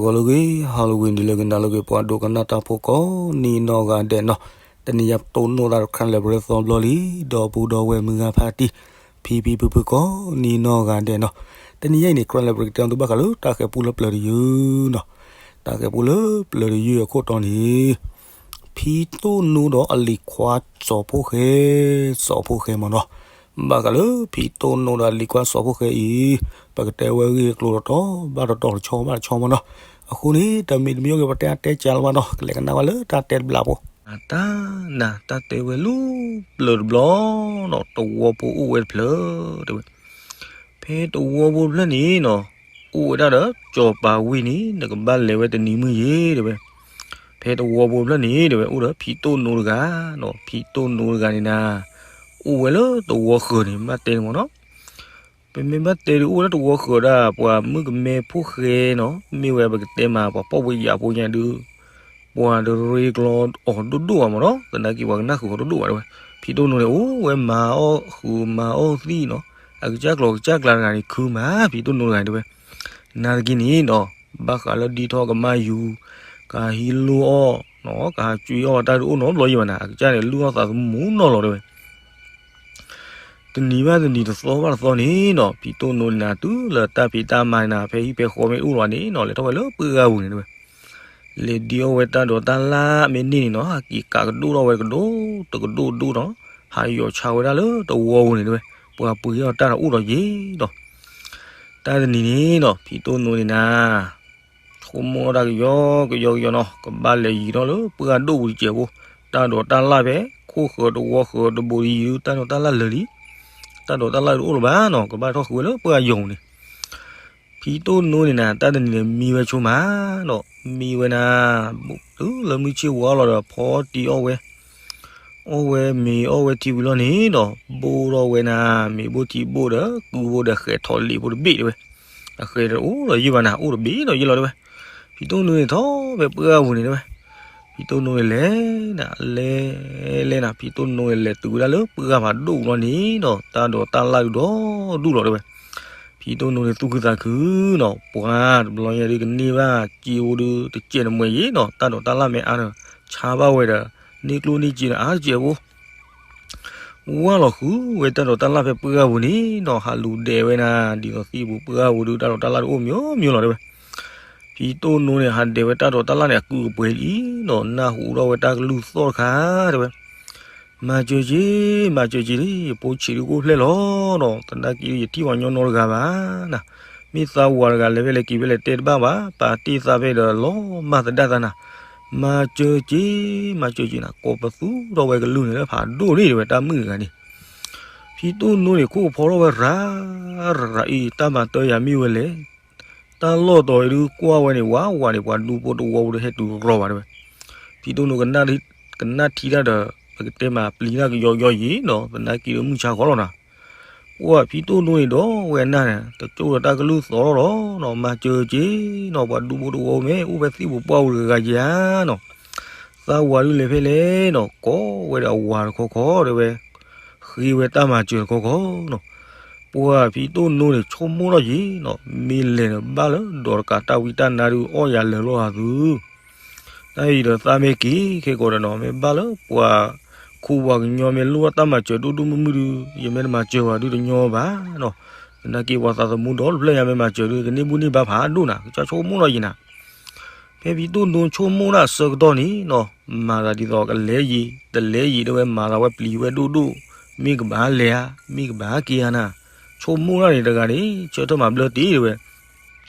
ဂီၤလၢအဂ့ၤ ဟါလၢအဂ့ၤ နံၤလၢအဂ့ၤ နၤလၢအဂ့ၤ ပှၤဒိကနၣ်တၢ်ဖိကိးနံၤနီၢ်ဂၤဒဲးနီၤ, တနံၤညါပတိၢ်နီၣ်သးတခါလၢပရၢသီဘျီလံ, ဒီပုၢ်ဒီဝဲၢ်မုၢ်ဂၤဖါတံၢ် ဖံဖံဖုဖုကိးနံၤနီၢ်ဂၤဒဲးနီၤ, တနံၤညါအံၤန့ၣ် ကြၢးလၢပကတဲသုဘၣ်ဃးလၢတၢ်ဃဲၤပူလၢပျၢၤတယုၢ်နီၤ, တၢ်ဃဲၤပူလၢပျၢၤတယုၢ်အခိၣ်တီန့ၣ် ဖံတိၢ်နိဒီးအလံၤခွါစီၤဖိၣ်ဃဲ, စီၤဖိၣ်ဃဲမ့ၢ်နီၤ, ဘၣ်ဃးလၢဖံတိၢ်နိဒီးအလံၤခွါစီၤဖိၣ်ဃဲအံၤ, ပကတဲဝဲဂ့ၢ်ကျိၤတတီၤဘၣ်တတီၤတဆီဘၣ်တဆီမ့ၢ်နီၤ, အဃိန့ၣ် တမ့ၢ်တမ့ၢ်အိၣ်က့ၤပတဲအါတဲကၢလၢၤဘၣ်နီၤ, ကလဲၤကနၣ်ဝဲလၢတၢ်တဲတဘျီဖိ, တၢ်နၤ တၢ်တဲဝဲလၢပျၢၤတဘျီနီၤ, သဝီဖိအိၣ်ဝဲတဖျၢၣ် တဲဝဲ ဖဲသဝီဖိတဖျၢၣ်န့ၣ်နီၤ, အိၣ်ဝဲဒၣ်ဒီးစီၤပၤဝ့ၢ်န့ၣ် နကဘၣ်လဲၤဝဲတနံၤမုၢ်ယ့ၤ တဲဝဲ, ဖဲသဝီဖိတဖျၢၣ်န့ၣ် တဲဝဲ အိၣ်ဒီးဖံတိၢ်နိတဂၤနီၤ, ဖံတိၢ်နိတဂၤန့ၣ်နၤ, အိၣ်ဝဲလၢသဝီဃၢၤန့ၣ် ဘၣ်တဲန့ၣ်မ့ၢ်နီၤ, ပမ့ၢ်ဘၣ်တဲဒုး အိၣ်ဝဲလၢသဝီဃၢၤဒၣ် ပှၤမုၣ်ကမဲဖိၣ်ဃဲနီၤ, မ့ၢ်ဝဲပကတဲမး ပှၤဖှီၣ်ဖိယာ်ဖိညါဒုး ပှၤတရ့ကျီအီၤဒိၣ်ဒိၣ်ဘၣ်မ့ၢ်နီၤ, သနာ်က့ပှၤကနၣ်ဃုာ်အီၤဒိၣ်ဒိၣ်ဘၣ်တဲဝဲ, ဖံတိၢ်နိန့ၣ် အိၣ်ဝဲမၤအီၣ်ဃုာ်မၤအီၣ်သံနီၤ, အကစၢ်ကျီၤကစၢ်ကျါတဂၤန့ၣ် ခုမး ဖံတိၢ်နိတဂၤန့ၣ်တဲဝဲ, နာ်သက့န့ၣ်နီၤ, ဘၣ်ဃးလၢဒ်ထီၣ်ကမၢ်ယူၤ, ကဟးဟံးလိၢ်အီၣ်, ကဟးကွံအီၣ်တၢ်ဒုးအိၣ်နီတဘျီယံၤဘၣ်နၤ, အကစၢ်န့ၣ် လုၢ်အီၣ်သးသမူနီၢ်လီၤတဲဝဲ တနံၤဘၣ်တနံၤ တသီဘၣ်တသီန့ၣ်နီၤ, ဖံတိၢ်နိန့ၣ်နၤ တုၤလၢတၢ်ဖံးတၢ်မၤန့ၣ်နၤ ဖဲဟံၣ်ဖဲဃီမ့ၢ်တအိၣ်လီၤန့ၣ်နီၤ, လဲၤထီၣ်ဝဲလၢပှၢ်ဂၤပူၤန့ၣ်တဲဝဲ, လဲၤဒ်အီၣ်ဝဲတၢ်ဒိးတၢ်လၣ်မ့ၢ်န့ၢ်န့ၣ်နီၤ, ဟးက့ၤကးကဒိၣ်ထီၣ်ဝဲတကဒိၣ်တကဒိၣ်ဒိၣ်နီၤ, ဟးယီၤဆါဝဲဒၣ်လၢသဝီပူၤန့ၣ်တဲဝဲ, ပှၤပှ့ၤအီၣ်တၢ်ဒီးအိၣ်ဒီးယ့ၤနီၤ, တၢ်တနံၤန့ၣ်နီၤ ဖံတိၢ်နိန့ၣ်နၤ ဆိကမိၣ်တၢ်ကယီကယီကယီနီၤ, ကဘၣ်လဲၤယံၤထီၣ်လၢပှၢ်ဂၤဒိၣ်ပူၤတစဲးဖိ, တၢ်ဒိးတၢ်လၣ်ဖဲ ခိၣ်ဃၢၤသဝီဃၢၤတဘိးတယံၤဒုး တၢ်ဒိးတၢ်လၣ်လၢာ်လံ, တၢ်ဒိးတၢ်လၣ်တအိၣ်လၢၤဘၣ်နီၤ, ကဘၣ်ထီၣ်ဃုာ်ဝဲလၢပှၢ်ဂၤယီၤပူၤန့ၣ်, ဖံတိၢ်နိန့ၣ်နၤ တၢ်တနံၤန့ၣ်မံဝဲဆိမးနီၤ, မံဝဲနၤ, တုၤလၢမုၢ်ဆ့ၣ်ဝါလီၤဒီး ဖီတံၢ်အီၣ်ဝဲ အီၣ်ဝဲမ့ၤအီၣ်ဝဲထံဝံၤလီၤန့ၣ်နီၤ, ဘိၣ်ထီၣ်ဝဲနၤ, မ့ၤဘိၣ်ထံဘိၣ်ဒီး ကုဘိၣ်ဒီး ဃဲၤထီၣ်လံာ်ဖိတဘ့ၣ်တဲဝဲ, အဃဲၤတအိၣ်ဒီးယံၤဘၣ်နၤ, အိၣ်တဘ့ၣ်ဒီးယံၤလီၤတဲဝဲ, ဖံတိၢ်နိန့ၣ်ထီၣ်ဖဲပှၢ်ဂၤပူၤန့ၣ်တဲဝဲ, ဖံတိၢ်နိန့ၣ်လဲၤနၤ, လဲၤ လဲၤနၤ, ဖံတိၢ်နိန့ၣ်လဲၤတုၤဝဲဒၣ်လၢပှၢ်ဂၤဖးဒိၣ်ပူၤလီၤန့ၣ်နီၤ, တၢ်ဒိးတၢ်လၣ်ဒုးဒီဒူၣ်လီၤတဲဝဲ, ဖံတိၢ်နိန့ၣ်သူၣ်ခုသးခုနီၤ, ပှၤတဘျီညါဒုးကန့ၢ်ဘၣ်စ့အိၣ်ဒုးတစဲးတမှဲၤယံၤနီၤ, တၢ်ဒိးတၢ်လၣ်မ့ၢ်အါဒီး ဆါဘၣ်ဝဲဒီး န့ၢ်ကျိၣ်န့ၢ်စ့ဒီးအါတစဲးဖိ ဝၢ်လီၤဃုာ်ဝဲတၢ်ဒိးတၢ်လၣ်ဖဲပှၢ်ဂၤပူၤန့ၣ်နီၤ, ဟးလူၤဒဲးဝဲနၤ, ဒ်သိးသံၣ်ပူၤပှၢ်ဂၤပူၤဒုး တၢ်ဒိးတၢ်လၣ်ဒုးအိၣ်မ့ၢ်မ့ၢ်လီၤတဲဝဲ, ဖံတိၢ်နိန့ၣ် ဟးဒဲးဝဲတၢ်ဒိးတၢ်လၣ်န့ၣ် အကုၢ်ကပှဲၤလံနီၤ, နၢ်ဟူထီၣ်ဝဲတၢ်ကလုၢ်သီၣ်တခါတဲဝဲ မၤစၢၤက့ၤ, မၤစၢၤက့ၤလံ, ယဖိဆံးဒုးကအိၣ်ဖျဲၣ်လီၤနီၤ, သနာ်က့ဒုးယထံၣ်ပှၤညီနီတဂၤဘၣ်နၤ, မ့ၢ်သးဝၤတဂၤလဲၤဖဲလဲၣ်က့ၤဖဲလဲၣ်တဲတဘၣ်ဘၣ်, ပာ်တ့ၢ်သးဖဲဒီးလီၤမၢ်သဒၣ်သးနၤ, မၤစၢၤက့ၤ, မၤစၢၤက့ၤနၤ, ကိးပသူထီၣ်ဝဲကလုၢ်န့ၣ်လၢဖးဒိၣ်န့ၣ်တဲဝဲတၢ်မုၣ်တဂၤန့ၣ် ဖံတိၢ်နိန့ၣ် ခိၣ်ကဖီထီၣ်ဝဲရၤ, ရၤအံၤ တၢ်မၤတၢ်ယၤမ့ၢ်ဝဲလဲၣ်, တၢ်လီၢ်တီၤအံၤဒုးကွၢ်ဝဲန့ၣ် ဝးဝးန့ၣ် ပှၤဒူဖိတဝီဖိဒီးဟဲတုၤရီၤဘၣ်တဲဝဲ, ဖံတိၢ်နိ ကနၣ်ထံတၢ်ဒီး ပကတဲမးပျံၤတၢ်ကယီကယီယံၤနီၤ, သနာ်က့ဒီးမုၢ်ဆါဃီလီၤနၤ, ပှၤဖံတိၢ်နိန့ၣ်ဒီးဝဲနၢ်န့ၣ် တကၠိၣ်ဒီးတၢ်ကလုၢ်သီၣ်လီၤနီၤ, မၤစၢၤက့ၤနီၤ, ပှၤဒူဖိတဝီဖိမ့ၢ်အိၣ်ဖဲသံၣ်ပူၤပှၢ်ပူၤတဂၤဂၤဧါနီၤ သးဝၤဒုးလဲၤဖဲလဲၣ်နီၤ, ကိးဝဲဒီးအဝၤတခီခီတဲဝဲ, ဃ့ဝဲတၢ်မၤစၢၤတခီခီနီၤ, ပှၤဖံတိၢ်နိန့ၣ် ဆိကမိၣ်ထီၣ်က့ၤနီၤ, မ့ၢ်လဲၤန့ၣ်ဘၣ်လၢဒီးတကးတၢ်ဝံတၢ်နါဒုးအီၣ်ယၤလၢာ်လီၤအသု, တၢ်အံၤဒီးသးမ့ၢ်က့ၤခဲကိာ်ဒီးနီၤ, မ့ၢ်ဘၣ်လၢပှၤခူပှၤကညီမ့ၢ်လိၣ်တၢ်မၤစၢၤဒိၣ်ဒိၣ်မုၢ်မုၢ်ဒုး ယမ့ၢ်တမၤစၢၤဝဲဒုးတညီဘၣ်နီၤ, သနာ်က့ပှၤသးသမူဒီတဖျၢၣ်ညါမ့ၢ်မၤစၢၤဒုး ကန့ၢ်ဘူၣ်န့ၢ်ဘါဖးဒိၣ်နၤ, ကစၢ်ဆိကမိၣ်ထီၣ်က့ၤနၤ ဖဲဖံတိၢ်နိဆိကမိၣ်ဒၣ်အဆၢကတီၢ်န့ၣ်နီၤ, မၤသးဒ်သိးကလဲၤယံၤ တလဲၤယံၤတဲဝဲ, မၤသးဝဲပျံၤဝဲဒိၣ်ဒိၣ်, မ့ၢ်ကဘၣ်လဲၤဧါ, မ့ၢ်ကဘၣ်က့ၤဧါနၤ, ဆိကမိၣ်ဒၣ်န့ၣ်တဂၤန့ၣ် ဆၢထၢၣ်မၤဘျၢတ့ၢ်တဲဝဲ,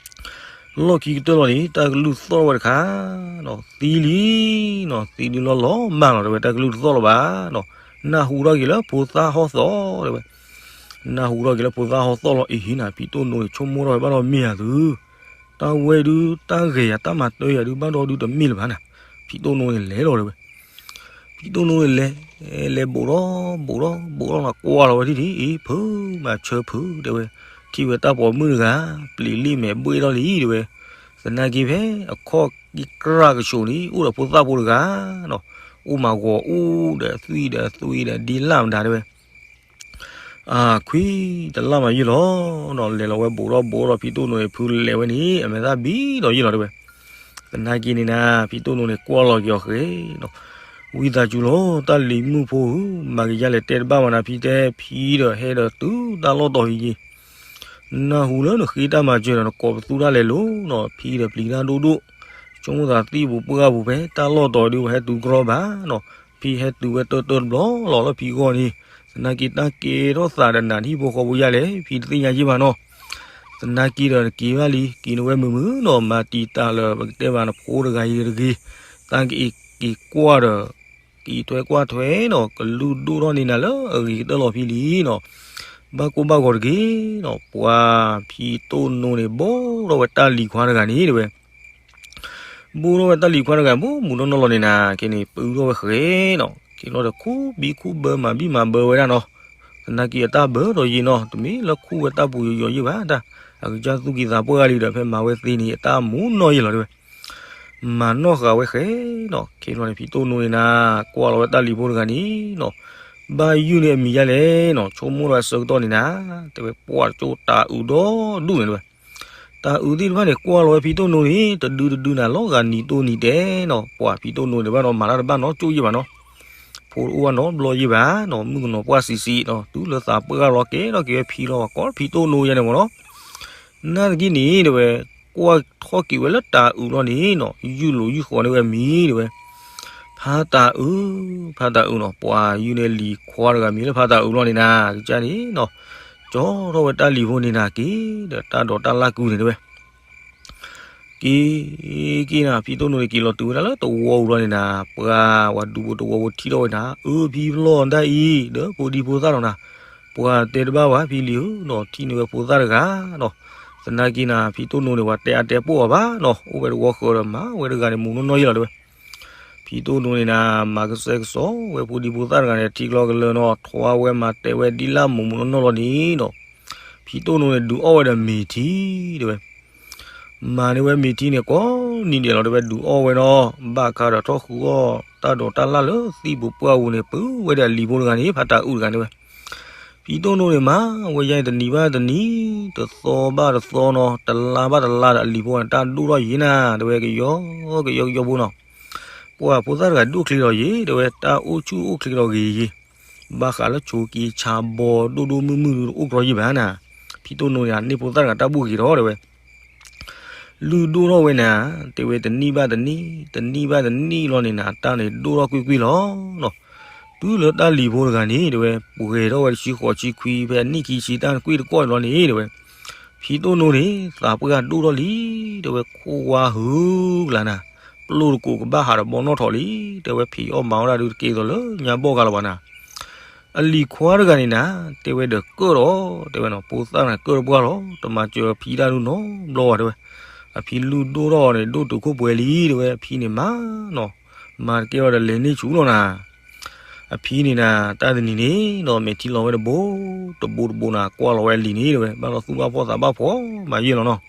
လီၢ်ခံကတၢၢ်လီၤန့ၣ် တၢ်ကလုၢ်သီၣ်ထီၣ်ဝဲတခါနီၤ, သံလံနီၤ, သံဒုးလီၤလီၤမၢ်လီၤတဲဝဲ, တၢ်ကလုၢ်တသီၣ်လီၤဘၣ်နီၤ, နၢ်ဟူထီၣ်က့ၤလၢဖိသၣ်ဟီၣ်သီၣ်တဲဝဲ, နၢ်ဟူထီၣ်က့ၤလၢဖိသၣ်ဟီၣ်သီၣ်လီၤ, အ့ဟံနၤ ဖံတိၢ်နိန့ၣ် ဆိကမိၣ်ထီၣ်ဝဲဘၣ်ဒီးမ့ၢ်ဧါသု တၢ်ဝဲဒုး တၢ်ဂဲၤယၤ တၢ်မၤတၢ်ယၤဒုး ဘၣ်ဒီးဒုးတမ့ၢ်လၢၤဘၣ်နၤ, ဖံတိၢ်နိန့ၣ်လဲၤလီၤတဲဝဲ, ဖံတိၢ်နိန့ၣ်လဲၤ, လဲၤဘူးဒီးဘူးဒီးဘူးဒီးနၤ, ကွၢ်လီၤဝဲဒၣ်ဒ်အံၤ ဖုမၤဆၢဖုတဲဝဲ, ထံၣ်ဝဲတၢ်ပိာ်မုၣ်တဂၤ ပျံၤလံမဲာ်ဘှ့ၣ်ထီၣ်လံတဲဝဲ, သနာ်က့ဖဲအခီၣ်ကံၢ်ကြၢ်ကဆူးန့ၣ် အိၣ်ဒီးဖိသၣ်ဖိတဂၤနီၤ, အိၣ်မးဂီၤအူဒီးသွံၣ်ဒီးသွံၣ်ဒီးဒ်လၣ်မတၤတဲဝဲ အခွံတလၣ်မးယုၢ်လီၤနီၤ, လဲၤလီၤဝဲဘူးဒီးဘူးဒီး ဖံတိၢ်နိန့ၣ် ဖုလဲၤဝဲန့ၣ် အမဲာ်သၣ်ဘံဒီးယုၢ်လီၤတဲဝဲ, သနာ်က့န့ၣ်နၤ ဖံတိၢ်နိန့ၣ် ကွၢ်လီၤက့ၤအီၤဃဲၤဒီး, ဝံသးစူၤလီၤ တၢ်လံၤမုၣ်ဖိဧၢ, မၤကယၤလဲၣ်တဲတဘၣ်မးနၤ ဖံတဲ ဖံဒီး ဟဲဒီးတုၤတၢ်လီၢ်တီၤဟံးယံၤ, နၢ်ဟူလၢနဃ့တၢ်မၤစၢၤဒီး နကိးပသူတၢ်လဲၤလိၤနီၤ, ဖံဒီးပျံၤတၢ်ဒိၣ်ဒိၣ်, ဆိကမိၣ်သးသံၣ်ပူၤပှၢ်ပူၤဖဲ တၢ်လီၢ်တီၤဒုး ပှၤဟဲတုၤကြီဘၣ်နီၤ, ဖံဟဲတုၤဝဲတၢၢ်တၢၢ်တဘျီလီၤလၢဖံဂီၢ်န့ၣ်, သနာ်က့တၢ်ကဲထီၣ်သးဒီးနၤ ဟံၣ်ဖိဃီဖိယါလဲၣ် ဖံတသ့ၣ်ညါယ့ၢ်ဘၣ်နီၤ. သနာ်က့ဒီးနက့ၤဘၣ်လံ က့ၤနဝဲမုာ်မုာ်နီၤ, မၤတံာ်တာ်လၢပကတဲဘၣ်နဖိတဂၤအံၤတဂ့ၤ, တၢ်ကအံးက့ၤကွၢ်ဒီး ကအံးထွဲကွၢ်ထွဲနီၤ, ကလုၢ်ဒိၣ်ထီၣ်န့ၢ်နၤလၢအဂ့ၤကတၢၢ်လီၤဖံလံနီၤ, ဘၣ်ကိၢ်ဘၣ်ဂီၤတဂ့ၤနီၤ, ပှၤဖံတိၢ်နိန့ၣ် ဘိၣ်ထီၣ်ဝဲတၢ်လံၤခွါတဂၤန့ၣ်တဲဝဲ ဘိၣ်ထီၣ်ဝဲတၢ်လံၤခွါတဂၤ ဘိၣ်မုာ်နီၢ်နီၢ်လီၤန့ၣ်နၤ, ခဲန့ၣ် ပုၢ်ထီၣ်ဝဲဃဲၤနီၤ, ခဲလီၤဒီးခူၣ်ဘံခူၣ်ဘၢမၤဘံၣ်မၤဘၢဝဲဒၣ်နီၤ, သနာ်က့အတၢ်ဘၢဒီးယံာ်နီၤ, တမ့ၢ်လၢခူၣ်ဝဲတၢ်ပူၤယိာ်ယိာ်ယ့ၢ်ဘၣ်တၢ်, အကစၢ်သူၣ်ကံၢ်သးပှၢ်လံဒီး ဖဲမၤဝဲသ့န့ၣ် အတၢ်မူနီၢ်ယ့ၢ်လီၤတဲဝဲ မၤနီၢ်ဃာ်ဝဲဃဲၤနီၤ, ခဲလီၤန့ၣ် ဖံတိၢ်နိန့ၣ်နၤ, ကွၢ်လီၤဝဲတၢ်လံၤဖိတဂၤန့ၣ်နီၤ, ဘၣ်ယုၢ်န့ၢ်အမံၤယါလဲၣ်နီၤ, ဆိကမိၣ်ဒီးအဆၢကတီၢ်န့ၣ်နၤ, တဲဝဲပှၢ်တကၠိၣ်တၤအုးဒီဒူၣ်န့ၣ်တဲဝဲ တၤအုးသ့ၣ်တဖၣ်န့ၣ် ကွၢ်လီၤဝဲဖံတိၢ်နိန့ၣ် တဒုတဒုနၤ လီၤဂာ်နံၤတိၢ်နံၤတဲနီၤ, ပှၤဖံတိၢ်နိန့ၣ်ဘၣ်နီၤ မၤတၢ်တဘၣ်နီတကၠိၣ်ယ့ၢ်ဘၣ်နီၤ, ဖိတအိၣ်ဘၣ်နီတဘျီယ့ၢ်ဘၣ်နီၤ, မုၣ်ကနီၤပှၢ်ဆံးဆံးနီၤ, တုၤလၢသးပှၢ်လီၤကဲထီၣ်က့ၤဝဲဖံလီၤ ကိးဖံတိၢ်နိယါန့ၣ်မ့ၢ်နီၤ, နာ်သက့န့ၣ်တဲဝဲ ကွၢ်ထီၣ်က့ၤဝဲလၢတၤအုးလီၤန့ၣ်နီၤ, ယုၢ်လိာ်ယုၢ်ဃီၤန့ၢ်ဝဲမံၤတဲဝဲ ဖါတၤအုး, ဖါတၤအုးနီၤ, ပှၤယုၢ်န့ၢ်လံၤခွါတဂၤမံၤလၢဖါတၤအုးလီၤန့ၣ်နၤ, ကစၢ်န့ၣ်နီၤ, ကၠီထီၣ်ဝဲတၢ်လံၤဖိန့ၣ်နၤက့ၤ, ဒီးတၢ်ဒိးတၢ်လၢ်ကုန့ၣ်တဲဝဲ က့ၤ, က့ၤနၤ ဖံတိၢ်နိန့ၣ် က့ၤလီၤတုၤဝဲဒၣ်လၢတဝီပူၤလီၤန့ၣ်နၤ, ပှၤဝဲဒူဖိတဝီပူၤထံၣ်ထီၣ်ဝဲနၤ, အၢ ဖံဖျီၣ်ဒၣ်အံၤ ဒီးဖိဒံဖိသၣ်လီၤနၤ, ပှၤတဲတဘၣ်ဝဲဖံလံၤဧၢနီၤ, ထံၣ်န့ၢ်ဝဲဖိသၣ်တဂၤနီၤ, သနာ်က့နၤ ဖံတိၢ်နိန့ၣ် ပှၤတဲအါတဲပိၢ်အီၤဘၣ်နီၤ, အိၣ်ဝဲတဝီဃၢၤဒီး မၤဝဲတဂၤန့ၣ် မုာ်နီၢ်နီၢ်ယ့ၢ်လီၤတဲဝဲ ဖံတိၢ်နိန့ၣ်နၤ မၤကစဲကစီးဝဲဖိဒံဖိသၣ်တဂၤန့ၣ် ထံကျီကလၢၤနီၤ, ထွါဝဲမၤတဲဝဲဒ်လၢမုာ်မုာ်နီၢ်နီၢ်လီၤန့ၣ်နီၤ, ဖံတိၢ်နိန့ၣ် ဒုးအီၣ်ဝဲဒီးမ့ၤထံတဲဝဲ, မၤန့ၢ်ဝဲမ့ၤထံန့ၣ် ကိးနံၤဒဲးလီၤတဲဝဲ ဒုးအီၣ်ဝဲနီၤ, ဘၣ်ခါဒီးထီၣ်ဃုအီၣ် တၢ်ဒိးတၢ်လၢ်လၢသံၣ်ပူၤပှၢ်ပူၤန့ၣ် ပုၢ်ဝဲဒီးအလံၤဖိတဂၤန့ၣ် ဖါတၤအုးတဂၤန့ၣ်ဝဲ ဖံတိၢ်နိန့ၣ် မၤဝဲယါန့ၣ် တနံၤဘၣ်တနံၤ, တသီဘၣ်တသီနီၤ, တလါဘၣ်တလါဒီး အလံၤဖိန့ၣ် တၢ်ဒိၣ်ထီၣ်ယံၤနၤ, တဲဝဲကယီကယီကယီဖိနီၤ, ပှၤဖိသၣ်တဂၤဒိၣ်ချ့ဒီးယံၤ, တဲဝဲတၢ်အိၣ်ဆူၣ်အိၣ်ချ့ဒီးဂ့ၤယံၤ, ဘၣ်ဃးလၢဆိးက့ဆါဘီဒိၣ်ဒိၣ်မုၢ်မုၢ်ဒုး တအိၣ်ကြီယံၤဘၣ်နၤ, ဖံတိၢ်နိန့ၣ် န့ၢ်ဖိသၣ်တဂၤတၢ်ဘူၣ်ဂ့ၤဒီး တဲဝဲ လုၢ်ဒိၣ်ထီၣ်ဝဲနၤ, တဲဝဲတနံၣ်ဘၣ်တနံၣ်, တနံၣ်ဘၣ်တနံၣ်လီၤန့ၣ်နၤ, တၢ်န့ၣ်ဒိၣ်ထီၣ်ကွ့ၢ်ကွ့ၢ်လီၤနီၤ, တုၤလၢတၢ်လံၤဖိတဂၤန့ၣ် တဲဝဲ ပှဲၤထီၣ်ဝဲတဆံဃိးဆံခွံ ဖဲအနံၣ်ခံဆံတၢ်ကွ့ၢ်တကွီၢ်န့ၣ်လီၤန့ၣ် တဲဝဲ, ဖံတိၢ်နိန့ၣ် သးပှၢ်ဒိၣ်ထီၣ်လံ, တဲဝဲ ခိၣ်ဝါဟုကလၤနၤ, ပျိၢ်တကိးကဘၣ်ဟးဒီးဘီနီၣ်ထိးလံ, တဲဝဲ ဖံးအီၣ်မၤအီၣ်တၢ်ဒုးတကဲသိးလၢညါဘီၣ်ဂၤလီၤဘၣ်နၤ အလံၤခွါတဂၤန့ၣ်နၤ, တဲဝဲဒီးကၢၣ်ဒီး, တဲဝဲနီၤ, ဖိသၣ်န့ၣ်ကၢၣ်တပှၢ်လီၤ, တမၤစၢၤအဖံတၢ်ဒုးနီတဘျီဘၣ်တဲဝဲ, အဖံလုၢ်ဒိၣ်ထီၣ်န့ၣ် ဒိၣ်တုာ်ခိၣ်ပှဲၤလံတဲဝဲ, အဖံန့ၣ်မၤနီၤ, မၤတကဲထီၣ်ဒီးလဲၤန့ၢ်ဆူၣ်လီၤနၤ, အဖံန့ၣ်နၤ, တၢ်တနံၤန့ၣ်နီၤ မဲာ်ထံလီၤဝဲတဘိ, တဘိတဘိနၤ ကွၢ်လီၤဝဲအလံၤန့ၣ်တဲဝဲ ဘၣ်လီၤသူၣ်ဘၣ်ဖှီၣ်သးဘၣ်ဖှီၣ်မးယဲၢ်လီၤနီၤ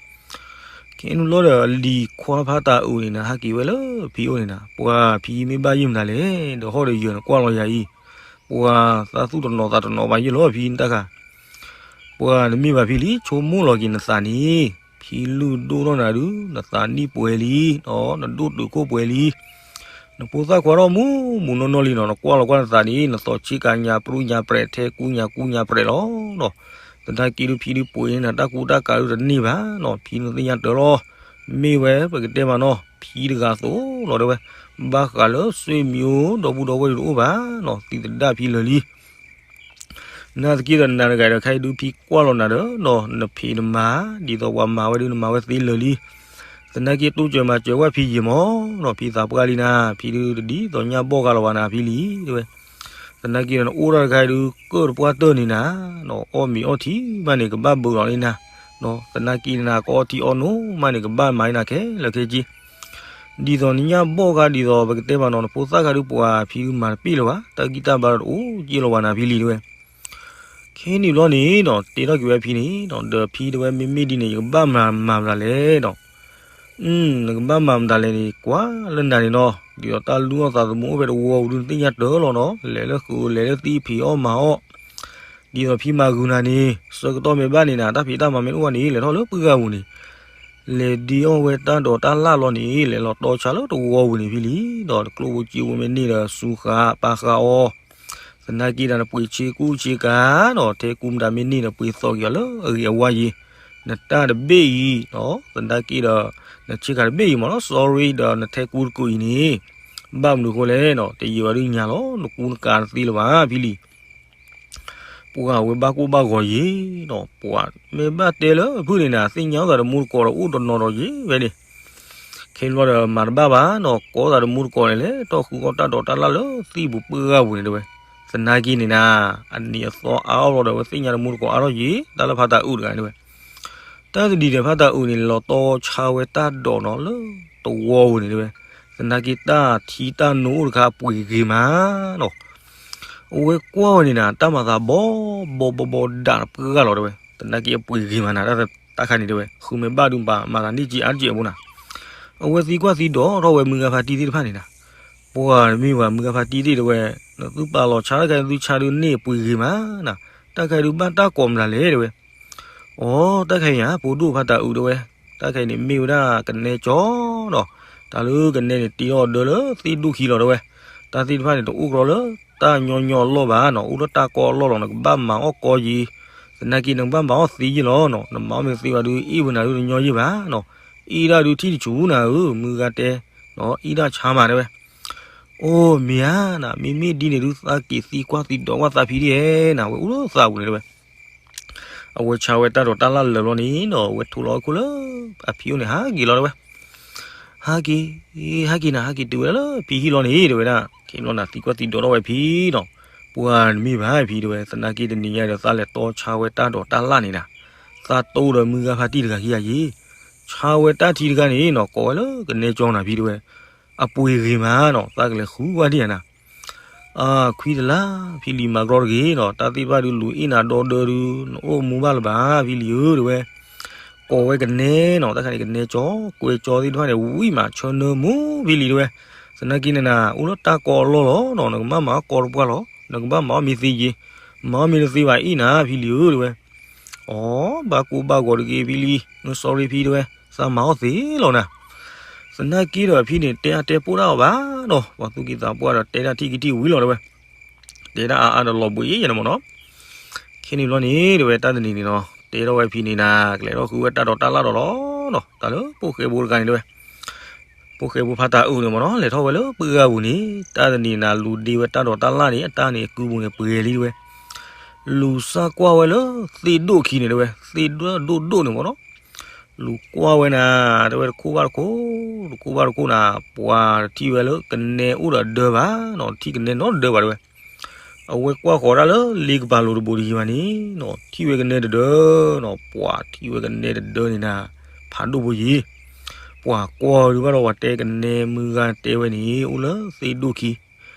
ခဲန့ၣ်ဘျီဒီးအလံၤခွါဖါတၤအုးန့ၣ်နၤ ဟးက့ၤဝဲလၢဖံအိၣ်န့ၣ်နၤ, ပှၤဖံမ့ၢ်ဘၣ်ယဲၢ်မတၤလဲၣ်, ဒီးဟီၣ်ဒီးယၢၤနကွၢ်လီၤယၤအံၤ, ပှၤသးသူၣ်တနီၤသးတနီၤဘၣ်ယဲၢ်လီၤဖံနတၢ်ခါ, ပှၤနမ့ၢ်ဘၣ်ဖံလံ ဆိကမိၣ်လီၤက့ၤနသးန့ၣ်, ဖံလုၢ်ဒိၣ်ထီၣ်နၤဒုး နသးနံၣ်ပှဲၤလံ, နဒိၣ်တုာ်ခိၣ်ပှဲၤလံ နဖိသၣ်ခွါထီၣ်မူမူနီၢ်နီၢ်လံနီၤ, နကွၢ်လီၤကွၢ်နသးန့ၣ် နသီၣ်ဆ့ကၤညါပြူညါပြဲး ထဲကူညါကူညါပြဲးလီၤနီၤ, သနာ်က့ဒုးဖံဒုးပှဲၤန့ၢ်နၤတၢ်ကူတၢ်ကၤဒုးတန့ၢ်ဘၣ်နီၤ, ဖံနသ့ၣ်ညါတၢ်လီၤ, မ့ၢ်ဝဲပကတဲမးနီၤ ဖံတဂၤသိးလီၤတဲဝဲ, ဘၣ်ဃးလၢစွ့မံၤအိၣ် ဒီပုၢ်ဒီဝဲၢ်ဒုးတအိၣ်ဘၣ်နီၤ, သံသဒၣ်ဖံလၢာ်လံ နာ်သက့ဒီးနၤတဂၤဒီးခဲအံၤဒုးဖံကွၢ်လီၤနၤဒီး နဖံးနမၤ ဒ်သိးပှၤမၤဝဲဒုးနမၤဝဲသ့လၢာ်လံ, သနာ်က့တိစၢၤမၤစၢၤဝဲဖံယံာ်မးနီၤ, ဖံသးပှၢ်လံနၤ, ဖံဒုးတဒ်သိးညါဘီၣ်ဂၤလီၤဘၣ်နၤဖံလံတဲဝဲ, သနာ်က့ဒီးနအိၣ်ဒၣ်တခါအံၤဒုး ကၢၣ်တပှၢ်တၢၢ်န့ၣ်နၤ, အီၣ်မ့ၤအီထံမးန့ၣ် ကဘၣ်ဘုးလီၤန့ၣ်နၤ, သနာ်က့န့ၣ်နၤ ကအီထံအီနိမးန့ၣ် ကဘၣ်မၤန့ၣ်နၤခဲလၢာ်ခဲဆ့ ဒ်သိးနညၣ်ဘီၣ်ခါဒ်သိးပကတဲမးနီၤ နဖိသၣ်ခါဒုးပှၤဖံဒုးမၤတပ့ၢ်လၢၤဘၣ်, တၢ်ဂံၢ်တၢ်ဘါဒီးတအိၣ်က့ၢ်လီၤဘၣ်နၤဖံလံတဲဝဲ, ခဲန့ၣ်ဘျီန့ၣ်နီၤ တဲထီၣ်က့ၤဝဲဖံန့ၣ်နီၤ, ဒီးဖံတဲဝဲမ့မ့ၢ်ဒ်န့ၣ် ယကဘၣ်မၤမၤမတၤလဲၣ်နီၤ နကဘၣ်မၤမတၤလဲၣ်န့ၣ် ကွၢ်လၢနၤန့ၣ်နီၤ, ဒ်သိးတၢ်လုၢ်အီၣ်သးသမူအိၣ်ဖဲတဝီပူၤဒုးနသ့ၣ်ညါတၢ်လီၤနီၤ, လဲၤလၢဃုာ်လဲၤလၢသံဖံးအီၣ်မၤအီၣ်, ဒ်သိးဖံမၤဂုာ်နၤန့ၣ် ဆၢကတီၢ်မ့ၢ်ဘၣ်န့ၣ်နၤ တၢ်ဖံးတၢ်မၤမ့ၢ်တအိၣ်ဘၣ်န့ၣ် လဲၤထီၣ်လၢပှၢ်ဂၤပူၤန့ၣ်, လဲၤဒ့အီၣ်ဝဲတၢ်ဒိးတၢ်လၣ်လီၤန့ၣ် လဲၤလီၤတီဆါလၢတဝီပူၤန့ၣ်ဖဲလံဒီး ကျိၣ်ဖိစ့ဖိမ့ၢ်န့ၢ်ဒီး စူၤဃာ်ပာ်ဃာ်အီၤ, သနာ်က့ဒီးနပှ့ၤဆ့ကူဆ့ကၤဒီး ထဲကူမတၤမ့ၢ်န့ၢ်ဒီး ပှ့ၤသီၣ်က့ၤအီၤလၢအဂ့ၤအဝါယံၤ, နတၢ်တဘ့ၣ်အံၤ, သနာ်က့ဒီး နဆ့ကၤတဘ့ၣ်အံၤမ့ၢ်နီၤ sorry ဒီးနထဲကူတကူာ်အံၤန့ၣ်, ဘၣ်မနုၤအဃိလဲၣ်နီၤ တယံာ်ဘၣ်ဒုးညါလီၤ နကူနကၤတသ့လၢၤဘၣ်ဖဲလံ ပှၤအဝဲဘၣ်ကိၢ်ဘၣ်ဂီၤယံၤဒီး ပှၤမ့ၢ်ဘၣ်တဲလၢဖုၣ်န့ၣ်နၤ သ့ၣ်ညါအီၣ်သးတမူတကိးဒီး အိၣ်တနီၤဒီးယံၤဝဲန့ၣ်, ခဲဘျီဒီးမၤတဘၣ်ဘၣ်နီၤ ကိးသးတမူတကိးန့ၣ်လဲၤထီၣ်ဃုအီၣ်တၢ်ဒိးတၢ်လၣ်လၢသ့ၣ်ပူၤပှၢ်ဂၤပူၤန့ၣ်တဲဝဲ, သနာ်က့န့ၣ်နၤ, အနံၤအသီအါအါဘျီဒီး အဝဲသ့ၣ်ညါတမူတကိးအါထီၣ်ယံၤ တၢ်လၢဖါတၢ်အုးတဂၤန့ၣ်တဲဝဲ တၢ်တနံၤန့ၣ် ဖါတၢ်အုးန့ၣ် လီၤတီဆါဝဲတၢ်ဒိးနီၤလၢတဝီပူၤန့ၣ်တဲဝဲ, သနာ်က့တၢ်ထံတၢ်နိအိၣ်တခါ အပှ့ၤဂ့ၤမးနီၤ အဝဲကွၢ်ဝဲန့ၣ်နၤ တၢ်မၤသးဘီဘီဘီဘီဒၣ်တပှၢ်ဂၤလီၤတဲဝဲ, သနာ်က့အပှ့ၤဂ့ၤမးနၤ တၢ်ခါန့ၣ်တဲဝဲ ဃုမ့ၢ်ဘၣ်ဒုးဘၣ် မၤသးန့ၢ်က့အါတက့ၢ်အဘိနၤ, အဝဲသံကွၢ်သံဒိးထီၣ်ဝဲမုၢ်ဂၤဖါတံၢ်သ့ၣ်တဖၣ်န့ၣ်နၤ, ပှၤတမ့ၢ်ဘၣ် မုၢ်ဂၤဖါတံၢ်သ့ၣ်တဲဝဲ, နသုပာ်လီၤဆါတၢ်ခါ သုဆါဒုးန့ၢ်ပှ့ၤဂ့ၤမးနၤ, တၢ်ခါဒုးဘၣ်တၢ်ကိးမတၤလဲၣ်တဲဝဲ အိ တၢ်ခဲအံၤဧါ ဖိဒိၣ်ဖါတၢ်အုးတဲဝဲ, တၢ်ခဲအံၤန့ၣ်မ့ၢ်ဝဲဒၣ်ကနဲကၠီဒီး တၢ်လၢကနဲန့ၣ်တ့ထီၣ်အဒၢလၢသ့ၣ်ဒိၣ်ခံလီၤတဲဝဲ, တၢ်သ့ၣ်တဖၣ်န့ၣ် တအိၣ်ကြီလၢတၢ်ညီညီအလီၢ်ဘၣ်နီၤ, အိၣ်လၢတၢ်ကီအလီၢ်လီၤ, နကဘၣ်မၤအီၣ်ကီယံၤ, သနာ်က့နကဘၣ်မၤအီၣ်သ့ယ့ၢ်လီၤနီၤ, နမၤအီၣ်မ့ၢ်သ့ဘၣ်ဒုး အ့ၣ်ဝဲနၤဒုးတညီယ့ၢ်ဘၣ်နီၤ, အ့ၣ်ဒၣ်ဒုးထံၣ်တဆူၣ်နၤဧၢ မုၢ်ဂၤတဲ, အ့ၣ်ဒၣ်ဆါမးတဲဝဲ အိ မ့ၢ်ဧါနၤ, မ့မ့ၢ်ဒ်န့ၣ်ဒုး သးက့ၤသံကွၢ်သံဒိးကွၢ်သးဖံဒ်ဧါနၤ, ဝဲအိၣ်လၢသးပူၤန့ၣ်တဲဝဲ, အဝဲဆါဝဲတၢ်ဒိးတၢ်လၣ်လၢာ်ဘျီန့ၣ်နီၤ, အဝဲထိးလီၤအခိၣ်လၢအဖံအိၣ်န့ၣ် ဟးက့ၤလီၤတဲဝဲ, ဟးက့ၤ, ဟဲက့ၤနၤ ဟဲက့ၤတုၤဝဲဒၣ်လၢဖံဟံၣ်လီၤန့ၣ်တဲဝဲဒၣ်, ခဲဘျီနၤသံကွၢ်သံဒိးထီၣ်ဝဲဖံနီၤ, ပှၤတမ့ၢ်ဘၣ်ဖံတဲဝဲ, သနာ်က့တနံၤညါဒီး သးလဲၤတီဆါဝဲတၢ်ဒိးတၢ်လၣ်န့ၣ်နၤ, သးတိဒီးမုၢ်ဂၤဖါတံၢ်တဂၤခံဂၤယ့ၢ်, ဆါဝဲတၢ်ထံတခါန့ၣ်နီၤ ကိးဝဲလၢကနဲကၠီနၤဖံတဲဝဲ, အပှ့ၤဂ့ၤမးနီၤ သးကလဲၤဃုဝဲဒ်ယၤနၤ အခွံတလါ ဖံလံၤမၤကြီတဂ့ၤနီၤ, တၢ်သ့ၣ်တဖၣ်ဒုးလူၤအ့ၣ်နၤဒီဒၢဒုး နအိၣ်မူဘၣ်လၢၤဘၣ် ဖံလံၤဧၢ တဲဝဲ, ကိးဝဲကနဲနီၤ, တၢ်ခါန့ၣ်ကနဲကၠီ ကွဲကၠီသ့ၣ်တဖၣ်န့ၣ် ဝံၤမးဆၢနၢမူ ဖံလံၤတဲဝဲ, သနာ်က့န့ၣ်နၤ အိၣ်လၢတၢ်ကီအလီၢ်လီၤနီၤ, နကဘၣ်မၤအီၣ်ကီတပှၢ်လီၤ, နကဘၣ်မၤအီၣ်မ့ၢ်သ့ယ့ၢ်, မၤအီၣ်မ့ၢ်တသ့ဘၣ်အ့ၣ်နၤ ဖံလံၤဧၢ တဲဝဲ, အိ ဘၣ်ကိၢ်ဘၣ်ဂီၤတဂ့ၤ ဖံလံၤ န sorry ဖံတဲဝဲ, သးမၤအီၣ်သ့လီၤနၤ သနာ်က့ဒီးဖံန့ၣ် တဲအါတဲပိၢ်တၢ်အီၤဘၣ်နီၤ, ပှၤသူၣ်က့သးပှၢ်ဒီးတဲဒၣ်ထံၣ်ကံထံၣ်ဝံၤလီၤတဲဝဲ, တဲဒၣ်အါအါဒီးလီၤဘှံးယဲၢ်န့ၣ်မ့ၢ်နီၤ, ခဲန့ၣ်ဘျီန့ၣ်တဲဝဲ တၢ်တနံၤန့ၣ်နီၤ တဲထီၣ်ဝဲဖံန့ၣ်နၤ ကလဲၤထီၣ်ဃုဝဲတၢ်ဒိးတၢ်လၣ်ဒီးလီၤနီၤ, တၢ်လၢဖိၣ်ဃဲဖိတဂၤန့ၣ်တဲဝဲ, ဖိၣ်ဃဲဖိဖါတၢ်အုးန့ၣ်မ့ၢ်နီၤ လဲၤထီၣ်ဝဲလၢပှၢ်ဂၤပူၤန့ၣ် တၢ်တနံၤနၤ လူၤဒ့ဝဲတၢ်ဒိးတၢ်လၣ်န့ၣ် အတၢ်န့ၣ်ကုပူၤန့ၣ်ပှဲၤလံတဲဝဲ, လူၤစၢ်ကွၢ်ဝဲလၢသ့ၣ်ဒိၣ်ခံန့ၣ်တဲဝဲ, သ့ၣ်ဒိၣ်ဒိၣ်ဒိၣ်န့ၣ်မ့ၢ်နီၤ လူၤကွၢ်ဝဲနၤ တဲဝဲတခိၣ်ဘၣ်တခိၣ်, တခိၣ်ဘၣ်တခိၣ်နၤ ပှၤတထံၣ်ဝဲလၢကနဲအိၣ်ဒီးဒၢဘၣ်နီၤ, တထံၣ်ကနဲနီတဒၢဘၣ်တဲဝဲ, အဝဲကွၢ်ဃီၤဒၣ်လၢလ့ကပၤလိၤတဘိတယံၤဘၣ်န့ၣ်နီၤ ထံၣ်ဝဲကနဲတဒၢနီၤ, ပှၤထံၣ်ဝဲကနဲတဒၢန့ၣ်နၤ ဖးဒိၣ်ဖိယံၤ, ပှၤကွၢ်ဒုးဘၣ်ဒီးပှၤတဲကနဲမုၢ်ဂၤတဲဝဲန့ၣ် အိၣ်လၢသ့ၣ်ဒိၣ်ခံ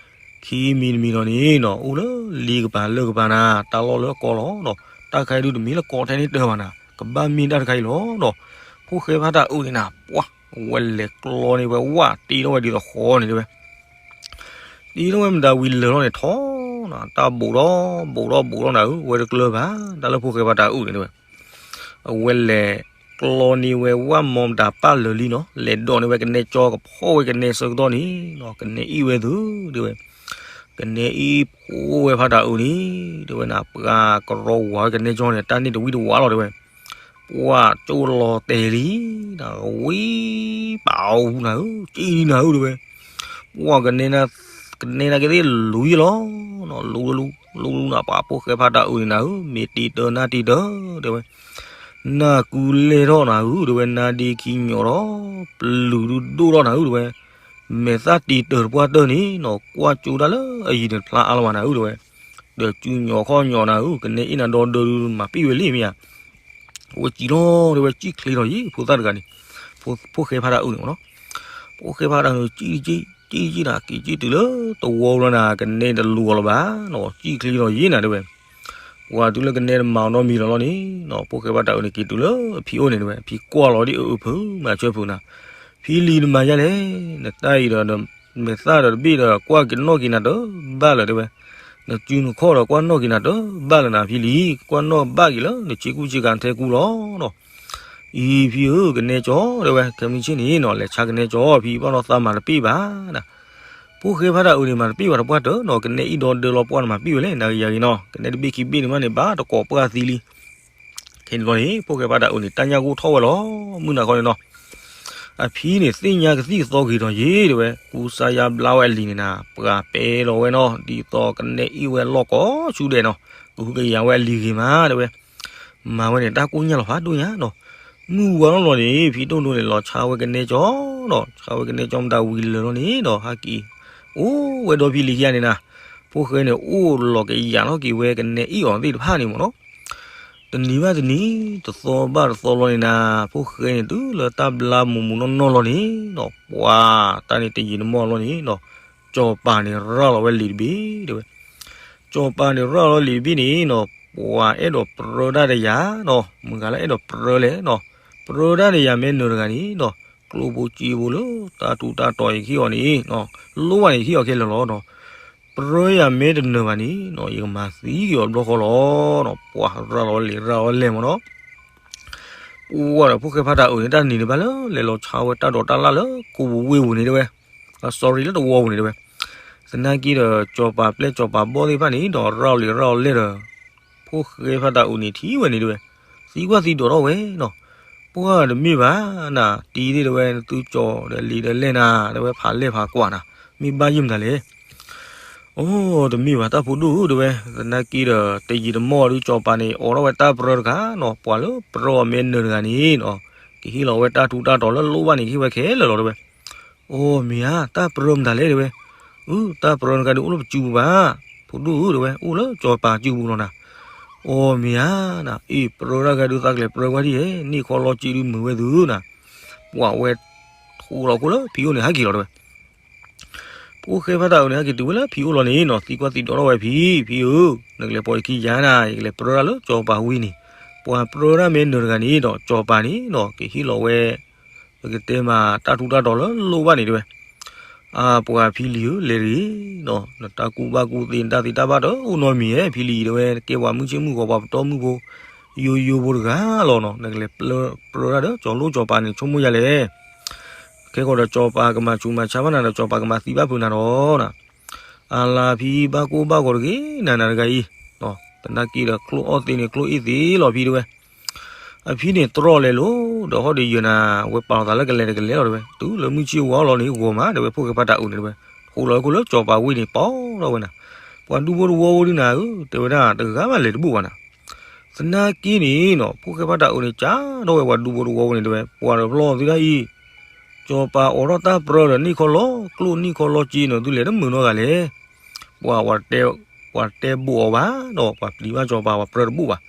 ခံမံၤတမံၤလီၤန့ၣ်နီၤ အိၣ်လၢလ့ကပၤလၢကပၤနၤ တၢ်လီၢ်လၢကီလီၤနီၤ, တၢ်ခါအံၤဒုးတမ့ၢ်လၢကီထဲန့ၣ်တၢ်ဘၣ်နၤ ကဘၣ်မ့ၢ်တၢ်တခါအံၤလီၤနီၤ, ဖိၣ်ဃဲဖါတၢ်အုးန့ၣ်နၤ ပှၤ ဝဲလဲၤကျီန့ၢ်ဝဲဝၣ်တ့ထီၣ်ဝဲဒ်သိးဃီန့ၣ်တဲဝဲ, တ့ထီၣ်ဝဲမတၤဝံၤလၢာ်လီၤန့ၣ်ထီနီၤ တၢ်ဘူးထီၣ်ဘူးထီၣ်ဘူးထီၣ်နၤဧၢ ဝဲတကျၢၤဘၣ် တၢ်လၢဖိၣ်ဃဲဖါတၢ်အုးန့ၣ်တဲဝဲ အဝဲလဲၤကျီန့ၢ်ဝဲဝၣ်မီမတၤပၢ်လၢာ်လံနီၤ လဲၤဒိးန့ၢ်ဝဲကနဲကၠီကဖီၣ်ဝဲကနဲဆၢကတီၢ်န့ၣ်နီၤ ကနဲအံၣ်ဝဲသုတဲဝဲ, ကနဲအံၣ်ဖိဝဲဖါတၢ်အုးန့ၣ် တဲဝဲနၤ ပှၤကရီဝၤဝဲကနဲကၠီန့ၣ် တၢ်န့ၢ်တဝံၣ်တဝါလီၤတဲဝဲ, ပှၤကၠိလီၤတဲာ်လံနၤ ဝံၤပာ်အူနၤဧၢ ကံနၤဧၢတဲဝဲ ပှၤကနဲ ကနဲနၤကသ့ၣ်လူၤယ့ၢ်လီၤ, လူၤလူၤလူၤလူၤနၤ ပှၤဖိၣ်ဃဲဖါတၢ်အုးန့ၣ်နၤဧၢ မ့ၢ်တ့တၢနၢ်တ့တၢတဲဝဲ, နၢ်ကူလဲၢ်ထီၣ်နၤဧၢတဲဝဲ နါဒ့ခံညီၣ်ဒီး ပျုၤဒုးဒိၣ်ထီၣ်နၤဧၢတဲဝဲ, မဲာ်သၣ်တ့တၢတပှၢ်တၢၢ်န့ၣ်နီၤ ကွၢ်ကၠိတၢ်လၢအယံၤန့ၣ်တဖျါအါလီၤဘၣ်နၤဧၢတဲဝဲ, ဒီးစုညီၣ်ခီၣ်ညီၣ်နၤဧၢ ကနဲအ့ၣ်နၤဒီဒၢဒုးမၤပံာ်ဝဲလံမ့ၢ်ဧါ ဝဲစံၣ်လီၤတဲဝဲ စံၣ်ချ့လီၤယံၤ ဖိသၣ်တဂၤန့ၣ်, ဖိၣ်ဃဲဖါတၢ်အုးန့ၣ်မ့ၢ်နီၤ, ဖိၣ်ဃဲဖါတၢ်အုးန့ၣ် စံၣ်စံၣ်စံၣ်နၤ က့ၤစံၣ်တုၤလၢတဝီလီၤနၤ ကနဲတလူၤအီၤလၢၤဘၣ်နီၤ စံၣ်ချ့လီၤယံၤနၤတဲဝဲ, ပှၤတုၤလၢကနဲတမၤအီၤနီတမံၤလီၤလီၤန့ၣ်နီၤ ဖိၣ်ဃဲဖါတၢ်အုးန့ၣ် က့ၤတုၤလၢအဖံအိၣ်န့ၣ်တဲဝဲ အဖံကွၢ်လီၤဒ်အအုးဖုးမၤဆၢဖုးနၤ, ဖံလံၤနမၤယါလဲၣ်, နတၢ်အံၤဒီး မဲာ်သၣ်ဒီးတဘ့ၣ်ဒီး ကွၢ်က့ၤနီၣ်က့ၤနၤတဘၣ်လၢၤတဲဝဲ, နစုနခီၣ်ဒီးကွၢ်နီၣ်က့ၤနၤတဘၣ်လၢၤနၤ ဖံလံၤ ကွၢ်နီၣ်ဘၣ်က့ၤလၢနဆ့ကူဆ့ကၤနထဲကူလီၤနီၤ, အံၤဖံဧၢ, ကနဲကၠီ တဲဝဲ, ခဲမုၢ်ဆ့ၣ်န့ၣ်နီၤ လဲၤဆါကနဲကၠီ ဖံဘၣ်ဒီးသးမၤတပ့ၢ်ဘၣ်နၤ. ဖိၣ်ဃဲဖါတၢ်အုးန့ၣ် မၤတပ့ၢ်ဘၣ်တပှၢ်တၢၢ်နီၤ, ကနဲအံၣ်ဒီဒၢလီၤပှၢ်န့ၣ် မၤပ့ၢ်ဝဲလဲၣ် နၤကယၤဂ့ၤနီၤ, ကနဲတဘ့ၣ်ခံဘ့ၣ်န့ၣ်မးန့ၣ် ဘၣ်တကိးပှၢ်သံလံ. ခဲန့ၣ်လီၤန့ၣ် ဖိၣ်ဃဲဖါတၢ်အုးန့ၣ် တၢ်ညၣ်ဂိၢ်ထီၣ်ဝဲလီၤ. မုၢ်နၤခီန့ၣ်နီၤ အဖံန့ၣ် သ့ၣ်ညါကသံၣ်ကသီဂ့ၤဒီးယ့ၢ် တဲဝဲ, ကူစါယါဘျါဝဲအလံၤန့ၣ်နၤ ပှၤပဲလီၤဝဲနီၤ, ဒ်သိးကနဲအံၣ်ဝဲလီၢ်ကိးဆူဒဲးနီၤ, ကဟုကယာ်ဝဲအလံၤဂ့ၤမး တဲဝဲ. မၤဝဲန့ၣ် တၢ်ကိၢ်ညါလီၤဖးဒိၣ်ညါနီၤ. မုၢ်ဝါထီၣ်လီၤန့ၣ် ဖံဒိၣ်ဒိၣ်န့ၣ် လီၤဆါဝဲကနဲကၠီနီၤ, ဆါဝဲကနဲကၠီမတၤဝံၤလၢာ်လီၤန့ၣ်ဒီး ဟဲက့ၤ အိၣ်ဝဲဒီးဖံလံၤခံဂၤန့ၣ်နၤ. ဖိၣ်ဃဲန့ၣ် အိၣ်လီၤကယာ်ထီၣ်က့ၤဝဲကနဲအံၣ်အီၤသ့ၣ်တဖၣ်န့ၣ်မ့ၢ်နီၤ. တနံၤဘၣ်တနံၤ တသီဘၣ်တသီလီၤန့ၣ်နၤ, ဖိၣ်ဃဲန့ၣ် တုၤလၢတၢ်ဘျါမုာ်မုာ်နီၢ်နီၢ်လီၤန့ၣ်ဒီး ပှၤတၢ်န့ၣ်တယံာ်တမီၢ်လီၤန့ၣ်ဒီး ကၠီၤပၤန့ၣ်ရၤလီၤဝဲလံာ်တဘ့ၣ် တဲဝဲ. ကၠီၤပၤန့ၣ်ရၤလီၤလံာ်တဘ့ၣ်န့ၣ်နီၤ, ပှၤအဲၣ်ဒိးပြၢတၢ်တယၤနီၤ, မုၢ်ဂၤလၢအဲၣ်ဒိးပြၢလဲၣ်နီၤ, ပြၢတၢ်တယၤမ့ၢ်နၢၤတဂၤန့ၣ်နီၤ, ကျိၣ်ဖိစ့ဖိလၢတၢ်ထူးတၢ်တီၤယကဟ့ၣ်အီၤန့ၣ်နီၤ, လိၣ်ဘၣ်န့ၣ်ယကဟ့ၣ်အီၤခဲလၢာ်လီၤနီၤ. ပြၢယၤမ့ၢ်တနၢၤဘၣ်န့ၣ်နီၤ, ယကမၤသံက့ၤအီၤတဘျီဃီလီၤနီၤ. ပှၤရၤလီၤဝဲလံာ်ရၤလီၤဝဲလဲၢ်မ့ၢ်နီၤ. ပှၤဒီးဖိၣ်ဃဲဖါတၢ်အုးန့ၣ် တၢ်တနံၤန့ၣ်ဘၣ်လၢ လဲၤလီၤဆါဝဲတၢ်ဒိးတၢ်လၣ်လၢကိးပူၤဝ့ၢ်ပူၤန့ၣ်တဲဝဲ, အ sorry လၢတဝီပူၤန့ၣ်တဲဝဲ. သနာ်က့ဒီး ကၠီၤပၤပျဲၢ်ကၠီၤပၤဘီၣ်သ့ၣ်တဖၣ်န့ၣ်ဒီး ရၤလီၤလံာ်ရၤလီၤလဲၢ်ဒီး ဖိၣ်ဃဲဖါတၢ်အုးန့ၣ်ထံၣ်ဝဲန့ၣ်တဲဝဲ, သံကွၢ်သံဒိးထီၣ်ဝဲနီၤ. ပှၤတမ့ၢ်ဘၣ်နၤ, တံၤသ့ၣ်တဲဝဲ နသုကၠီၤဒီးလံာ်ဒီးလဲၢ်နၤ, တဲဝဲဖးလဲၢ်ဖးကွၢ်နၤ, မ့ၢ်ဘၣ်ယုၢ်မတၤလဲၣ်. အိ တမ့ၢ်ဘၣ်တၢ်ဖိဒိၣ်ဧၢတဲဝဲ, သနာ်က့ဒီး တယံာ်တမီၢ်ဒုးကၠီၤပၤန့ၣ် အိးထီၣ်ဝဲတၢ်ပြၢတခါနီၤ, ပှၤလၢပြၢအီၤမ့ၢ်နၢၤတဂၤန့ၣ်နီၤ, ကဟ့ၣ်လီၤဝဲတၢ်ထူးတၢ်တီၤလၢလိၣ်ဘၣ်န့ၣ် ကဟ့ၣ်ဝဲခဲလၢာ်လီၤတဲဝဲ. အိ မ့ၢ်ဧါ, တၢ်ပြၢမတၤလဲၣ်တဲဝဲ. အု တၢ်ပြၢတခါဒုးအိၣ်လၢပစုပူၤဘၣ်, ဖိဒိၣ်ဧၢတဲဝဲ, အိၣ်လၢကၠီၤပၤစုပူၤလီၤနၤ. အိ မ့ၢ်ဧါနၤ, အ့ၣ် ပြၢတၢ်တခါဒုးသးကလဲၤပြၢကွၢ်ဒ်ယဲ, န့ၢ်ခီလီၤက့ဒုးမုာ်ဝဲသုနၤ. ပှၤဝဲ ထူးလီၤခိၣ်လၢဖံအိၣ်န့ၣ် ဟဲက့ၤလီၤတဲဝဲ. ဖိၣ်ဃဲဖါတၢ်အုးန့ၣ် ဟဲက့ၤတုၤဝဲလၢဖံအိၣ်လီၤန့ၣ်နီၤ, သံကွၢ်သံဒိးထီၣ်ဝဲဖံ, ဖံဧၢ, နကလဲၤပိာ်ယခံယၤနၤ, ယကလဲၤပြၢတၢ်လၢကၠီၤပၤဝံၤန့ၣ်, ပှၤပြၢတၢ်မ့ၢ်နၢၤတဂၤန့ၣ်ဒီး ကၠီၤပၤန့ၣ်နီၤ ကဟ့ၣ်လီၤဝဲ ပကတဲမးတၢ်ထူးတၢ်တီၤလၢလိၣ်ဘၣ်န့ၣ်တဲဝဲ. အါ ပှၤဖံလံၤဧၢ လဲၤတဂ့ၤနီၤ, နတၢ်ကူၣ်ဘၣ်ကူၣ်သ့ နတၢ်သ့တၢ်ဘၣ်တအိၣ်နီတမံၤဧါ ဖံလံၤတဲဝဲ, နကဲပှၤမုၢ်ဆ့ၣ်မုၢ်ဂီၤ ပှၤပတီၢ်မုၢ်ဖိ ယိယိဖိတဂၤလီၤနီၤ, နကလဲၤပြၢတၢ်ဒီးကၠီၤလိၣ်ကၠီၤပၤန့ၣ် ဆိကမိၣ်ယၤလဲၣ်. ခဲကီးဒီးကၠီၤပၤကမၤဆူးမၤဆါဘၣ်နၤဒီး ကၠီၤပၤကမၤသံဘၣ်ဖုးနၤဒီးနၤ. အလၤဖံဘၣ်ကိၢ်ဘၣ်ဂီၤတဂ့ၤ နၤနၤတဂၤအံၤ, သနာ်က့ဒီး ချိၣ်အီၣ်သ့န့ၣ် ချိၣ်အ့ၣ်သ့လီၤဖံတဲဝဲ. အဖံန့ၣ်တြီလဲၤလိၤဒီး ဟီၣ်ဒုးယၢၤနၤ, ဝဲပာ်လီၤသးလၢကလဲၤတကလဲၤလီၤတဲဝဲ, တုၤလၢမုၢ်ဆ့ၣ်ဝါလီၤန့ၣ် ဂီၤမးတဲဝဲ, ဖိၣ်ဃဲဖါတၢ်အုးန့ၣ်တဲဝဲ, ဃိလီၤခိၣ်လၢကၠီၤပၤဝ့ၢ်န့ၣ် ပိာ်ထီၣ်ဝဲနၤ. ပှၤဒူဖိတဝီဖိဒုးနၤဧၢ တဲဝဲဒၣ် တဂၤမးလဲၤတဘူၣ်ဘၣ်နၤ. သနာ်က့န့ၣ်နီၤ ဖိၣ်ဃဲဖါတၢ်အုးန့ၣ် ကးထီၣ်ဝဲပှၤဒူဖိတဝီဖိန့ၣ်တဲဝဲ, ပှၤဒီးပျီသုဒၣ်အံၤ, ကၠီၤပၤအိးထီၣ်တၢ်ပြၢဒီး န့ၢ်ခီလီၤကျိၣ် န့ၢ်ခီလီၤစ့နီၤ, သုလဲၤတမုာ်နီတဂၤလဲၣ်. ပှၤ ပှၤတဲဘူၣ်အီၤဘၣ်ဒီး ပှၤပျံၤဘၣ်ကၠီၤပၤ ပှၤပြၢတဘူၣ်ဘၣ်.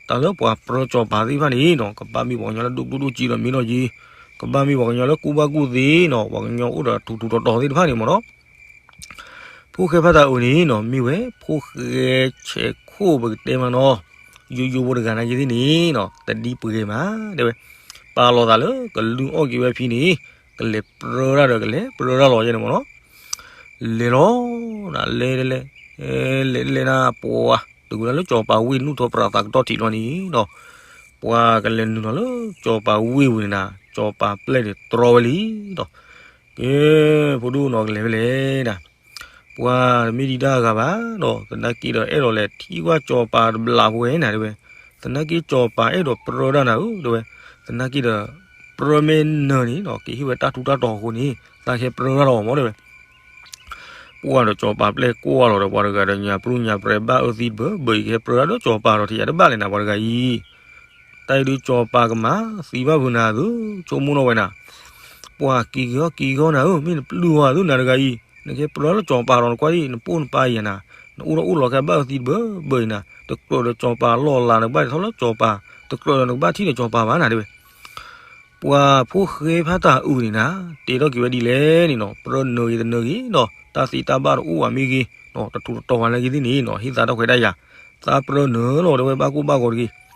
တၢ်လၢပှၤပြၢကၠီၤပၤသ့ၣ်တဖၣ်န့ၣ်နီၤ ကဘၣ်မ့ၢ်ပှၤကညီလၢဒိၣ်ဒိၣ်ဒိၣ်စ့ဒီးမ့ၢ်နီၢ်က့, ကဘၣ်မ့ၢ်ပှၤကညီလၢကူၣ်ဘၣ်ကူၣ်သ့နီၤ, ပှၤကညီအိၣ်ဒီးထူးထူးတီၤတီၤသ့ၣ်တဖၣ်န့ၣ်မ့ၢ်နီၤ. ဖိၣ်ဃဲဖါတၢ်အုးန့ၣ်နီၤ မ့ၢ်ဝဲ ဖိၣ်ဃဲဆဲးခိၣ်ပကတဲမးနီၤ, ယိယိဖိတဂၤနာ်က့သ့ၣ်န့ၣ်နီၤ တဒ်ပှဲၤမး တဲဝဲ, ပာ်လီၤသးလၢကလုၢ်အီၣ်က့ၤဝဲဖံန့ၣ်, ကလဲၤပြၢတၢ်ဒီးကလဲၤပြၢတၢ်လီၤယဲန့ၣ်မ့ၢ်နီၤ. လဲၤလီၤ, လဲၤလဲၤလဲၤ, လဲၤလဲၤနၤပှၤ, တုၤဝဲဒၣ်လၢကၠီၤပၤဝ့ၢ်နုာ်ထီၣ်ပြးသးကတီၢ်ထံးလီၤန့ၣ်နီၤ, ပှၤကလဲၤနုာ်လီၤလၢကၠီၤပၤဝ့ၢ်ပူၤန့ၣ်နၤ, ကၠီၤပၤပျဲၢ်န့ၣ်တြီဝဲလံဒီး ကဲ, ဖိဒိၣ်နီၤကလဲၤဖဲလဲၣ်နၤ, ပှၤတမ့ၢ်ဒံးဒၣ်ဂၤဘၣ်ဒီး သနာ်က့ဒီးအဲၣ်ဒိးလဲၤထံၣ်ကွၢ်ကၠီၤပၤတဘျီဖိဝဲနၤတဲဝဲ, သနာ်က့ကၠီၤပၤအဲၣ်ဒိးပြၢဒၣ်နၤဧၢတဲဝဲ, သနာ်က့ဒီး ပြၢမ့ၢ်နၢၤန့ၣ်နီၤ ကဟ့ၣ်ဝဲတၢ်ထူးတၢ်တီၤအဃိန့ၣ် သးကဟဲပြၢဒၣ်လီၤမ့ၢ်တဲဝဲ. ပှၤဒီးကၠီၤပၤပျဲၢ်ကွၢ်လီၤဒီး ပှၤတဂၤဒီးညါပြူၢ်ညါပြဲၤ ဘၣ်အၢသံတဘၢဘၢအံၤ ကဟဲပြၢဒၣ်ဒီးကၠီၤပၤဒီး ထံၣ်ယၤတဘၣ်လဲၣ်နၤ ပှၤတဂၤအံၤ, တၢ်အံၤဒုးကၠီၤပၤကမၤသံဘၣ်ဖုးနၤသု, ဆိကမိၣ်နီၣ်ဝဲနၤ, ပှၤက့ၤက့ၤအီၣ်က့ၤက့ၤအီၣ်နၤဧၢ, မ့ၢ်နပျုၢ်ဝဲသုနၤတဂၤအံၤ, နကဟဲပြၢလၢကၠီၤပၤဒီးနကွၢ်ဒံး နပိၢ်နပၢ်အံၤနၤ, နအိၣ်ဒီးအိၣ်လီၤခဲဘၣ်အၢသံတဘၢဘၢအံၤနၤ, တကြၢးဒီးကၠီၤပၤလီၢ်လၤ နကဘၣ်ထီၣ်လၢကၠီၤပၤ, တကြၢးဒီးနကဘၣ်ထံၣ်ဒီးကၠီၤပၤဘၣ်နၤတဲဝဲ. ပှၤဖိၣ်ဃဲဖါတၢ်အုးန့ၣ်နၤ, တဲထီၣ်က့ၤဝဲဒ်လဲၣ်န့ၣ်နီၤ, ပြၢနၢၤဂ့ၤတနၢၤဂ့ၤဒီး တၢ်သ့တၢ်ဘၣ်တအိၣ်ဘၣ်မ့ၢ်ဂ့ၤ, တထူးတတီၤဘၣ်နာ်က့သ့ၣ်န့ၣ်နီၤ, ဟ့ၣ်သါထီၣ်ခွဲးတၢ်ယာ်, သးပြၢနၢၤလီၤတဲဝဲ ဘၣ်ကိၢ်ဘၣ်ဂီၤတဂ့ၤ.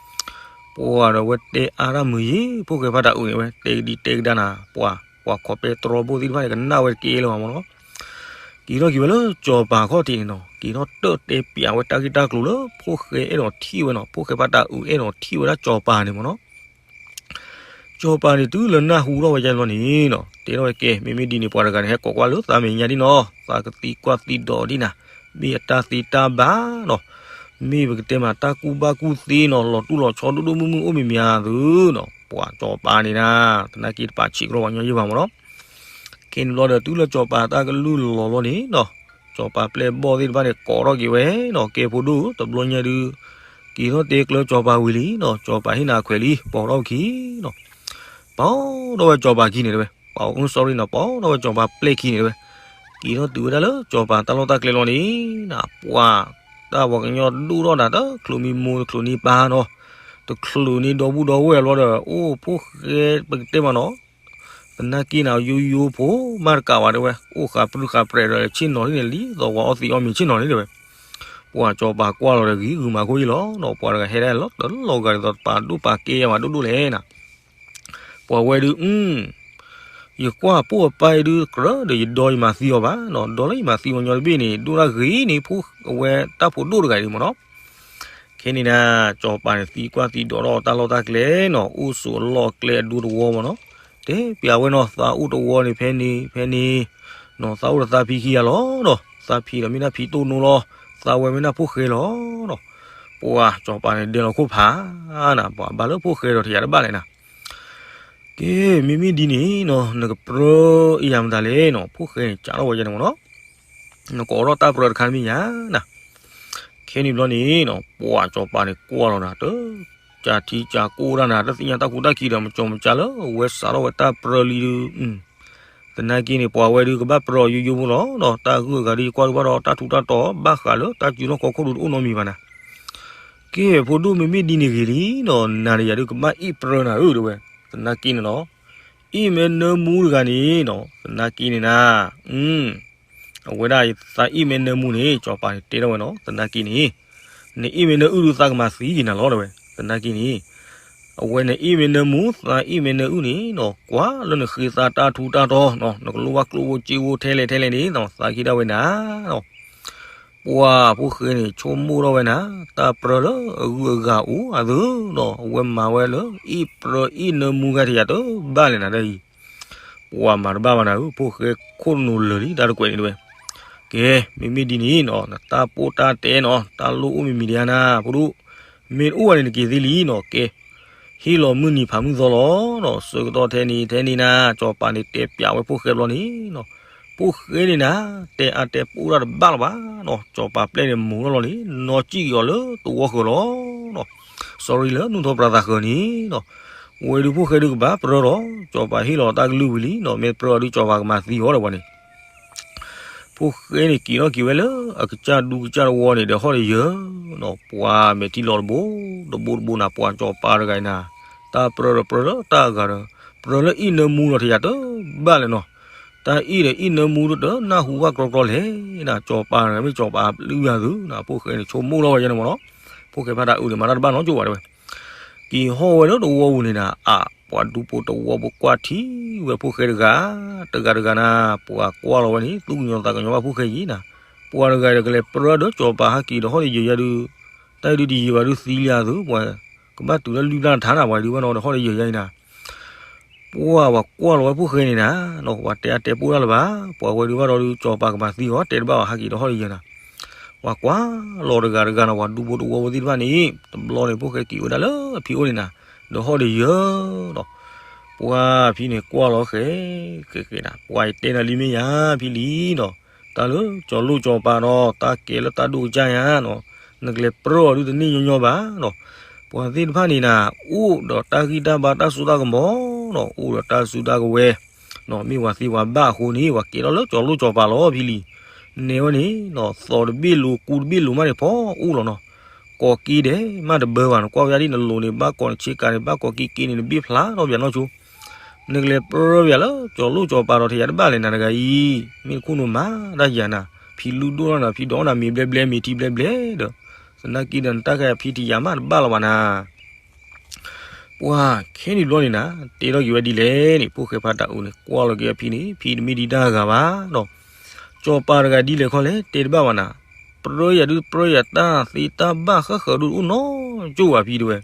ပှၤဒီးဝဲတဲအါတၢ်မုာ်ယ့ၢ် ဖိၣ်ဃဲဖါတၢ်အုးန့ၣ်ဝဲ တဲကဒံတဲကဒါနၤ, ပှၤ ပှၤခီၣ်ပဲတြီဖိသ့ၣ်တဖၣ်န့ၣ် ကနၣ်ဝဲတကဲလၢၤဘၣ်မ့ၢ်နီၤ. က့ၤထီၣ်က့ၤဝဲလၢကၠီၤပၤခီၣ်ထံးန့ၣ်နီၤ, က့ၤထီၣ်တၢၣ်တဲပၠးဝဲတၢ်ဂ့ၢ်တၢ်ကျိၤလၢ ဖိၣ်ဃဲအဲၣ်ဒိးထံၣ်ဝဲနီၤ, ဖိၣ်ဃဲဖါတၢ်အုးအဲၣ်ဒိးထံၣ်ဝဲဒၣ်ကၠီၤပၤန့ၣ်မ့ၢ်နီၤ. စီၤပၤန့ၣ်တုၤလၢနၢ်ဟူထီၣ်ဝဲယဲလီၤန့ၣ်နီၤ တဲထီၣ်ဝဲကဲ မ့မ့ၢ်ဒ်န့ၣ် ပှၤတဂၤန့ၣ် ဟဲကိးကွၢ်လၢသးမဲာ်ညါဒ်နီၤ သးကသံကွၢ်သံဒိးဒ်နၤ မ့ၢ်အတၢ်သ့တၢ်ဘၣ်နီၤ မ့ၢ်ပကတဲမးတၢ်ကူၣ်ဘၣ်ကူၣ်သ့နီၤ လီၤတူၢ်လီၤဆီဒိၣ်ဒိၣ်မုၢ်မုၢ်အိၣ်မံၤမံၤဧါသုနီၤ ပှၤစီၤပၤန့ၣ်နၤ သနာ်က့တပာ်ဆံးကရီပှၤညီယဲၢ်ဘၣ်မ့ၢ်နီၤ ခဲန့ၣ်ဘျီဒီး တုၤလၢစီၤပၤတၢ်ကလုၢ်လီၤဘျီန့ၣ်နီၤ စီၤပၤပျဲၢ်ဘီၣ်သ့ၣ်တဖၣ်န့ၣ် ကိးထီၣ်က့ၤဝဲနီၤ ကဲဖိဒိၣ် တဘျီညါဒုး က့ၤထီၣ်တဲကျၢစီၤပၤဝံၤလံနီၤ စီၤပၤဟ့ၣ်နၤခွဲးလံ ပိာ်ထီၣ်ခံနီၤ ပိာ်ထီၣ်ဝဲစီၤပၤခံန့ၣ်တဲဝဲ ပှၤ sorry နီၤ ပိာ်ထီၣ်ဝဲစီၤပၤပျဲၢ်ခံန့ၣ်တဲဝဲ က့ၤထီၣ်တုၤဝဲဒၣ်လၢစီၤပၤတၢ်လီၢ်တၢ်ကျဲလီၤန့ၣ် နပှၤ တၢ်ပှၤကညီဒိၣ်ထီၣ်နၤ တချုးမံမူ တချုးနံပၢ်နီၤ တချုးန့ၣ်ဒီပုၢ်ဒီဝဲၢ်ဘျီဒီး အိၣ်ဖိၣ်ဃဲပကတဲမးနီၤ သနာ်က့နၤ ယိယိဖိမးတကးဘၣ်တဲဝဲ အိၣ်ဃးပြူဃးပြဲးဒီးဆ့ၣ်နီၤန့ၣ် လံသီဝဲအီသံးအီမံၤဆ့ၣ်နီၤန့ၣ်တဲဝဲ ပှၤစီၤပၤကွၢ်လီၤဒီးဂံၢ်ဂုာ်မၤခိၣ်အံၤလီၤနီၤ ပှၤတဂၤဟဲဒၣ်လီၤတလီၤဂာ်ဒ်သိးတပာ်ဒိၣ်ပာ်ကဲယဲမးဒိၣ်ဒိၣ်လဲၣ်နၤ ပှၤဝဲဒုး ယကွၢ်ပိၢ်အပၢ်အံၤဒုးကြၢးဒီးယဒီယမၤသံအီၤဘၣ်နီၤ ဒီးလၢယမၤသံအီၤညီတဘ့ၣ်န့ၣ် ဒိၣ်တၢ်ဂ့ၤန့ၣ် ဖိအဝဲတၢ်ဖိဒိၣ်တဂၤအံၤမ့ၢ်နီၤ ခဲန့ၣ်နၤ စီၤပၤန့ၣ်သံကွၢ်သံဒိးထီၣ်တၢ်လီၢ်တၢ်ကျဲနီၤ အိၣ်ဆိးအလီၢ်အကျဲအဒိတဝီမ့ၢ်နီၤ တဲပျးဝဲနီၤ သးအိၣ်တဝီန့ၣ်ဖဲန့ၣ် ဖဲန့ၣ် နီၤ သးအိၣ်ဒီးသးဖံခံဂၤလီၤနီၤ သးဖံဒီးမ့ၢ်ဒၣ်ဖံတိၢ်နိလီၤ သးဝဲမ့ၢ်ဒၣ်ဖိၣ်ဃဲလီၤနီၤ ပှၤစီၤပၤန့ၣ်ဒဲးလီၤခိၣ်ဖးနၤ ပှၤဘၣ်လၢဖိၣ်ဃဲဒီးတယၤတဘၣ်လဲၣ်နၤ ကဲ မ့မ့ၢ်ဒ်န့ၣ်နီၤ နကပြၢအံၤယၤမတၤလဲၣ်နီၤ ဖိၣ်ဃဲန့ၣ်စးထီၣ်ဝဲယဲန့ၣ်မ့ၢ်နီၤ နကိးထီၣ်တၢ်ပြၢတခါတမ့ၢ်ယၤနၤ ခဲန့ၣ်ဘျီန့ၣ်နီၤ ပှၤစီၤပၤန့ၣ်ကွၢ်လီၤနၤ တ ကးထံကးကိၢ်တၢ်နၤ တသ့ၣ်ညါတၢ်ကူတၢ်ခံဒီး မကၠီမကၠါလၢအဝဲစးထီၣ်ဝဲတၢ်ပြၢလံဒုး သနာ်က့န့ၣ် ပှၤဝဲဒုးကဘၣ်ပြၢယိယိဖိလီၤနီၤ တၢ်ဂုၤအဂၤဒုးယကွၢ်ဒုးဘၣ်ဒီး တၢ်ထူးတၢ်တီၤဘၣ်ဃးလၢတၢ်စုလီၢ်ခီခိၣ်ဒုးတအိၣ်နီတမံၤဘၣ်နၤ ကဲ ဖိဒိၣ်မ့မ့ၢ်ဒ်န့ၣ်ဂ့ၤလံနီၤ နၤဒီးယၤဒုးကဘၣ်အ့ၣ်ပြၢနၤဧၢတဲဝဲ သနာ်က့န့ၣ်နီၤ အ့ၣ်မ့ၢ်နၢမူတဂၤန့ၣ်နီၤ သနာ်က့န့ၣ်နၤ အဝဲဒၣ်သးအ့ၣ်မ့ၢ်နၢမူန့ၣ် စီၤပၤန့ၣ်တဲထီၣ်ဝဲနီၤ သနာ်က့န့ၣ် နအ့ၣ်မ့ၢ်နၢအုၣ်ဒုးသးကမၤသံက့ၤနၤလီၤတဲဝဲ သနာ်က့န့ၣ် အဝဲနအ့ၣ်မ့ၢ်နၢမူ သးအ့ၣ်မ့ၢ်နၢအုၣ်န့ၣ်နီၤ ကွၢ်လၢနဃ့သးတၢ်ထူးတၢ်တီၤနီၤ နကလိၣ်ဘၣ်ကျိၣ်ဖိစ့ဖိထဲလဲၣ်ထဲလဲၣ်န့ၣ်နီၤ သးက့ၤဒၣ်ဝဲနၤနီၤ ပှၤဖိၣ်ဃဲန့ၣ် ဆိကမိၣ်ထီၣ်ဝဲနၤ တၢ်ပြၢလၢအဂုၤအဂၤအိၣ်အသိးနီၤ အဝဲမၤဝဲလၢ အ့ၣ်ပြၢအ့ၣ်နၢမူဂၤတယၤတဘၣ်လဲၣ်နၤဒ်အံၤ ပှၤမၤတဘၣ်ဘၣ်နၤဧၢ ဖိၣ်ဃဲခိၣ်နူာ်လၢာ်လံ တၢ်တကွဲးန့ၣ်တဲဝဲ ကဲ မ့မ့ၢ်ဒ်န့ၣ်နီၤ နတၢ်ပိၢ်တၢ်တဲနီၤ တၢ်လိၣ်အိၣ်မံၤမံၤဒံးဧါနၤ ဖိဒိၣ် မ့ၢ်တအိၣ်ဘၣ်န့ၣ် နက့ၤသ့လံနီၤ ကဲ ဟ့ၣ်လီၤမုၢ်နံၤဖးမုၢ်သီလီၤနီၤ ဆၢကတီၢ်ထဲန့ၣ် ထဲန့ၣ်နၤ စီၤပၤန့ၣ်တဲပျးဝဲဖိၣ်ဃဲဘျီန့ၣ်နီၤ ဖိၣ်ဃဲန့ၣ်နၤ တဲအါတဲပိၢ်တၢ်တဘၣ်လၢၤဘၣ်နီၤ စီၤပၤပျဲၢ်န့ၣ်မူၤထီၣ်လီၤလံ နီၢ်ကံၣ်က့ၤအီၤလၢသဝီဃၢၤလီၤနီၤ sorry လၢနူၢ်ထီပြးသးဃၢၤန့ၣ်နီၤ ဝဲဒုးဖိၣ်ဃဲဒုးကဘၣ်ပြၢလီၤ စီၤပၤဟ့ၣ်လီၤတၢ်ကလုၢ်ဝံၤလံနီၤ မ့ၢ်တပြၢအီၤဒုးစီၤပၤကမၤသံအီၤဒီးပှၤန့ၣ် ဖိၣ်ဃဲန့ၣ်က့ၤထီၣ်က့ၤဝဲလၢအကစၢ်ဒူကစၢ်တဝီန့ၣ် ဒီးဟီၣ်ဒီးယၢၤနီၤ ပှၤမဲာ်ထံလီၤတဘိ တဘိတဘိနၤ ပှၤစီၤပၤတဂၤအံၤနၤ တၢ်ပြၢဒီးပြၢလၢတၢ်အဂၤဒီး ပြၢလၢအ့ၣ်နၢမူဒီးတယၤတဘၣ်လဲၣ်နီၤ တၢ်အ့ၣ်ဒီးအ့ၣ်နၢမူဒီးတနၢ်ဟူဘၣ်ကြီကြီလဲၣ်နၤ စီၤပၤတဂၤမ့ၢ်စီၤပၤလုၢ်ယၤသုနၤ ဖိၣ်ဃဲန့ၣ်ဆိကမိၣ်ထီၣ်ဝဲယဲန့ၣ်မ့ၢ်နီၤ ဖိၣ်ဃဲဖါတၢ်အုးန့ၣ် မၤတၢ်တဘၣ်နီတကၠိၢ်ဘၣ်တဲဝဲ က့ၤဟီၣ်ဝဲလၢတဝီပူၤန့ၣ်နၤ အါ ပှၤဒူဖိတဝီဖိကွၢ်ထံဝဲဖိၣ်ဃဲတဂၤ တဂၤတဂၤနၤ ပှၤကွၢ်လီၤဝဲန့ၣ် သူၣ်ကညီၤသးကညီၤဘၣ်ဖိၣ်ဃဲယံၤနၤ ပှၤတဂၤဒီးကလဲၤပြၢဒီးစီၤပၤဟဲက့ၤဒီးဟီၣ်ဒီးယၢၤယၤဒုး တၢ်အံၤဒုးတယံာ်ဘၣ်ဒုးသံလံဧါသု ပှၤကဘၣ်တုၤလၢလွံၢ်ဘျၣ်တထါနၤ ပှၤဒုးဘၣ်နီၤဒီးဟီၣ်ဒီးယၢၤယၤအံၤနၤ ပှၤပှၤကွၢ်လီၤဝဲဖိၣ်ဃဲန့ၣ်နၤ ပှၤတဲအါတဲပိၢ်တၢ်လၢၤဘၣ် ပှၤဝဲဒုးဘၣ်ဒီးဒုးစီၤပၤကမၤသံအီၤ တဲတဘၣ်ဘၣ်ဟဲက့ၤဒီးဟီၣ်ဒီးယၢၤနၤ ပှၤကွၢ်လီၤတဂၤတဂၤနီၤ ပှၤဒူဖိတဝီဖိသ့ၣ်တဖၣ်န့ၣ် တဘျီန့ၣ် ဖိၣ်ဃဲက့ၤဝဲဒၣ်လၢအဖံအိၣ်န့ၣ်နၤ ဒီးဟီၣ်ဒီးယၢၤဒီး ပှၤဖံန့ၣ်ကွၢ်လီၤဃဲ ဃဲဃဲနၤ ပှၤယတဲနၤလံမ့ၢ်ယၤဖံလံနီၤ တၢ်လၢကၠီၤလိၣ်ကၠီၤပၤဒီး တၢ်ကဲလၢတၢ်ဒိၣ်ကစၢ်ယၤနီၤ နကလဲၤပြၢအီၤဒုးတန့ၢ်ညီညီဘၣ်နီၤ ပှၤသ့ၣ်တဖၣ်န့ၣ်နၤ အိၣ်ဒီးတၢ်ဂံၢ်တၢ်ဘါတၢ်စိတၢ်ကမီၤနီၤ အိၣ်ဒီးတၢ်စုတၢ်ကဝဲၤနီၤ မ့ၢ်ပှၤသ့ပှၤဘၣ်အဃိန့ၣ် ပှၤကဲထီၣ်လၢကၠီၤလိၣ်ကၠီၤပၤလီၤဖံလံ နဲဝဲန့ၣ်နီၤ သီတဘ့ၣ်လိၤကူတဘ့ၣ်လိၤမးန့ၣ် ဖီအိၣ်လီၤနီၤ ကိးက့ဒဲးမးတဘၢဘၣ်နီၤ ကွၢ်ဝဲဒၣ်ဒ်နလိၤန့ၣ် ဘၣ်ကိးနဆ့ကၤန့ၣ် ဘၣ်ကိးက့က့န့ၣ်တဘ့ၣ်ဖျါထီၣ်ဘၣ်နီၢ်ဆိ နကလဲၤပြၢယၤလၢကၠီၤလိၣ်ကၠီၤပၤဒီး တယၤတဘၣ်လဲၣ်နၤတဂၤအံၤ မ့ၢ်တခူၣ်နူာ်မၤတၢ်ယၤနၤ ဖံလုၢ်ဒိၣ်ထီၣ်နၤ ဖံဒိးနၤ မ့ၤဘျဲဘျဲ မ့ၤထံဘျဲဘျဲဒီး သနာ်က့ဒီး နတၢ်ခဲအံၤဖံတယၤမးတဘၣ်လီၤဘၣ်နၤ ပှၤခဲန့ၣ်ဘျီန့ၣ်နၤ တဲထီၣ်က့ၤဝဲဒ်လဲၣ်န့ၣ် ဖိၣ်ဃဲဖါတၢ်အုးန့ၣ် ကွၢ်လီၤက့ၤအဖံန့ၣ် ဖံတမ့ၢ်ဒံးတၢ်ဂၤဘၣ်ဒီး ကၠီၤပၤတဂၤဒ်လဲၣ်ခီလဲၣ် တဲတဘၣ်ဘၣ်နၤ ပြၢယၤဒုးပြၢယၤတၢ်သ့တၢ်ဘၣ်ဃၣ်ဃၢၤဒုးတအိၣ်နီတကၠိၢ်ဘၣ်ဖံတဲဝဲ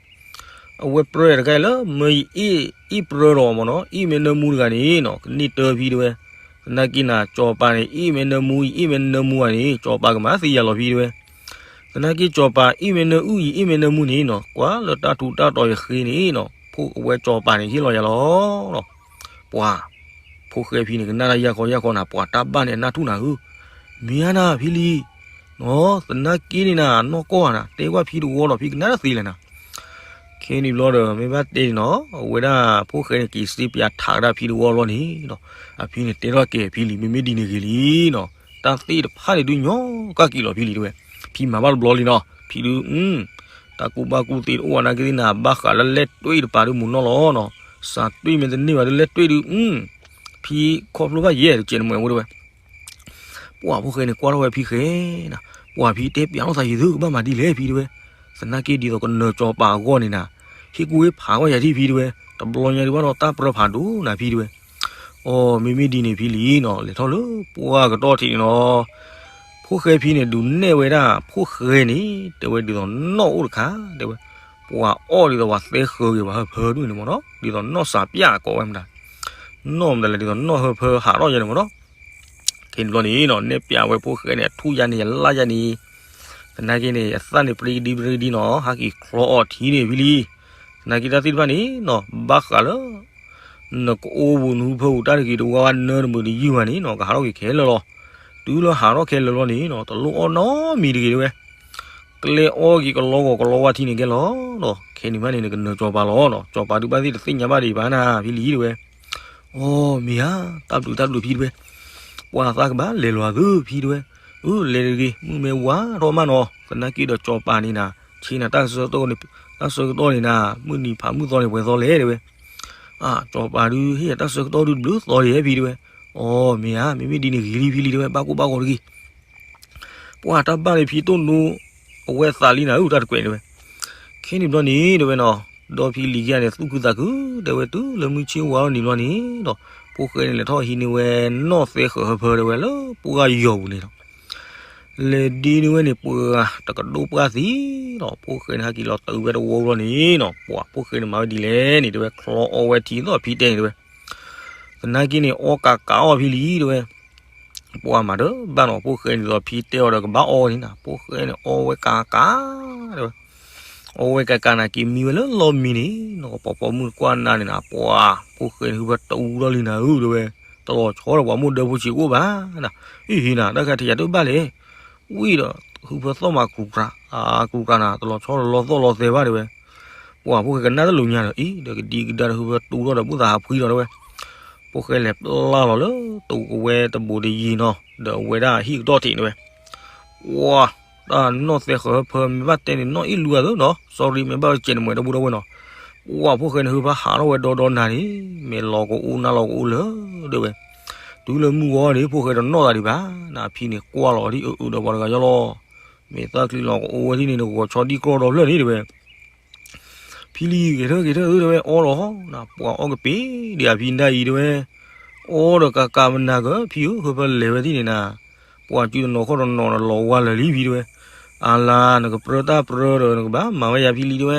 အဝဲပြၢတခါအံၤလၢ မၢယအ့ၣ်အ့ၣ်ပြၢဒီးမ့ၢ်နီၤ အ့ၣ်မ့ၢ်နၢမူတဂၤန့ၣ်နီၤ ကန့ၢ်တၢဖံတဲဝဲ, သနာ်က့နၤ စီၤပၤန့ၣ် အ့ၣ်မ့ၢ်နၢမူ ယအ့ၣ်မ့ၢ်နၢမူဧါန့ၣ် စီၤပၤကမၤသံယၤလီၤဖံတဲဝဲ, သနာ်က့စီၤပၤ အ့ၣ်မ့ၢ်နၢအုၣ် ယအ့ၣ်မ့ၢ်နၢမူန့ၣ်နီၤ ကွၢ်လၢတၢ်ထူးတၢ်တီၤယဃ့န့ၣ်နီၤ ဖိအဝဲစီၤပၤန့ၣ်ဟ့ၣ်လီၤယၤလီၤ. ပှၤ ဖိၣ်ဃဲဖံန့ၣ် ကနၣ်တၢ်ယၢ်ခီယၢ်ခီနၤ ပှၤတၢ်ဘၣ်န့ၣ်အနၢ်ထူၣ်နၤဧၢ, မ့ၢ်ဧါနၤဖံလံ, နီၤ သနာ်က့န့ၣ်နၤ နီၢ်ကီၢ်ဧါနၤ တဲကွၢ်ဖံတဝီဒီး ဖံကနၣ်တသ့လဲၣ်နၤ ခဲန့ၣ်ဘျီဒီး မ့ၢ်ဘၣ်တဲန့ၣ်နီၤ အဝဲဒၣ်ဖိၣ်ဃဲန့ၣ် က့ၤစ့ပၠးထးကဒါဖံတဝီဘျီန့ၣ်နီၤ အဖံန့ၣ်တဲထီၣ်က့ၤဖံလံ မ့မ့ၢ်ဒ်န့ၣ်ဂ့ၤလံနီၤ တၢ်သ့ၣ်တဖၣ်န့ၣ်ဒုးညီကၢ်က့ၤလီၤဖံလံတဲဝဲ, ဖံမၤဘၣ်တဘျီလံနီၤ ဖံဒုး တၢ်ကူၣ်ဘၣ်ကူၣ်သ့တအိၣ်ဝဲနာ်က့သ့ၣ်နၤ ဘၣ်ဃးလၢလဲၣ်တွ့ၣ်တပၤဒုးမုာ်နီၢ်လီၤနီၤ, စးတွ့ၣ်မ့ၢ်တန့ၢ်ဘၣ်ဒုးလဲၣ်တွ့ၣ်ဒုး ဖံခီဖျိဘၣ်ယဲၢ်တကဲးနမဲာ်အိၣ်တဲဝဲ ပှၤဖိၣ်ဃဲန့ၣ်ကွၢ်ထီၣ်ဝဲဖံဃဲနၤ, ပှၤဖံတဲပၠးလိာ်သးယံၤသုကဘၣ်မၤဒ်လဲၣ်ဖံတဲဝဲ, သနာ်က့ဒ်သိးကနၢၤစီၤပၤအဂီၢ်န့ၣ်နၤ, ဟ့ၣ်ကူၣ်ဟ့ၣ်ဖးကွၢ်ယၤထံၣ်ဖံတဲဝဲ, တဘျီညါဒုးဘၣ်ဒီးတၢ်ပြၢဖးဒိၣ်နၤဖံတဲဝဲ, အိ မ့မ့ၢ်ဒ်န့ၣ်ဖံလံနီၤ လဲၤထီၣ်လၢပှၢ်ကတီၢ်ထံးန့ၣ်နီၤ, ဖိၣ်ဃဲဖံန့ၣ်ဒုးနဲၣ်ဝဲဒၣ် ဖိၣ်ဃဲန့ၣ် တဲဝဲဒ်သိးနီၣ်အိၣ်တခါ တဲဝဲ, ပှၤအီၣ်ဒ်သိးပှၤသဲဃၢၤဂ့ၤပှၤဟၢဖၢဒိၣ်န့ၣ်မ့ၢ်နီၤ ဒ်သိးနီၣ်စးပၠၣ်ကိးဝဲမတၤ နီၣ်မတၤလဲၣ် ဒ်သိးနီၣ်ဟၢဖၢဟးထီၣ်ယဲန့ၣ်မ့ၢ်နီၤ, ခဲန့ၣ်ဘျီန့ၣ်နီၤ နဲၣ်ပၠးဝဲဖိၣ်ဃဲန့ၣ် အထူၣ်ယါန့ၣ် ယလၣ်ယါန့ၣ်, သနာ်က့န့ၣ် အသၣ်န့ၣ် ပရံကဒံပရံကဒံနီၤ ဟးက့ၤချီအီၤထံန့ၣ်ဖံလံ, သနာ်က့တၢ်သ့ၣ်တဖၣ်န့ၣ်နီၤ ဘၣ်ဃးလၢ နကအိပူၤနဟူဖၢပူၤတၢ်တဂ့ၤတဝါဝါနၢတမုာ်တယုၢ်ဘၣ်န့ၣ်နီၤ ကဟးထီၣ်က့ၤခဲလၢာ်လီၤ, တုၤလၢဟးထီၣ်ခဲလၢာ်လီၤန့ၣ်နီၤ တလိၣ်အီၣ်နီတမံၤတဂ့ၤတဲဝဲ ကျဲအီၣ်က့ၤကလီဂီၤကလီဝါထံန့ၣ်ကဲလီၤနီၤ, ခဲန့ၣ်မးန့ၣ် နကနၢၤစီၤပၤလီၤနီၤ, စီၤပၤဒုးဘၣ်သ့ၣ်တသ့ၣ်ညါဘၣ်ဒံးဘၣ်နၤ ဖံလံတဲဝဲ, အိ မ့ၢ်ဧါ, တၢ်ဘျုးတၢ်ဘျုးဖံတဲဝဲ, ပှၤသးကဘၣ်လဲၤလီၤသုဖံတဲဝဲ, အၢ လဲၤတဂ့ၤ မုၢ်မ့ၢ်ဝါထီၣ်မးနီၤ, သနာ်က့ဒီးစီၤပၤန့ၣ်နၤ, ဆ့နၤတၢ်ဆၢကတီၢ်န့ၣ်, တၢ်ဆၢကတီၢ်န့ၣ်နၤ, မုၢ်နံၤဖးမုၢ်သီန့ၣ်ပှဲၤသီလဲၣ်တဲဝဲ, အၢ စီၤပၤဒုးဟ့ၣ်ယၤတၢ်ဆၢကတီၢ်ဒုးတဘျုးသီဒံးဖံတဲဝဲ, အိ မ့ၢ်ဧါ, မ့မ့ၢ်ဒ်န့ၣ်ဂ့ၤလံဖံလံတဲဝဲ, ဘၣ်ကိၢ်ဘၣ်ဂီၤတဂ့ၤ ပှၤတၢ်ဘၣ်န့ၣ်ဖံတိၢ်နူ, အဝဲသးလံနၤဧၢ တၢ်တကွဲးတဲဝဲ, ခဲန့ၣ်ဘျီန့ၣ်တဲဝဲနီၤ, ဒီဖံလံၤခံဂၤန့ၣ် သူၣ်ခုသးခု, တဲဝဲတုၤလၢမုၢ်ဆ့ၣ်ဝါထီၣ်န့ၣ်ဘျီန့ၣ်ဒီး, ဖိၣ်ဃဲန့ၣ်လဲၤထီၣ်ဟံးန့ၢ်ဝဲနီၣ်သဲဃၢၤဟၢဖၢတဲဝဲလၢပှၢ်ယီၤပူၤန့ၣ်လီၤ, လဲၤဒ့န့ၢ်ဝဲန့ၣ်ပှၤတကဒိၣ်ပှၢ်သံလီၤ, ဖိၣ်ဃဲန့ၣ်ဟဲက့ၤလီၤတၢ်ဝဲတဝီဘျီန့ၣ်နီၤ, ပှၤဖိၣ်ဃဲန့ၣ်မၤဝဲဒ်လဲၣ်န့ၣ်တဲဝဲ ချီအီဝဲထံသိးဖံတဲန့ၣ်တဲဝဲ သနာ်က့န့ၣ် အီကးကးအီၣ်ဖံလံတဲဝဲ, ပှၤမၤတဘၣ်နီၤ, ဖိၣ်ဃဲန့ၣ်ဒ်သိးဖံတဲအီၤဒီး ကဘၣ်အီဝဲန့ၣ်နၤ, ဖိၣ်ဃဲန့ၣ်အီဝဲကးကးတဲဝဲ, အီဝဲကးကးနၤ က့ၤမံဝဲလၢလီၢ်မံန့ၣ်နီၤ, ပိာ်ပိာ်မုၣ်တကွၢ်နၤန့ၣ်နၤ, ပှၤဖိၣ်ဃဲန့ၣ် ဟုဖၢတအူလီၢ်လံနၤဧၢတဲဝဲ, တလီၤဆီဒီးပှၤမိၢ်ဒၢဖိဆံးကအိၣ်ဘၣ်နၤ, အ့ၣ်ဟ့နၤ တၢ်ခါထံးယၤတဘၣ်လဲၣ်, ဝံၤဒီး ဟုဖၢသီၣ်မးခူၣ်ကြၤ, ခူၣ်ကြၤနၤ တလီၤဆီဒီးလီသီၣ်လီသဲဘၣ်တဲဝဲ ပှၤဖိၣ်ဃဲကနၣ်တလိာ်ညါဒီး အံၤ ဒီးကဒံကဒါဒီး ဟုဖၢတူၢ်ထီၣ်ဒီး ဘူၣ်သးဟးဖှံလီၤတဲဝဲ, ဖိၣ်ဃဲလဲၤပျၢ်လီၤလၢ တဝဲတဘိးတယံၤနီၤ, ဒီးအဝဲဒၣ်ဟံၣ်ကတီၢ်ထံးတဲဝဲ, ပှၤ တၢ်နီၣ်သဲဃၢၤဟၢဖၢ မ့ၢ်ဘၣ်တဲန့ၣ် နီၣ်အ့ၣ်လူအသိးနီၤ, sorry မ့ၢ်ဘၣ်ဝဲကဲးနမဲာ်ဒီပုၢ်ဒီဝဲၢ်နီၤ, ပှၤဖိၣ်ဃဲန့ၣ် ဟုဖၢဟးထီၣ်ဝဲဒီဒီနၤန့ၣ်, မဲာ်လီၤကအိၣ်နါလီၤကအိၣ်လၢ တဲဝဲ, တုၤလၢမုၢ်ဂီၤန့ၣ် ဖိၣ်ဃဲတနီၣ်သးဒံးဘၣ်, နဖံန့ၣ်ကွၢ်လီၤဒ်အအုးဒီးပှၤတဂၤယီလီၤ, မ့ၢ်သၣ်ချံလီၤကအိၣ်ဝဲဒ်န့ၣ် နဂီၤဆီဒံၣ်ကြီဒီဖျၢၣ်န့ၣ်တဲဝဲ ဖံလံၤ ဂဲၤထၢၣ်ဂဲၤထၢၣ်ဧၢတဲဝဲ အီလီၤ, ပှၤအီၣ်ကပ့ၤဒံးဧါဖံဒၣ်အံၤတဲဝဲ, အီဒီးကးကးမနၤကၢဖံဧၢ ဟုဖၢလဲၤဝဲဒ်န့ၣ်နၤ, ပှၤစုတနီၤခီၣ်တနီၤဒီးလီၤဝါလၢာ်လံဖံတဲဝဲ, အလၤ နကပြၢတၢ်ပြၢဒီး နကဘၣ်မၤဝဲယၤဖံလံၤတဲဝဲ,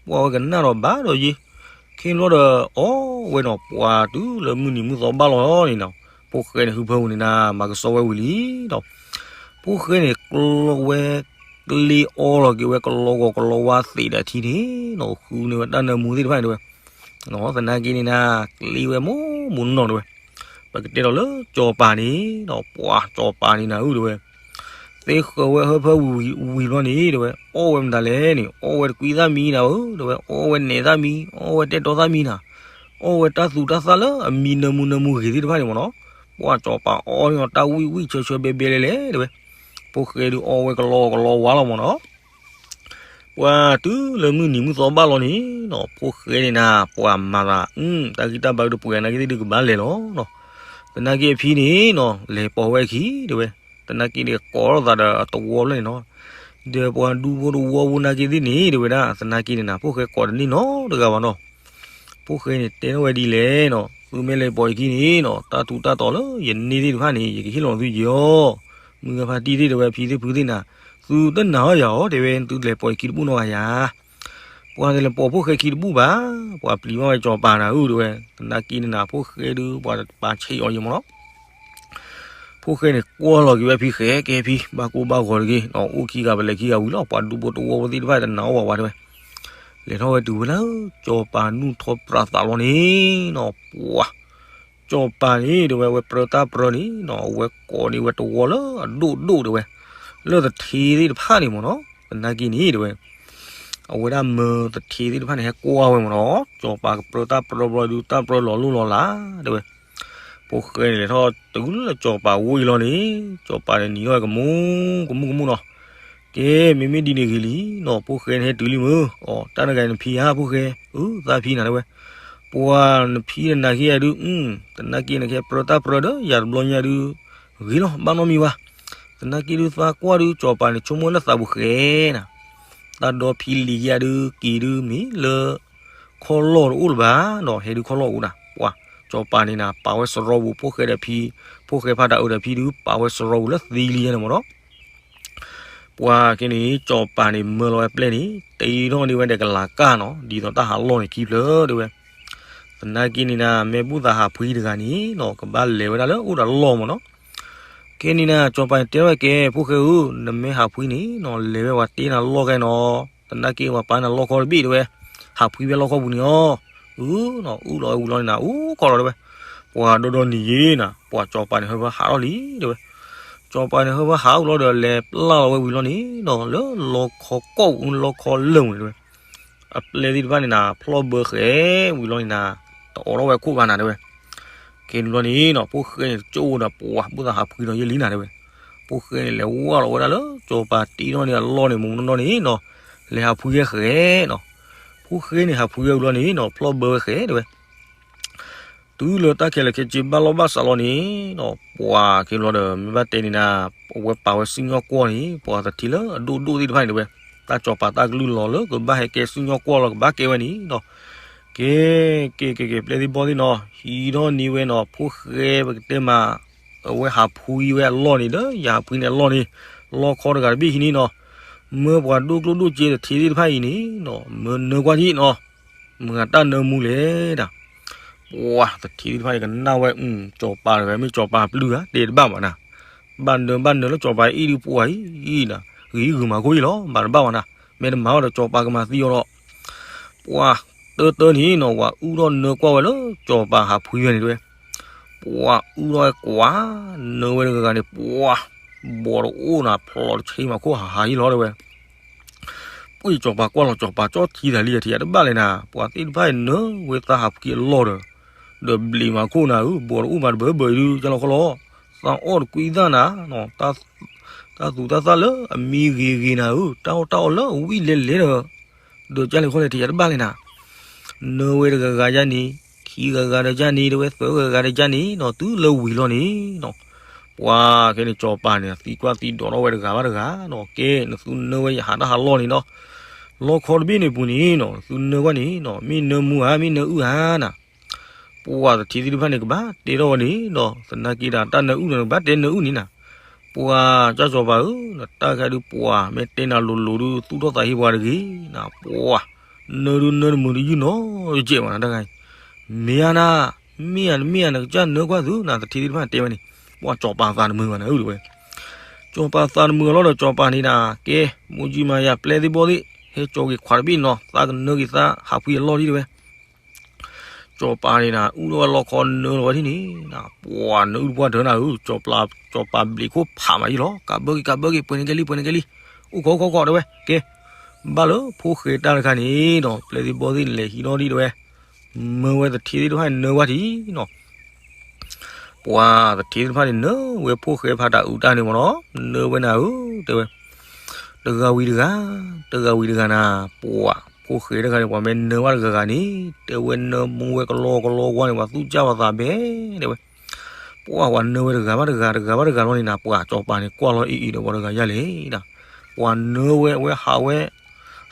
ပှၤဝဲကနၣ်ဒီးဘၣ်ဒီးယ့, ခ့ဘျီဒီး အီဝဲနီၤ ပှၤတုၤလၢမုၢ်နံၤမုၢ်သီဘၣ်လီၤန့ၣ်နီၤ, ဖိၣ်ဃဲန့ၣ် ဟုဖၢပူၤန့ၣ်နၤ မၤကဆှီဝဲဝံၤလံဒီး ဖိၣ်ဃဲန့ၣ် ကျီဝဲ ကျ့အီလီၤက့ၤဝဲကလီဂီၤကလီဝါသ့းဒီးထံန့ၣ်နီၤ, ဃုန့ၢ်ဝဲတၢ်နၢမူသ့ၣ်တဖၣ်န့ၣ်တဲဝဲ, သနာ်က့န့ၣ်နၤ ကျ့ဝဲမိၢ်မိၢ်နီၢ်နီၢ်တဲဝဲ, ပကတဲဒီးလၢစီၤပၤန့ၣ်ဒီး ပှၤစီၤပၤန့ၣ်နၤဧၢတဲဝဲ, သ့ဃၢၤဝဲဟၢဖၢဝံၤဘျီန့ၣ်တဲဝဲ အီၣ်ဝဲမတၤလဲၣ်န့ၣ် အီၣ်ဝဲတကွံသၣ်မံနၤဧၢတဲဝဲ, အီၣ်ဝဲနဲးသၣ်မံ အီၣ်ဝဲတဲတီသၣ်မံနၤ အီၣ်ဝဲတၢ်သူတၢ်သၣ်လၢအမံနၢမူနၢမူဂ့ၤသ့ၣ်တဖၣ်န့ၣ်မ့ၢ်နီၤ, ပှၤစီၤပၤအီၣ်န့ၣ်တၢ်ဝံၣ်ဝံၣ်ဆၢဆၢဘဲဘဲလဲၣ်လဲၣ်တဲဝဲ, ဖိၣ်ဃဲဒုးအီဝဲကလီကလီဝါလီၤမ့ၢ်နီၤ, ပှၤတုၤလၢမုၢ်နံၤမုၢ်သီဘၣ်လီၤန့ၣ်နီၤ, ဖိၣ်ဃဲန့ၣ်နၤ ပှၤမၤသး တၢ်ဂံၢ်တၢ်ဘါဒုးပှဲၤနာ်က့သ့ၣ်ဒုးကဘၣ်လဲၤလီၤနီၤ, သနာ်က့အဖံန့ၣ်နီၤ လဲၤပိာ်ဝဲအခံတဲဝဲ, သနာ်က့န့ၣ်ကိးထီၣ်သးဒီးအသဝီဖျၢၣ်န့ၣ်နီၤ, ဒီးပှၤဒူဖိတဝီဖိနာ်က့သ့ၣ်န့ၣ်တဲဝဲဒၣ် သနာ်က့န့ၣ်နၤ ဖိၣ်ဃဲကိးတန့ၢ်နီတဂၤဘၣ်နီၤ, ဖိၣ်ဃဲန့ၣ်တဲထီၣ်ဝဲဒ်လဲၣ်နီၤ, သုမ့ၢ်လဲၤပိာ်အခံန့ၣ်နီၤ တၢ်ထူးတၢ်တီၤလၢယန့ၢ်သ့ၣ်တဖၣ်န့ၣ် ယကဟ့ၣ်လီၤသုယီၤ, မုၢ်ဂၤဖါတံၢ်သ့ၣ်တဲဝဲ ဖံသ့ၣ်ဖုသ့ၣ်နၤ, သုတနာ်အီၤယၤအီၤတဲဝဲ သုလဲၤပိာ်အခံတဘူၣ်နီတဂၤယၤ ပှၤတလဲၤပိာ်ဖိၣ်ဃဲခံတဘူၣ်ဘၣ်, ပှၤပျံၤဘၣ်ဝဲစီၤပၤနၤဧၢ တဲဝဲ, သနာ်က့န့ၣ်နၤ ဖိၣ်ဃဲဒုး ပှၤတပာ်ဆံးအီၤယံၤမ့ၢ်နီၤ. ဖိၣ်ဃဲန့ၣ် ကွၢ်လီၤက့ၤဝဲဖံဃဲကဲဖံ ဘၣ်ကိၢ်ဘၣ်ဂီၤတဂ့ၤနီၤ, အိၣ်ခံဂၤပလဲၤခံဂၤဝံၤလီၤ, ပှၤဒူဖိတဝီဖိသ့ၣ်တဖၣ်တနာ်အီၤဘၣ်ဝဲ တဲဝဲ. လဲၤထီၣ်ဝဲတုၤဝဲလၢ စီၤပၤနူၢ်ထီပြးသးလီၤန့ၣ်နီၤ, ပှၤ စီၤပၤန့ၣ် တဲဝဲ အဝဲပြၢတၢ်ပြၢန့ၣ်နီၤ, အဝဲကိးန့ၢ်ဝဲတဝီလၢအဒိၣ်ဒိၣ် တဲဝဲ, လၢသထ့သ့ၣ်တဖၣ်န့ၣ်မ့ၢ်နီၤ. သနာ်က့န့ၣ် တဲဝဲ အဝဲဒၣ်မၢသထ့သ့ၣ်တဖၣ်န့ၣ် ဟဲကွၢ်ဝဲမ့ၢ်နီၤ, စီၤပၤကပြၢတၢ်ပြၢဘျီဒုး တၢ်ပြၢလီၤလိၢ်လီၤလး တဲဝဲ. ဖိၣ်ဃဲန့ၣ် လဲၤထီၣ်တုၤလၢစီၤပၤဝ့ၢ်အလီၢ်န့ၣ်, စီၤပၤန့ၣ်နံၤထီၣ်ဝဲကမူၣ်ကမူၣ်ကမူၣ်နီၤ. ကဲ မ့မ့ၢ်ဒ်န့ၣ်ဂ့ၤလံနီၤ, ဖိၣ်ဃဲန့ၣ်ဟဲတုၤလံမုၢ်, အီ တၢ်တဂၤနဖံဧါ ဖိၣ်ဃဲ, အၢ သးဖံနၤ တဲဝဲ. ပှၤနဖံနနာ်က့ၤဒုး သနာ်က့န့ၣ် ကဟဲပြၢတၢ်ပြၢဒီးယၤတဘျီညါဒုး ဂ့ၤလီၤ ဘၣ်နီတမံၤဘၣ်. သနာ်က့ဒုး သးကွၢ်ဒုး စီၤပၤန့ၣ် ဆိကမိၣ်လၢသးပူၤဃဲနၤ, တၢ်ဒီဖံလံၤက့ၤဒုး က့ၤဒုးမ့ၢ်လၢ ခီၣ်လီၢ်တအိၣ်လၢၤဘၣ်နီၤ, ဟဲဒုးခီၣ်လီၢ်အိၣ်နၤ, ပှၤ စီၤပၤန့ၣ်နၤ ပာ်ဝဲစရီပူၤ ဖိၣ်ဃဲဒီးဖံ, ဖိၣ်ဃဲဖးတၢ်အုးဒီးဖံဒုး ပာ်ဝဲစရီပူၤလၢသံလံယဲန့ၣ်မ့ၢ်နီၤ. ပှၤကဲန့ၣ် စီၤပၤန့ၣ် မၢလီၤဝဲပျဲၢ်န့ၣ် တ့ထီၣ်န့ၢ်ဝဲဒီးကလၤကၢ်နီၤ, ဒ်သိးတၢ်ဟးလီၢ်န့ၣ်ခံဖျၢၣ် တဲဝဲ. သနာ်က့န့ၣ်နၤ မ့ၢ်ဘူၣ်သးဟးဖှံတဂၤန့ၣ်နီၤ ကဘၣ်လဲၤဝဲဒၣ်လၢအိၣ်ဒီးလီၢ်မ့ၢ်နီၤ. ကဲန့ၣ်နၤ စီၤပၤန့ၣ်တဲထီၣ်ဝဲ ကဲ ဖိၣ်ဃဲဧၢ, နမ့ၢ်ဟးဖှံန့ၣ်နီၤ လဲၤဝဲပှၤတ့နၤလီၢ်ခဲနီၤ, သနာ်က့ပှၤပာ်နၤလီၢ်ခီတဘ့ၣ် တဲဝဲ, ဟးဖှံဝဲလီၢ်ခီပူၤန့ၣ်အီၤ, အုနီၤ အုလီၤဝဲဝံၤလီၤန့ၣ်နၤ အိၣ်ခိးလီၤ တဲဝဲ. ပှၤဒီဒီနံၤယ့နၤ ပှၤစီၤပၤန့ၣ် ဟၢဖၢဟးထီၣ်လံ တဲဝဲ. စီၤပၤန့ၣ် ဟၢဖၢဟးအိၣ်လီၤဒီး လဲၤပျၢ်လီၤဝဲဝံၤလီၤန့ၣ်နီၤ လၢလီခီကီၢ်ပူၤ လီခီလၢာ်ပူၤန့ၣ် တဲဝဲ. အပျဲၢ်သ့ၣ်တဖၣ်န့ၣ်နၤ ဖျီၣ်ဘၢဃဲဝံၤလီၤန့ၣ်နၤ တအိးထီၣ်ဝဲခိၣ်ဘၣ်နၤ တဲဝဲ. ကဲန့ၣ်ဘျီန့ၣ်နီၤ ဖိၣ်ဃဲန့ၣ် ကၠိၣ်ဒီးပှၤ ဘူၣ်သးဟးဖှံဒီးယဲလံနၤ တဲဝဲ. ဖိၣ်ဃဲန့ၣ် လဲၤဝဲလီၤဝဲဒၣ်လၢ စီၤပၤတ့ထီၣ်န့ၢ်အလီၢ်န့ၣ် မူနီၢ်နီၢ်န့ၣ်နီၤ လဲၤဟးဖှံဝဲဃဲနီၤ. ဖိၣ်ဃဲန့ၣ် ဟးဖှံဝဲဝံၤလီၤန့ၣ်နီၤ ဖျီၣ်ဘၢဝဲဃဲ တဲဝဲ. တုၤလၢတၢ်ခဲလၢာ်ခဲဆ့ဘၣ်လီၢ်ဘၣ်စးလီၤန့ၣ်နီၤ ပှၤကဲဘျီဒီး မ့ၢ်ဘၣ်တဲန့ၣ်နၤ အဝဲပာ်ဝဲစံၣ်ညီၣ်ကွီၢ်န့ၣ် ပှၤသထ့လၢအဒိၣ်ဒိၣ်သ့ၣ်တဖၣ်န့ၣ် တဲဝဲ. တၢ်စီၤပၤတၢ်ကလုၢ်လီၤလၢကဘၣ်ဟဲကဲစံၣ်ညီၣ်ကွီၢ်လီၤ ကဘၣ်ကဲဝဲန့ၣ်နီၤ. ကဲ ကဲ ကဲ ကဲ ပျဲၢ်သ့ၣ်ဘီၣ်သ့ၣ်နီၤ ဟံးထီၣ်န့ၢ်ဝဲနီၤ ဖိၣ်ဃဲပကတဲမး အဝဲဟးဖှံဝဲအလီၢ်န့ၣ် ဒီးယဟးဖှံန့ၢ်အလီၢ်န့ၣ် လီခီတဂၤတဘ့ၣ်ဟံးန့ၣ်နီၤ. မၢပှၤဒိၣ်ကျိၣ်ဒိၣ်စ့သထ့သ့ၣ်တဖၣ်အံၤန့ၣ်နီၤ မၢနၢကွၢ်ထံၣ်နီၤ မတၤတၢ်နၢမူလဲၤဒၣ်. ပှၤသထ့သ့ၣ်တဖၣ်အံၤကနၣ်ဝဲ စီၤပၤတဂၤမ့ၢ်စီၤပၤပျုၢ်ဧါ တဲတဘၣ်ဘၣ်နၤ. ဘၣ်နၢဘၣ်နၢလၢစီၤပၤအံၣ်ဒုးပှၤအံၤနၤ ဂ့ၤဂုာ်မၤခိၣ်အံၤလီၤ ဘၣ်တဘၣ်ဘၣ်နၤ မ့ၢ်တမၤအီၤဒီးစီၤပၤကမၤသံအီၤဒီး ပှၤတၢတၢန့ၣ်နီၤ ပှၤအုၣ်ထီၣ်နၢကွၢ်ဝဲလၢ စီၤပၤဟးဖှံဝဲန့ၣ်တဲဝဲ. ပှၤအုၣ်ထီၣ်ဝဲကွၢ် နၢဝဲတဂၤဂၤန့ၣ် ပှၤ ဘီးတအိၣ်နၤ ဖျိးတဆ့မးခိၣ်ဟးဟးအံၤလီၤတဲဝဲ. ပှၤစီၤပၤကွၢ်လီၤ စီၤပၤကၠီထံသးလံ ယထံၣ်ယတဘၣ်လဲၣ်နၤ ပှၤသ့ၣ်တဖၣ်အံၤနၢဝဲသးဟးဖှံအလီၢ်ဒီး ဒီးဘျံးမၤခိၣ်နၤဧၢ ဘီးတအိၣ်မးတဘၢဘၢအံၤဒုး ကၢ်လီၤခီလီၤ သးအီၣ်တကွံသၣ်နၤ တၢ်သူၣ်တၢ်သၣ်လၢအမံဂ့ၤဂ့ၤနၤဧၢ တၢ်အီၣ်တၢ်အီလၢအဝံၣ်လဲၤလဲၤဒီး ဒီးကၢ်လီၤခီလဲၣ် ထံၣ်ယတဘၣ်လဲၣ်နၤ နၢဝဲတဂၤဂၤယါန့ၣ် ခံဂၤဂၤဒီးယါန့ၣ် တဲဝဲ သၢဂၤဂၤဒီးယါန့ၣ်နီၤ တုၤလၢဝံၤလီၤန့ၣ်နီၤ ပှၤခဲန့ၣ် စီၤပၤန့ၣ် သံကွၢ်သံဒိးထီၣ်ဝဲတဂၤဘၣ်တဂၤနီၤ ကဲ နသုနၢဝဲယဟးတၢ်ဟးလီၢ်န့ၣ်နီၤ လီခီတဘ့ၣ်န့ၣ်ပူၤန့ၣ်နီၤ နသုနၢကွၢ်န့ၣ်နီၤ မ့ၢ်နၢမူဧါ မ့ၢ်နၢအုၣ်ဧါနၤ ပှၤသထ့သ့ၣ်တဖၣ်န့ၣ် ကဘၣ်တဲထီၣ်ဝဲန့ၣ်နီၤ သနာ်က့ဒၣ် တၢ်နၢအုၣ်န့ၣ် ကဘၣ်တဲနၢအုၣ်န့ၣ်နၤ ပှၤကၢ်စီၤပၤဧၢ နတၢ်ခါဒုးပှၤ မ့ၢ်တဲနၤလိၤလိၤဒုး သူၣ်ထီၣ်သးဟ့ပှၤတဂ့ၤနၤ ပှၤ နၢဒုးနၢတမုာ်ဒုးယုၢ်နီၤတကဲးဘၣ်နၤတၢ်ခါအံၤ မ့ၢ်ဧါနၤ မ့ၢ်ဧါ နမ့ၢ်ဧါ နကစၢ်နၢကွၢ်သုနၤ သထ့သ့ၣ်တဖၣ်တဲဝဲန့ၣ် ပှၤစီၤပၤသးတမုာ်ဘၣ်နၤဧၢ တဲဝဲ စီၤပၤသးတမုာ်အလီၢ်ဒီး စီၤပၤန့ၣ်နၤ ကဲ မူကံမၤယၤ ပျဲၢ်သ့ၣ်ဘီၣ်သ့ၣ် ဟဲကၠီက့ၤခွးတဘ့ၣ်နီၤ သးကနၢက့ၤသးဟးဖှံအလီၢ်လံ တဲဝဲ စီၤပၤန့ၣ်နၤ အုၣ်ထီၣ်ဝဲလီခီနၢလီၤဝဲထံၣ်န့ၣ်နၤ ပှၤနၢအုၣ်တပှၢ်တၢၢ်နၤဧၢ စီၤပၤဘျံးခိၣ်ဖးမးယံၤလီၤ ကးဘၢက့ၤ ကးဘၢက့ၤ ပှဲၤန့ၣ်ကဲလံ ပှဲၤန့ၣ်ကဲလံ အိၣ်ခိး အိၣ်ခိး အိၣ်ခိး တဲဝဲ ကဲ ဘၣ်လၢဖိၣ်ဃဲတၢ်တခါန့ၣ်ဒီး ပျဲၢ်သ့ၣ်ဘီၣ်သ့ၣ်လဲၤဟံးထီၣ်ဒံး တဲဝဲ မၢဝဲသထ့သ့ၣ်တဖၣ်န့ၣ်နၢဝဲထံၣ်နီၤ ပှၤသထ့သ့ၣ်တဖၣ်န့ၣ် နၢဝဲဖိၣ်ဃဲဖးတၢ်အုးတၢ်န့ၣ်မ့ၢ်နီၤ နၢဝဲနၤဧၢ တဲဝဲ တဂၤဝံၤတဂၤ တဂၤဝံၤတဂၤနၤ ပှၤ ဖိၣ်ဃဲတဂၤန့ၣ် ပှၤမ့ၢ်နၢဘၣ်တဂၤဂၤန့ၣ် တဲဝဲနၢမူဝဲကလီကလီဝါန့ၣ် ပှၤသူၣ်စၢ်ပှၤသးဘဲ တဲဝဲ ပှၤ ပှၤနၢဝဲတဂၤဘၣ်တဂၤ တဂၤဘၣ်တဂၤလီၤန့ၣ်နၤ ပှၤစီၤပၤန့ၣ် ကွၢ်လီၤအံၤအံၤဒီး ပှၤတဂၤယါလဲၣ်နၤ ပှၤနၢဝဲ အဝဲဟးဝဲ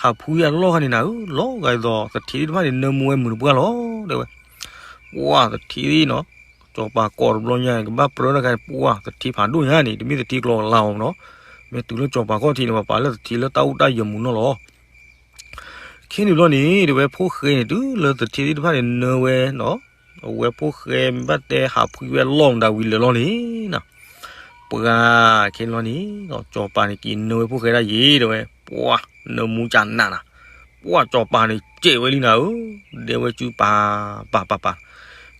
ဟးဖှံအလီၢ်ခါန့ၣ်နၤဧၢ လီၤဂာ်ဒ်သိး သထ့သ့ၣ်တဖၣ်န့ၣ် နၢမူဝဲမုာ်တပှၢ်လီၤ တဲဝဲ ပှၤသထ့နီၤ စီၤပၤကိးတဘျီညါ ကဘၣ်ပြၢတၢ်ခါန့ၣ် ပှၤသထ့ဖးဒိၣ်ညါန့ၣ် တမ့ၢ်သထ့ကျီကလါအီၤနီၤ မ့ၢ်တုၤလၢစီၤပၤခီၣ်ထံးန့ၣ် ပှၤပာ်လၢသထ့လၢတၢ်အိၣ်တၢ်ယၢၤမုာ်နီၢ်လီၤ. ခဲန့ၣ်ဘျီန့ၣ် တဲဝဲ ဖိၣ်ဃဲန့ၣ် တုၤလၢသထ့သ့ၣ်တဖၣ်န့ၣ် နၢဝဲနီၤ, အဝဲဖိၣ်ဃဲမ့ၢ်ဘၣ်တဲဟးဖှံဝဲအလီၢ်မတၤဝံၤလၢာ်လီၤန့ၣ်နီၤ, ပှၤခဲန့ၣ်လီၤန့ၣ်နီၤ, စီၤပၤန့ၣ်က့ၤနၢဝဲဖိၣ်ဃဲဒၣ်ယဲ တဲဝဲ, ပှၤနၢမူကနးနၤ, ပှၤစီၤပၤန့ၣ်စဲးဝဲလံနၤဧၢ, ဒဲဝဲစုပၤပၤပၤပၤ,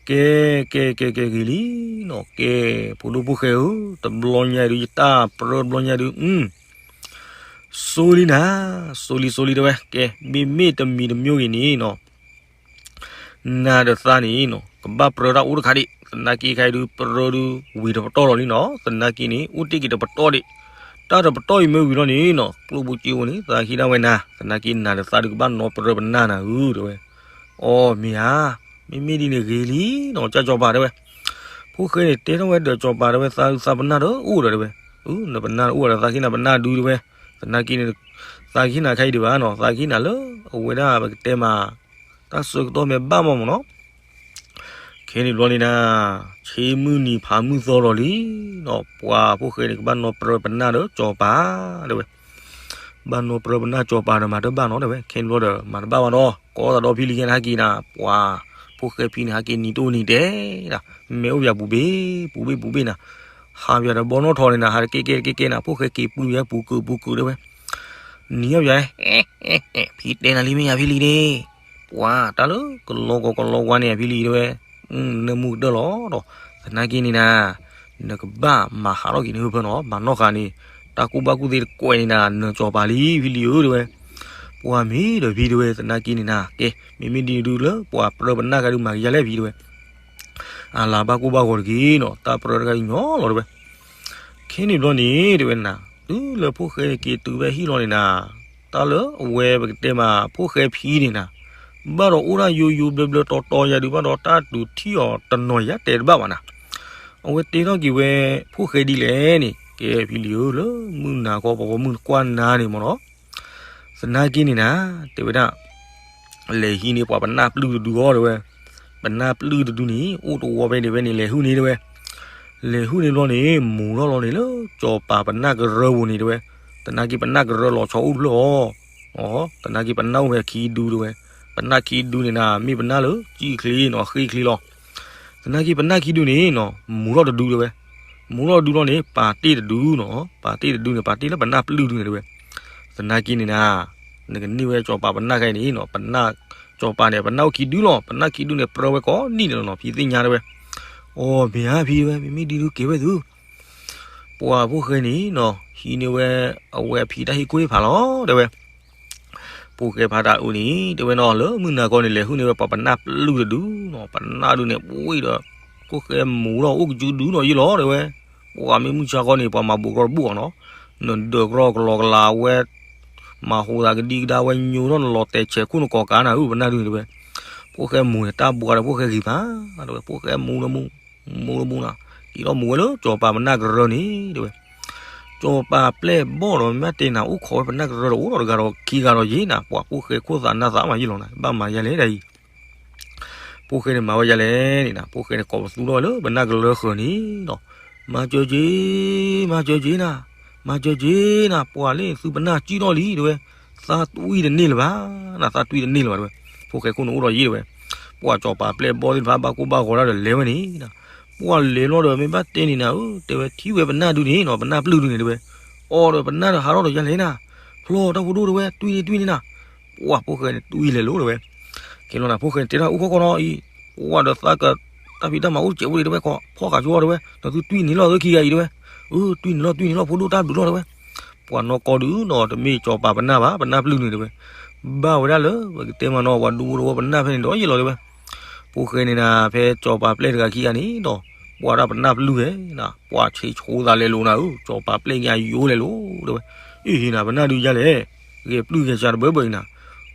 ကဲ ကဲ ကဲ ကဲ ဂ့ၤလံနီၤ, ကဲ ဖိဒိၣ်ဖိၣ်ဃဲဧၢ, တဘျီညါဒုး ယတၢ်ပြၢတဘျီညါဒုး စိလံနၤ, စိလံ စိလံ တဲဝဲ, ကဲ မ့မ့ၢ်တမံၤတမံၤဂ့ၤန့ၣ်နီၤ, နၤဒီးသးန့ၣ်နီၤ ကဘၣ်ပြၢတၢ်အိၣ်တခါဒံး, သနာ်က့ခါအံၤဒုး ပြၢဒုးဝံၤတပတီၢ်လီၤလံနီၤ, သနာ်က့န့ၣ် အိၣ်တ့ၢ်က့ၤတပတီၢ်ဒံး, တၢ်တပတီၢ်အံၤမ့ၢ်ဝံၤလီၤန့ၣ်နီၤ ကျိၣ်ဖိစ့ဖိန့ၣ် သးဟ့ၣ်ဒၣ်ဝဲနၤ, သနာ်က့နၤဒီးသးဒုးကဘၣ်နီၢ်ပြၢပနၢ်နၤဧၢ တဲဝဲ, အိ မ့ၢ်ဧါ, မ့မ့ၢ်ဒ်န့ၣ်ဂ့ၤလံနီၤ ကၢ်စီၤပၤတဲဝဲ, ဖိၣ်ဃဲန့ၣ်တဲထီၣ်ဝဲဒီးစီၤပၤတဲဝဲ သးဒုးသးပနၢ်ဒီးအိၣ်ဒီးတဲဝဲ, နပနၢ်အိၣ်ဒီးသးဟ့ၣ်နၤပနၢ်ဒုးတဲဝဲ, သနာ်က့န့ၣ် သးဟ့ၣ်နၤခါအံၤဒံးဘၣ်နီၤ, သးဟ့ၣ်နၤလၢအဝဲဒၣ်ပကတဲမး တၢ်ဆၢကတီၢ်မ့ၢ်ဘၣ်မးမးနီၤ, ခဲန့ၣ်ဘျီန့ၣ်နၤ, ဆ့မုၢ်နံၤဖးမုၢ်သီလီၤလံနီၤ, ပှၤဖိၣ်ဃဲန့ၣ် ကဘၣ်နီၢ်ပြၢပနၢ်ဒီးစီၤပၤ တဲဝဲ, ဘၣ်နီၢ်ပြၢပနၢ်စီၤပၤဒီးမၤတဘၣ်နီၤ တဲဝဲ, ခဲန့ၣ်ဘျီဒီးမၤတဘၣ်ဘၣ်နီၤ, ကိးသးဒီဖံလံၤကဲန့ၣ် ဟဲက့ၤနၤ, ပှၤဖိၣ်ဃဲဖံန့ၣ် ဟဲက့ၤနံၤတအိၣ်နံၤတဲဒၣ်, မ့ၢ်အိၣ်ပယၤပူၤဘ့ၣ် ပူၤဘ့ၣ်ပူၤဘ့ၣ်နၤ, ဟးပယၤဒီးဘီနီၣ်ထီၣ်န့ၣ်နၤ, ဟးတကဲကဲတကဲကဲနၤ, ဖိၣ်ဃဲက့ၤပူၤယဲပူၤကုာ်ပူၤကုာ်တဲဝဲ, နံၤအီၣ်ပယၤ ဖံတဲနၤလံမ့ၢ်ယၤဖံလံၤန့ၣ်, ပှၤတၢ်လၢကလီကီကလီဝါန့ၣ် ဖံလံၤတဲဝဲ, နၢမူကတၢၢ်လီၤဒီး, သနာ်က့န့ၣ်နၤ, နကဘၣ်မၤဟးထီၣ်က့ၤနဟၢဖၢနီၤ, မၤနီၣ်ဃာ်န့ၣ်, တၢ်ကူၣ်ဘၣ်ကူၣ်သ့တကွဲးန့ၣ်နၤ, နစီၤပၤလံ ဖံလံၤဧၢ တဲဝဲ, ပှၤမ့ၢ်ဒီးဖံတဲဝဲ, သနာ်က့န့ၣ်နၤ, ကဲ မ့မ့ၢ်ဒ်န့ၣ်ဒုးလၢပှၤပြၢပနၢ်ဂၤဒုးမၤကယၤလဲၣ်ဖံတဲဝဲ, အလၤဘၣ်ကိၢ်ဘၣ်ဂီၤတက့ၢ်နီၤ, တၢ်ပြၢတဂၤအံၤညီလီၤတဲဝဲ, ခဲန့ၣ်ဘျီန့ၣ် တဲဝဲနၤ, တုၤလၢဖိၣ်ဃဲန့ၣ်က့ၤတုၤဖဲဟံၣ်လီၤန့ၣ်နၤ, တၢ်လၢအဝဲပကတဲမး ဖိၣ်ဃဲဖံန့ၣ်နၤ, ဘၣ်ဒီးအိၣ်ဒၣ်ယိယိဘျၢဘျၢတီတီယၤဒုး ဘၣ်ဒီးတၢ်တူၢ်ထံၣ်အီၤတနီၤယၤတဲတဘၣ်ဘၣ်နၤ, အဝဲတဲထီၣ်က့ၤဝဲ ဖိၣ်ဃဲဒ်လဲၣ်န့ၣ်, ကဲဖံလံၤဧၢ လၢမုၢ်နၤခီ ပှၤပိာ်မုၣ်နကွၢ်နၤန့ၣ်မ့ၢ်နီၤ, သနာ်က့န့ၣ်နၤ, တဲဝဲဒၣ် လဲၤဟံးန့ၢ်ပှၤပနၢ်ပျုၢ်တဒုအီၤတဲဝဲ, ပနၢ်ပျုၢ်တဒုန့ၣ် အိၣ်တဝီဖဲန့ၣ်ဖဲန့ၣ် လဲၤဟုၣ်န့ၢ်တဲဝဲ, လဲၤဟုၣ်န့ၢ်ဘျီန့ၣ် မူၤထီၣ်လီၤန့ၣ်လၢ စီၤပၤပနၢ်ကရၢပူၤန့ၣ်တဲဝဲ, သနာ်က့ပနၢ်ကရၢလီၤဆီအိၣ်တဖျၢၣ်အီၤ, သနာ်က့ပနၢ်အိၣ်ဖဲခံဒုတဲဝဲ, ပနၢ်ခံဒုန့ၣ်နၤ မ့ၢ်ပနၢ်လၢ ကံၣ်ချ့နီၤ ဃ့ချ့လီၤ, သနာ်က့ပနၢ်ခံဒုန့ၣ်နီၤ မူၤထီၣ်တဒုတဲဝဲ, မူၤထီၣ်တဒုလီၤန့ၣ် ပာ်တ့ၢ်တဒုနီၤ, ပာ်တ့ၢ်တဒုန့ၣ် ပာ်တ့ၢ်လၢပနၢ်ပျုၢ်ဒုန့ၣ်တဲဝဲ, သနာ်က့န့ၣ်နၤ, နကန့ၢ်ဝဲစီၤပၤပနၢ်ခဲအံၤန့ၣ်နီၤ, ပနၢ်, စီၤပၤန့ၣ် ပနၢ်အိၣ်ခံဒုလီၤ, ပနၢ်ခံဒုန့ၣ် ပြၢဝဲကိးနံၣ်န့ၣ်လီၤနီၤ, ဖံသ့ၣ်ညါတဲဝဲ, အိ မ့ၢ်ဧါဖံတဲဝဲ, မ့မ့ၢ်ဒ်ဒုးကဲဝဲသု ပှၤဖိၣ်ဃဲန့ၣ်နီၤ ဟံးန့ၢ်ဝဲ အဝဲအဖံတၢ်ဟ့ၣ်ကူၣ်ဟ့ၣ်ဖးလီၤတဲဝဲ, ဖိၣ်ဃဲဖးတၢ်အုးန့ၣ် တဲဝဲနီၤ လၢမုၢ်နၤခီန့ၣ် လဲၤဟုၣ်န့ၢ်ဝဲပှၤပနၢ်ပျုၢ်တဒုနီၤ, ပနၢ်ဒုန့ၣ် ပှ့ၤဒီး ဖိၣ်ဃဲမူၤထီၣ်အိၣ်ကစုဒုနီၤယ့ၢ်လီၤတဲဝဲ, ပှၤမ့ၢ်မုၢ်ဆါခီန့ၣ် ပှၤမၤဘူးကရီတဘူၣ်အီၤနီၤ, နဒၢးကရီကလီကလးဝဲ မၤဟူးသးကဒံကဒါဝဲညိထီၣ်နလီၤတဲာ်ဆဲးခိၣ်နကိးကးနၤဧၢ ပနၢ်ဒုန့ၣ်တဲဝဲ, ဖိၣ်ဃဲမူၤန့ၣ် တၢ်ဘူးကဒီးဖိၣ်ဃဲဂ့ၤမး, တဲဝဲ ဖိၣ်ဃဲမူၤလၢမူၤ မူၤလၢမူၤနၤ, က့ၤထီၣ်မူၤဝဲလၢစီၤပၤပနၢ်ကရၢန့ၣ်တဲဝဲ, စီၤပၤပျဲၢ်ဘီၣ်ဒီးမ့ၢ်တဲနၤ အိၣ်ခိးဝဲပနၢ်ကရၢဒီး အိၣ်ဒီးတဂၤဒီးခံဂၤဒီးယ့ၢ်နၤ, ပှၤဖိၣ်ဃဲခိၣ်သးနၢ်သးမးယ့ၢ်လီၤနၤ, ဘၣ်မၤယၤလဲၣ်ဒ်အံၤ ဖိၣ်ဃဲန့ၣ်မၤဝဲယၤလဲၣ်န့ၣ်နၤ, ဖိၣ်ဃဲန့ၣ်ကိးပသူထီၣ်ဝဲလၢပနၢ်ကရၢဃၢၤန့ၣ်နီၤ, မၤစၢၤက့ၤ, မၤစၢၤက့ၤနၤ, မၤစၢၤက့ၤနၤ, ပှၤလၢသုပနၢ်စံၣ်ထီၣ်လံတဲဝဲ, သးတွံၢ်တန့ၢ်လၢၤဘၣ်, နသးတွံၢ်တန့ၢ်လၢၤဘၣ်တဲဝဲ, ဖိၣ်ဃဲခိၣ်န့ၣ်အိၣ်ဒီးယ့ၢ်တဲဝဲ, ပှၤစီၤပၤပျဲၢ်ဘီၣ်သ့ၣ်တဖၣ်ဘၣ်ကိၢ်ဘၣ်ဂီၤဒၣ်ဒီးလဲၤဝဲန့ၣ်နၤ, ပှၤလဲၤလီၤဒီးမ့ၢ်ဘၣ်တဲန့ၣ်နၤဧၢ, တဲဝဲထံၣ်ဝဲပနၢ်ဒုန့ၣ်နီၤ, ပနၢ်ပျုၢ်ဒုန့ၣ်တဲဝဲ, အီၤဒီးပနၢ်ဒီးဟးထီၣ်ဒီးယၤလဲၣ်နၤ, ဖျီတၢ်ဖိဒိၣ်တဲဝဲ တွံၢ်န့ၢ်တွံၢ်န့ၢ်နၤ, ပှၤဖိၣ်ဃဲန့ၣ်တွံၢ်လဲၤလိၤတဲဝဲ, ကဲလီၤနၤ ဖိၣ်ဃဲန့ၣ်တဲထီၣ်အိၣ်ခိးခိးနီၤအံၤ, ပှၤဒီးသးက တၢ်ဖံးတၢ်မၤအိၣ်စဲးဖိဒံးတဲဝဲ, ဖီၣ်ဃာ်ဆိအီၤတဲဝဲ, ဒီးသုတွံၢ်န့ၢ်လီၤသုခံဂၤအံၤတဲဝဲ, အၢ တွံၢ်န့ၢ်လီၤ တွံၢ်န့ၢ်လီၤ ဖိဒိၣ်တၢ်ဘျုးလီၤတဲဝဲ, ပှၤနီၢ်ကီၢ်ဒုနီၤ တမ့ၢ်စီၤပၤပနၢ်ဘၣ် ပနၢ်ပျုၢ်န့ၣ်တဲဝဲ, ဘၣ်ဝဲဒၣ်လၢ ပကတဲမးနီၤ ပှၤဒူဖိတဝီပနၢ်ဖဲန့ၣ်ဒီးယ့ၢ်လီၤတဲဝဲ, ဖိၣ်ဃဲန့ၣ်နၤ ဖဲစီၤပၤပျဲၢ်တဂၤခံဂၤန့ၣ်ဒီး ပှၤတၢ်ပနၢ်ပျုၢ်ဝဲနၤ ပှၤဆံးဆိသးလဲၤလိၤနၤဧၢ, စီၤပၤပျဲၢ်ညါယိာ်လဲၤလိၤတဲဝဲ, အ့ၣ်နၤ ပနၢ်ဒုးယၤလဲၣ်, ဂဲၤပျုၢ်ဂဲၤစှၤတဘၢဘၢအံၤနၤ,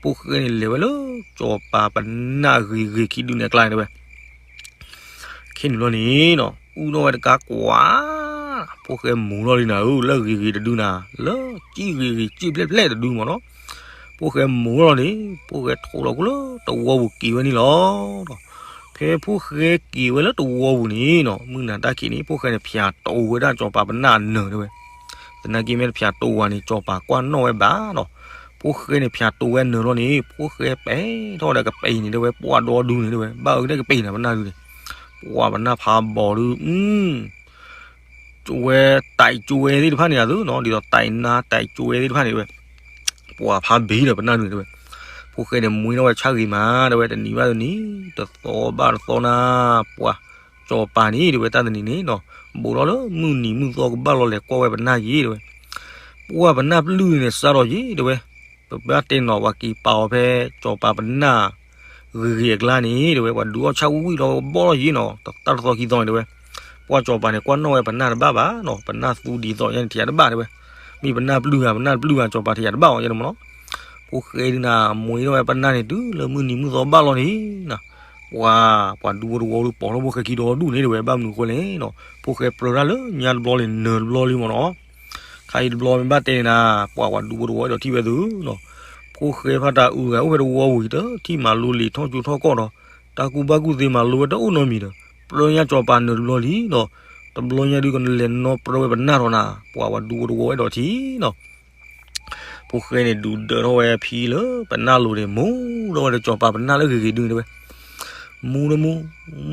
ဖိၣ်ဃဲန့ၣ်လဲၤဝဲလၢ စီၤပၤပနၢ်ဂ့ၤဂ့ၤခံဒုန့ၣ်အကျါန့ၣ်တဲဝဲ ခဲန့ၣ်ဘျီန့ၣ်နီၤ အူထီၣ်ဝဲတကးကွၢ်, ဖိၣ်ဃဲမူၤထီၣ်လံနၤဧၢ, လၢဂ့ၤဂ့ၤတဒုနၤ, လၢစံၣ်ဂ့ၤဂ့ၤစံၣ်ဖျဲၣ်ဖျဲၣ်တဒုမ့ၢ်နီၤ, ဖိၣ်ဃဲမူၤထီၣ်န့ၣ် ဖိၣ်ဃဲထိးလီၤခိၣ်လၢတဝီပူၤက့ၤဝဲန့ၣ်လီၤ. ဖဲဖိၣ်ဃဲက့ၤဝဲလၢတဝီပူၤန့ၣ်နီၤ မုၢ်နၤတၢ်ခံးန့ၣ် ဖိၣ်ဃဲန့ၣ်ဖၠးတိၤဝဲဒၣ်စီၤပၤပနၢ်အနၢၤတဲဝဲ, သနာ်က့မ့ၢ်တဖၠးတိၤဝဲန့ၣ် စီၤပၤကွၢ်နီၣ်ဝဲဘၣ်နီၤ, ဖိၣ်ဃဲန့ၣ် ဖၠးတိၤဝဲနၢၤလီၤန့ၣ် ဖိၣ်ဃဲပဲာ်ထီၣ်ဒီးကပံၤန့ၣ် တဲဝဲ ပှၢ်ဒီဒူၣ်န့ၣ် တဲဝဲ ဘၣ်အၢကတဲကပံၤန့ၣ် ပနၢ်ဒုန့ၣ်, ပှၢ်ပနၢ်ဖးဘီၣ်ဒုး ဝဲတၢ်ကၠိဝဲသ့ၣ်တဖၣ်န့ၣ် အသုနီၤ ဒ်သိးတၢ်နါတၢ်ကၠိဝဲသ့ၣ်တဖၣ်န့ၣ် တဲဝဲ ပှၢ်ဖးဘံဒီးပနၢ်ဒုန့ၣ် တဲဝဲ, ဖိၣ်ဃဲန့ၣ် မှံထီၣ်ဝဲဆၣ်ဂ့ၤမး တဲဝဲ တနံၤဘၣ်တနံၤ တသီဘၣ်တသီနၤ ပှၢ် စီၤပၤန့ၣ် တဲဝဲ တၢ်တနံၤန့ၣ်နီၤ ဘူးထီၣ်လၢမုၢ်နံၤမုၢ်သီကဘၣ်လီၤလဲၤကွၢ်ဝဲပနၢ်ယ့ၤ တဲဝဲ, ပှၢ်ပနၢ်ပျုၢ်န့ၣ် စးထီၣ်ယ့ၤ တဲဝဲ, ပဘၣ်တဲနီၤ ပှၤက့ၤပာ်အီၤဖဲ စီၤပၤပနၢ် ဂ့ၤဂ့ၤအကျါန့ၣ် တဲဝဲ ပှၤဒုးအီၣ်ဆၣ်ဝံၣ်ဝံၣ်လီၤဘီၣ်လီၤယ့ၤနီၤ တၢ်တသီခံသီန့ၣ် တဲဝဲ, ပှၢ်စီၤပၤန့ၣ် ကွၢ်နီၣ်ဝဲပနၢ်တဘၣ်ဘၣ်နီၤ ပနၢ်သူဒ်သိးယဲန့ၣ် ထံၣ်ယၤတဘၣ် တဲဝဲ, မ့ၢ်ပနၢ်ပျုၢ်ဧါ ပနၢ်တပျုၢ်ဧါ စီၤပၤထံၣ်ယၤတဘၣ်အီၤယဲန့ၣ်မ့ၢ်နီၤ ဖိၣ်ဃဲဒုးနၤ မှံထီၣ်ဝဲပနၢ်န့ၣ် တုၤလၢမုၢ်နံၤမုၢ်သီဘၣ်လီၤန့ၣ်နၤ ပှၤ ပှၤဒူဖိတဝီဒုးပိာ်ထီၣ်ဖိၣ်ဃဲခံဒီဒူၣ်န့ၣ် တဲဝဲ ဘၣ်မနုၤဃိလဲၣ်နီၤ ဖိၣ်ဃဲပြၢတၢ်လၢညါတဘျီလံ နၢၤတဘျီလံမ့ၢ်နီၤ, ခါအံၤတဘျီမ့ၢ်ဘၣ်တဲန့ၣ်နၤ ပှၤပှၤဒူဖိတဝီအဲၣ်ဒိးထံၣ်ဝဲသုနီၤ, ဖိၣ်ဃဲဖးတၢ်အုးဂၤအိၣ်ဖဲတဝီဝံၤ တထံၣ်မၤလိလံာ်ထီၣ်ကၠိထီၣ်ကီၢ်ဒီး တၢ်ကူၣ်ဘၣ်ကူၣ်သ့မၤလိဝဲတအိၣ်နီတမံၤဒီး ပြၢညါစီၤပၤနၢၤတဘျီလံဒီး တဘျီညါဒုးကလဲၤနီၣ်ပြၢဝဲပနၢ်ထီၣ်နၤ ပှၤပှၤဒူဖိတဝီအဲၣ်ဒိးထံၣ်နီၤ ဖိၣ်ဃဲန့ၣ် ဒုးဒၢထီၣ်ဝဲဖံလၢပနၢ်လိၤန့ၣ် မူထီၣ်ဝဲဒီးစီၤပၤပနၢ်လၢဂ့ၤဂ့ၤဒုန့ၣ် တဲဝဲ, မူတမူ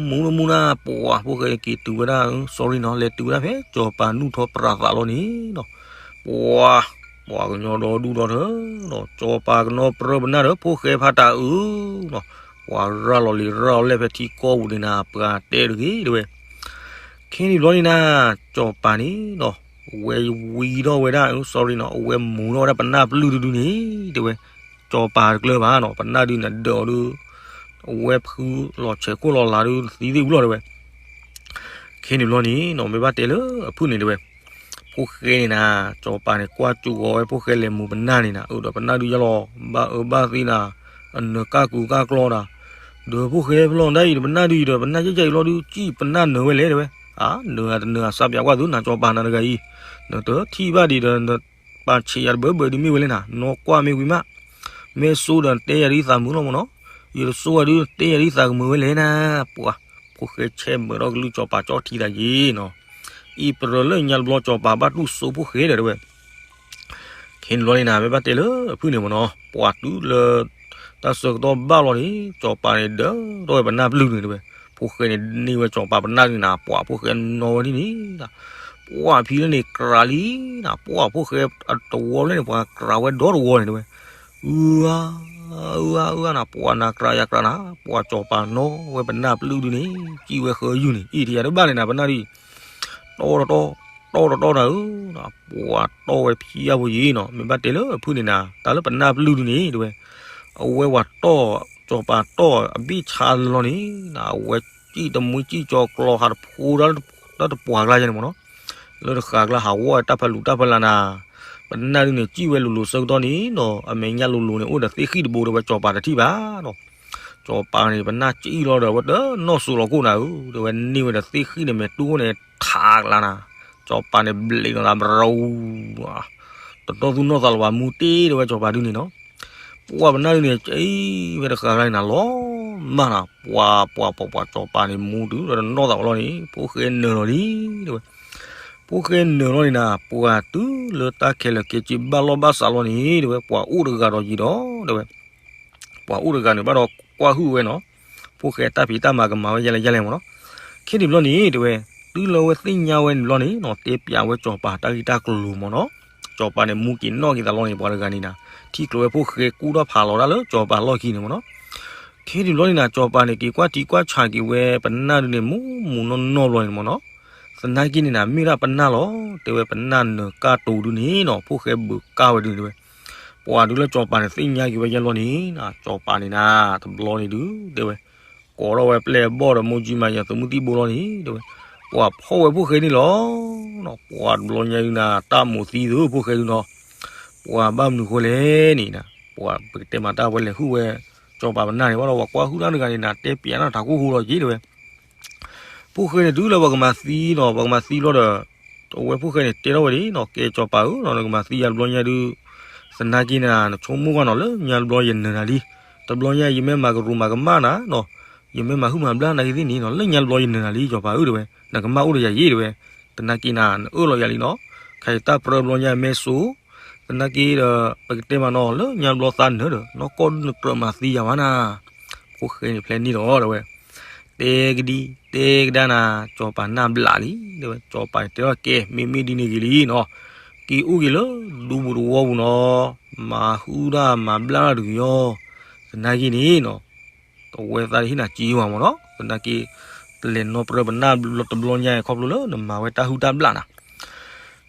မူတမူနၤ ပှၤဖိၣ်ဃဲက့ၤတုၤဝဲဒၣ် sorry နီၤ လဲၤတုၤဝဲဒၣ်ဖဲစီၤပၤနူၢ်ထီပြးသးလီၤန့ၣ်နီၤ, ပှၤ ပှၤကညီဒီဒူၣ်ဒီထၢဒီး စီၤပၤကနီၣ်ပြၢပနၢ်ဒီးဖိၣ်ဃဲဖးတၢ်အုးနီၤ, ပှၤရၤလီၤလံာ်ရၤလီၤလဲၢ်ဖဲထံကီၢ်ပူၤန့ၣ်နၤ ပှၤတဲတဂ့ၤ တဲဝဲ ခဲန့ၣ်ဘျီန့ၣ်နၤ စီၤပၤန့ၣ်နီၤ အဝဲဝံထီၣ်ဝဲဒၣ် sorry နီၤ အဝဲမူထီၣ်ဝဲဒၣ်ပနၢ်ပျုၢ်တဒုန့ၣ် တဲဝဲ, စီၤပၤတကျၢၤဘၣ်နီၤ ပနၢ်ဒုန့ၣ်ဒၢးအီၤဒုး အဝဲဖုလီၤဆဲးခိၣ်လီၤလးဒုးသံသ့ၣ်ဝံၤလီၤတဲဝဲ, ခဲန့ၣ်ဘျီန့ၣ်နီၤ မ့ၢ်ဘၣ်တဲလၢအဖုၣ်န့ၣ်တဲဝဲ, ဖိၣ်ဃဲန့ၣ်နၤ စီၤပၤန့ၣ် ကွၢ်စူးဂီၤဝဲဖိၣ်ဃဲလဲၤမူပနၢ်န့ၣ်နၤ အၢဒီးပနၢ်ဒုးယါလီၤ ဘၣ်အၢဘၣ်သီနၤ အနၢၤကၢ်ကူကၢ်ကျီနၤ ဒီးဖိၣ်ဃဲဖျီဒၣ်အံၤဒီးပနၢ်ဒုးအံၤဒီး ပနၢ်ကၠဲၣ်ကၠဲၣ်အံၤလီၤဒုး စံၣ်ပနၢ်နၢၤဝဲလဲၣ်တဲဝဲ, အါ နၢၤအတနၢၤအစၢ်ပၠးကွၢ်သုနၤ စီၤပၤနၤတဂၤအံၤ, နတထံၣ်ဘၣ်ဒံးဒီး နပာ်ဆံးယၤတဘၢဘၢဒုးမ့ၢ်ဝဲလဲၣ်နၤ နီၢ်ကွၢ်မ့ၢ်ဝံၤမး, မ့ၢ်စိဒီးတဲယၤဒုးသးမုာ်လီၤမ့ၢ်နီၤ, ယတစိဘၣ်ဒုး တဲယၤဒုးသးကမုာ်ဝဲလဲၣ်နၤ, ပှၤ ဖိၣ်ဃဲဆဲးမုာ်ထီၣ်ကလုၢ်စီၤပၤကၠီထံသးယ့ၤနီၤ, အံၤပြၢလၢညါတဘျီစီၤပၤဘၣ်တူၢ်စိဖိၣ်ဃဲဒီးတဲဝဲ ခဲန့ၣ်ဘျီန့ၣ်နၤ မ့ၢ်ဘၣ်တဲလၢအဖုၣ်န့ၣ်မ့ၢ်နီၤ ပှၤတုၤလၢ တၢ်ဆၢကတီၢ်ဘၣ်လီၤန့ၣ် စီၤပၤန့ၣ်ဒၢထီၣ်ဝဲပနၢ်ပျုၢ်န့ၣ်တဲဝဲ, ဖိၣ်ဃဲန့ၣ်န့ၢ်ဝဲစီၤပၤပနၢ်န့ၣ်နၤ ပှၤဖိၣ်ဃဲနီၣ်ဝဲဒ်န့ၣ်, ပှၤဖံလၢန့ၣ်ကြးလံနၤ ပှၤဖိၣ်ဃဲအတဝီလၢန့ၣ် ပှၤကြးဝဲဒီတဝီန့ၣ်တဲဝဲ, အၢ အၢ အၢ အၢနၤ ပှၤနၤကြးယၤကြးနၤ ပှၤစီၤပၤနီၣ်ဝဲပနၢ်ပျုၢ်ဒုန့ၣ် စံၣ်ဝဲဃၢယုၢ်န့ၣ် အ့ၣ်ထံယၤတဘၣ်န့ၣ်နၤ ပနၢ်ဒုး တီတီတီတီတီနၤဧၢ, ပှၤတီဝဲဖံအါဖိယံၤနီၤ မ့ၢ်ဘၣ်တဲလၢအဖုၣ်န့ၣ်နၤ တၢ်လၢပနၢ်ပျုၢ်ဒုန့ၣ်တဲဝဲ, အဝဲဝၤတီၢ် စီၤပၤတီၢ်အဘ့ၣ်ဆါလီၤန့ၣ် အဝဲစံၣ်တမှံစံၣ်ကၠီကျီဟးတဖိဒၣ်တပှၤကျါယဲန့ၣ်မ့ၢ်နီၤ, လၢတဃာ်ကျါဟးဝီတၢ်ဖးလူၤတၢ်ဖးလၢ်နၤ, ပနၢ်ဒုန့ၣ် စံၣ်ဝဲလိၤလိၤဆၢကတီၢ်န့ၣ်နီၤ အမဲာ်ညါလိၤလိၤန့ၣ် အိၣ်ဒီးသ့ၣ်ဃံၣ်တဘိတဲဝဲ စီၤပၤတထံၣ်ဘၣ်နီၤ, စီၤပၤန့ၣ် ပနၢ်စံၣ်လီၤဒီး အဝဲတနီၣ်စိၤလီၤခိၣ်နၤဧၢ, တဲဝဲန့ၢ်ဝဲဒီးသ့ၣ်ဃံၣ်န့ၣ် မဲာ်တူၢ်ခိၣ်န့ၣ် ထးကျါနၤ, စီၤပၤန့ၣ် ဘျံးလီၤသးဘရူၤ တတီၢ်သူၣ်နီၣ်သးလီၤဘၣ်မူတ့ၢ်တဲဝဲ စီၤပၤဒုန့ၣ်နီၤ, ပှၤပနၢ်ဒုန့ၣ် စံၣ်ဝဲတဃာ်ကျါန့ၣ်နၤ လီၤမၢ်နၤ, ပှၤပှၤပှၤပှၤ စီၤပၤန့ၣ် မူတုၤဒီးတနီၣ်သးဝဲလီၤန့ၣ် ဖိၣ်ဃဲနၢၤလီၤလံတဲဝဲ, ဖိၣ်ဃဲနၢၤလီၤန့ၣ်နၤ ပှၤတုၤလၢတၢ်ခဲလၢာ်ခဲဆ့ဘၣ်လီၢ်ဘၣ်စးလီၤန့ၣ်တဲဝဲ ပှၤအိၣ်တဂၤဒီးယံၤဒီးတဲဝဲ ပှၤအိၣ်တဂၤန့ၣ်ဘၣ်ဒီးကွၢ်ဟုၣ်ဝဲနီၤ, ဖိၣ်ဃဲတၢ်ဖံးတၢ်မၤကမၤဝဲယဲလဲၣ်ယဲလဲၣ်မ့ၢ်နီၤ, ခဲန့ၣ်ဘျီန့ၣ်တဲဝဲ တုၤလၢဝဲသ့ၣ်ညါဝဲန့ၣ်ဘျီန့ၣ်နီၤ တဲပျးဝဲစီၤပၤတၢ်ဂ့ၢ်တၢ်ကျိၤမ့ၢ်နီၤ, စီၤပၤန့ၣ် မူက့ၤနီၣ်က့ၤသးလီၤန့ၣ် ပှၤတဂၤန့ၣ်နၤ ထံၣ်ကျိၤဝဲဖိၣ်ဃဲကူၣ်ထီၣ်ဖးလီၤဒၣ်လၢစီၤပၤလီၢ်ခံန့ၣ်မ့ၢ်နီၤ, ခဲန့ၣ်ဘျီန့ၣ်နၤ စီၤပၤန့ၣ် က့ၤကွၢ်ထံကွၢ်ဆးက့ၤဝဲပနၢ်ဒုန့ၣ် မူမူနီၢ်နီၢ်ဘျီန့ၣ်မ့ၢ်နီၤ, သနာ်က့န့ၣ်နၤ မ့ၢ်ဒၣ်ပနၢ်လီၤ, တဲဝဲပနၢ်နၢၤကၢ်တိၤဒုန့ၣ်နီၤ ဖိၣ်ဃဲဘုးကၢ်ဝဲဒုန့ၣ်တဲဝဲ, ပှၤဒုလၢစီၤပၤန့ၣ် သ့ၣ်ညါက့ၤဝဲယဲလီၤန့ၣ်နၤ စီၤပၤန့ၣ်နၤ တဘျီန့ၣ်ဒု တဲဝဲ ကိးထီၣ်ဝဲပျဲၢ်အဘီၣ်ဒီး မိၢ်ကၠံမၤယၤ သုးမုၢ်သံၣ်ဘိလီၤန့ၣ် တဲဝဲ, ပှၤဖီၣ်ဝဲဖိၣ်ဃဲန့ၣ်လီၤ, ပှၤတဘျီညါဒုနၤ တၢ်မိၣ်သံသုဖိၣ်ဃဲဒုနီၤ, ပှၤဘၣ်မနုၤဃိလဲၣ်န့ၣ်နၤ, ပှၤပကတဲမၤတၢ်ဝဲလဲၤဟုၣ်ဝဲ စီၤပၤပနၢ်န့ၣ် ဘၣ်ဒီးပှၤကွၢ်ဟုၣ်တၢ်တဂၤန့ၣ်နၤ တဲပျးနၢ်တၢ်ကိၢ်ဃိလီၤက့ၤတဲဝဲ ဖိၣ်ဃဲန့ၣ် တုၤလၢပှၤကမၤသံနီၤ ပှၤကမၤသံဘျီဒီး အဝဲဖိၣ်ဃဲန့ၣ် တဲထီၣ်ဝဲဒၣ်နီၤ ကဲစီၤပၤဧၢနီၤ နကမၤသံယၤတဘျီညါဒု သနာ်က့န့ၣ် နဆိကမိၣ်ကွၢ်နီၤ လၢညါတဘျီယနၢၤနၤလံ, တဘျီညါယမ့ၢ်မၤကရူၢ်မၤကမၣ်နၤနီၤ, ယမ့ၢ်မၤဟုၣ်မၤဘျၣ်နၤဂ့ၤသ့ၣ်န့ၣ်နီၤ လၢညါတဘျီယနၢၤနၤလံ စီၤပၤဧၢတဲဝဲ, နကမၣ်အိၣ်ဒီးယၤယ့ၢ်တဲဝဲ, သနာ်က့နၤ နအၢၣ်လီၤယၤလံနီၤ, ခဲအံၤတၢ်ပြၢတဘျီညါမ့ၢ်စိ သ သနာ်က့ဒီး ပကတဲမးနီၤ လၢညါဘျီသးနၢၤဒီး နီၢ်ကီၢ်ဒုးနကြၢးမၤသံယၤဘၣ်နၤ. ဖိၣ်ဃဲန့ၣ်ဖျဲးန့ၢ်လီၤတဲဝဲ, တဲကဒံ တဲကဒါနၤ, စီၤပၤနၢ်ဘျးလံ တဲဝဲ. စီၤပၤန့ၣ်တဲထီၣ်ကဲ မ့မ့ၢ်ဒ်န့ၣ်ဂ့ၤလံနီၤ, က့ၤအိၣ်က့ၤလၢဒူပူၤတဝီပူၤနီၤ, မၤဟုၣ်တၢ်မၤဘျါတၢ်တကယီ, သနာ်က့န့ၣ်နီၤ တဝဲသးတဟ့ၣ်နၤစ့ဝဲမးနီၤ, သနာ်က့ တလဲၤနီၢ်ပြၢပနၢ်တဘျီညါ ခီဖျိလၢနမၤဝဲတၢ်ဟုၣ်တၢ်ဘျၣ်နၤ.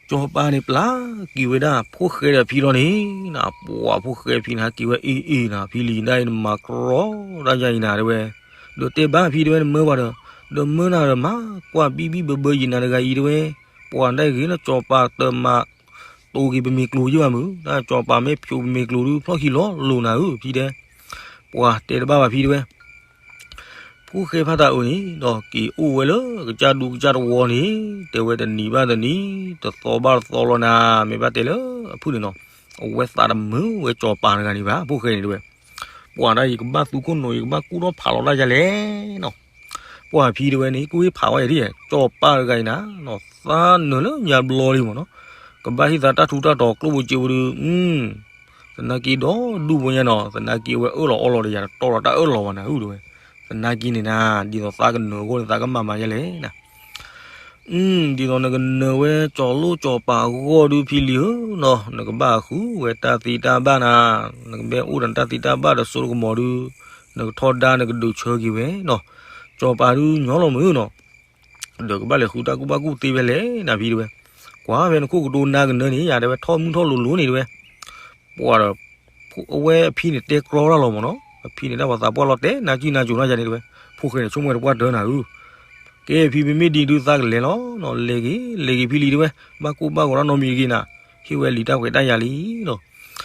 စီၤပၤန့ၣ်ပျၢ်က့ၤဝဲဒၣ် ဖိၣ်ဃဲဒီးဖံလီၤန့ၣ်, ပှၤဖိၣ်ဃဲဖံန့ၣ် ဟဲက့ၤဝဲအ့ၣ်အ့ၣ်နၤ, ဖံလံၤဒၣ်အံၤ နမၤကြီတၢ်ယါအံၤနၤ တဲဝဲ, ဒီးတဲဘၣ်ဖံတဲဝဲ နမၢပှၤဒီး, ဒီးမၢနၤဒီးမၤကွၢ်ဘံၣ်ဘံၣ်ဘၢဘၢယံၤနၤတဂၤအံၤ တဲဝဲ, ပှၤဒၣ်ဂ့ၤလၢစီၤပၤတမၤ တိၤက့ၤပမ့ၤကျိၤယ့ၢ်ဘၣ်မုၢ်, တၢ်စီၤပၤမ့ၢ်ဖျိပမ့ၤကျိၤဒုး ဖျီၣ်ခံလီၤလိၤနၤဧၢ ဖံတဲ, ပှၤတဲတဘၣ်ဘၣ်ဖံတဲဝဲ. ဖိၣ်ဃဲဖးတၢ်အုးန့ၣ် ဒီးက့ၤအိၣ်ဝဲလၢကစၢ်ဒူကစၢ်တဝီန့ၣ် တဲဝဲတနံၤဘၣ်တနံၤ တသီဘၣ်တသီလီၤနၤ, မ့ၢ်ဘၣ်တဲလၢအဖုၣ်န့ၣ်နီၤ, အဝဲသးတမုာ်ဝဲစီၤပၤတဂၤန့ၣ်ဘၣ် ဖိၣ်ဃဲန့ၣ်တဲဝဲ, ပှၤဒၣ်ယကဘၣ်သူခိၣ်နူာ် ယကဘၣ်ကူၣ်ထီၣ်ဖးလီၤတၢ်ယါလဲၣ်နီၤ. ပှၤဖံတဲဝဲန့ၣ် ကူၣ်ဟ့ၣ်ဖးဝဲယၤဒ် စီၤပၤတဂၤအံၤနၤ, သးနၢၤလၢညါဘျီလံမးနီၤ, ကဘၣ်ဟ့ၣ်သးတၢ်ထူတၢ်တီၤကျိၣ်ဘိစ့ဘိဒုး သနာ်က့ဒီးဒူၣ်ဖိညါနီၤ, သနာ်က့အဝဲအၢၣ်လီၤအီလီၤဒီးယၤ တတီဒီးတၢ်အၢၣ်လီၤဘၣ်နၤဧၢ တဲဝဲ, သနာ်က့န့ၣ်နၤ ဒ်သိးသးကနၢၤအဂီၢ်န့ၣ် သးကမၤမၤယါလဲၣ်နၤ, ဒ်သိးနကနၢၤဝဲစီၤလိၣ်စီၤပၤအဂီၢ်ဒုးဖံလံၤဧၢနီၤ, နကဘၣ်ဃုဝဲတၢ်သ့တၢ်ဘၣ်နၤ, နကဘၣ်အိၣ်ဒီးတၢ်သ့တၢ်ဘၣ်ဒီးစိတကမီၤဒုး, နကထီဒါနကဒုးဆၢက့ၤဝဲနီၤ, စီၤပၤဒုးညီလီၤမုၢ်နီၤ ဒီးကဘၣ်လဲၤဃုတၢ်ကူၣ်ဘၣ်ကူၣ်သ့ဖဲလဲၣ်နၤဖံတဲဝဲ, ကွၢ်ဖဲနခိၣ်ကတိၤနၤကနၢၤန့ၣ် ယၤတဲဝဲထီၣ်မုၢ်ထီၣ်လိၤလိၤန့ၣ်တဲဝဲ, ပှၤဒီး အဝဲအဖံန့ၣ်တဲကြီတၢ်လီၤမးနီၤ, အဖံန့ၣ်တၢ်ပှၤသးပှၢ်လီၤတဲာ် နၤကံနၤကိၤနၤယၤန့ၣ်တဲဝဲ, ဖိၣ်ဃဲန့ၣ်ဆိကမိၣ်ဝဲတပှၢ်တၢၢ်နၤဧၢ, ကဲဖံမ့မ့ၢ်ဒ်ဒုးသးကလဲၤလီၤနီၤ, လဲၤက့ၤ လဲၤက့ၤဖံလံၤတဲဝဲ, ဘၣ်ကိၢ်ဘၣ်ဂီၤတၢ်နီတမံၤတဂ့ၤနၤ, ဟ့ၣ်ဝဲလံာ်တၢ်ခွဲးတၢ်ယာ်လံနီၤ,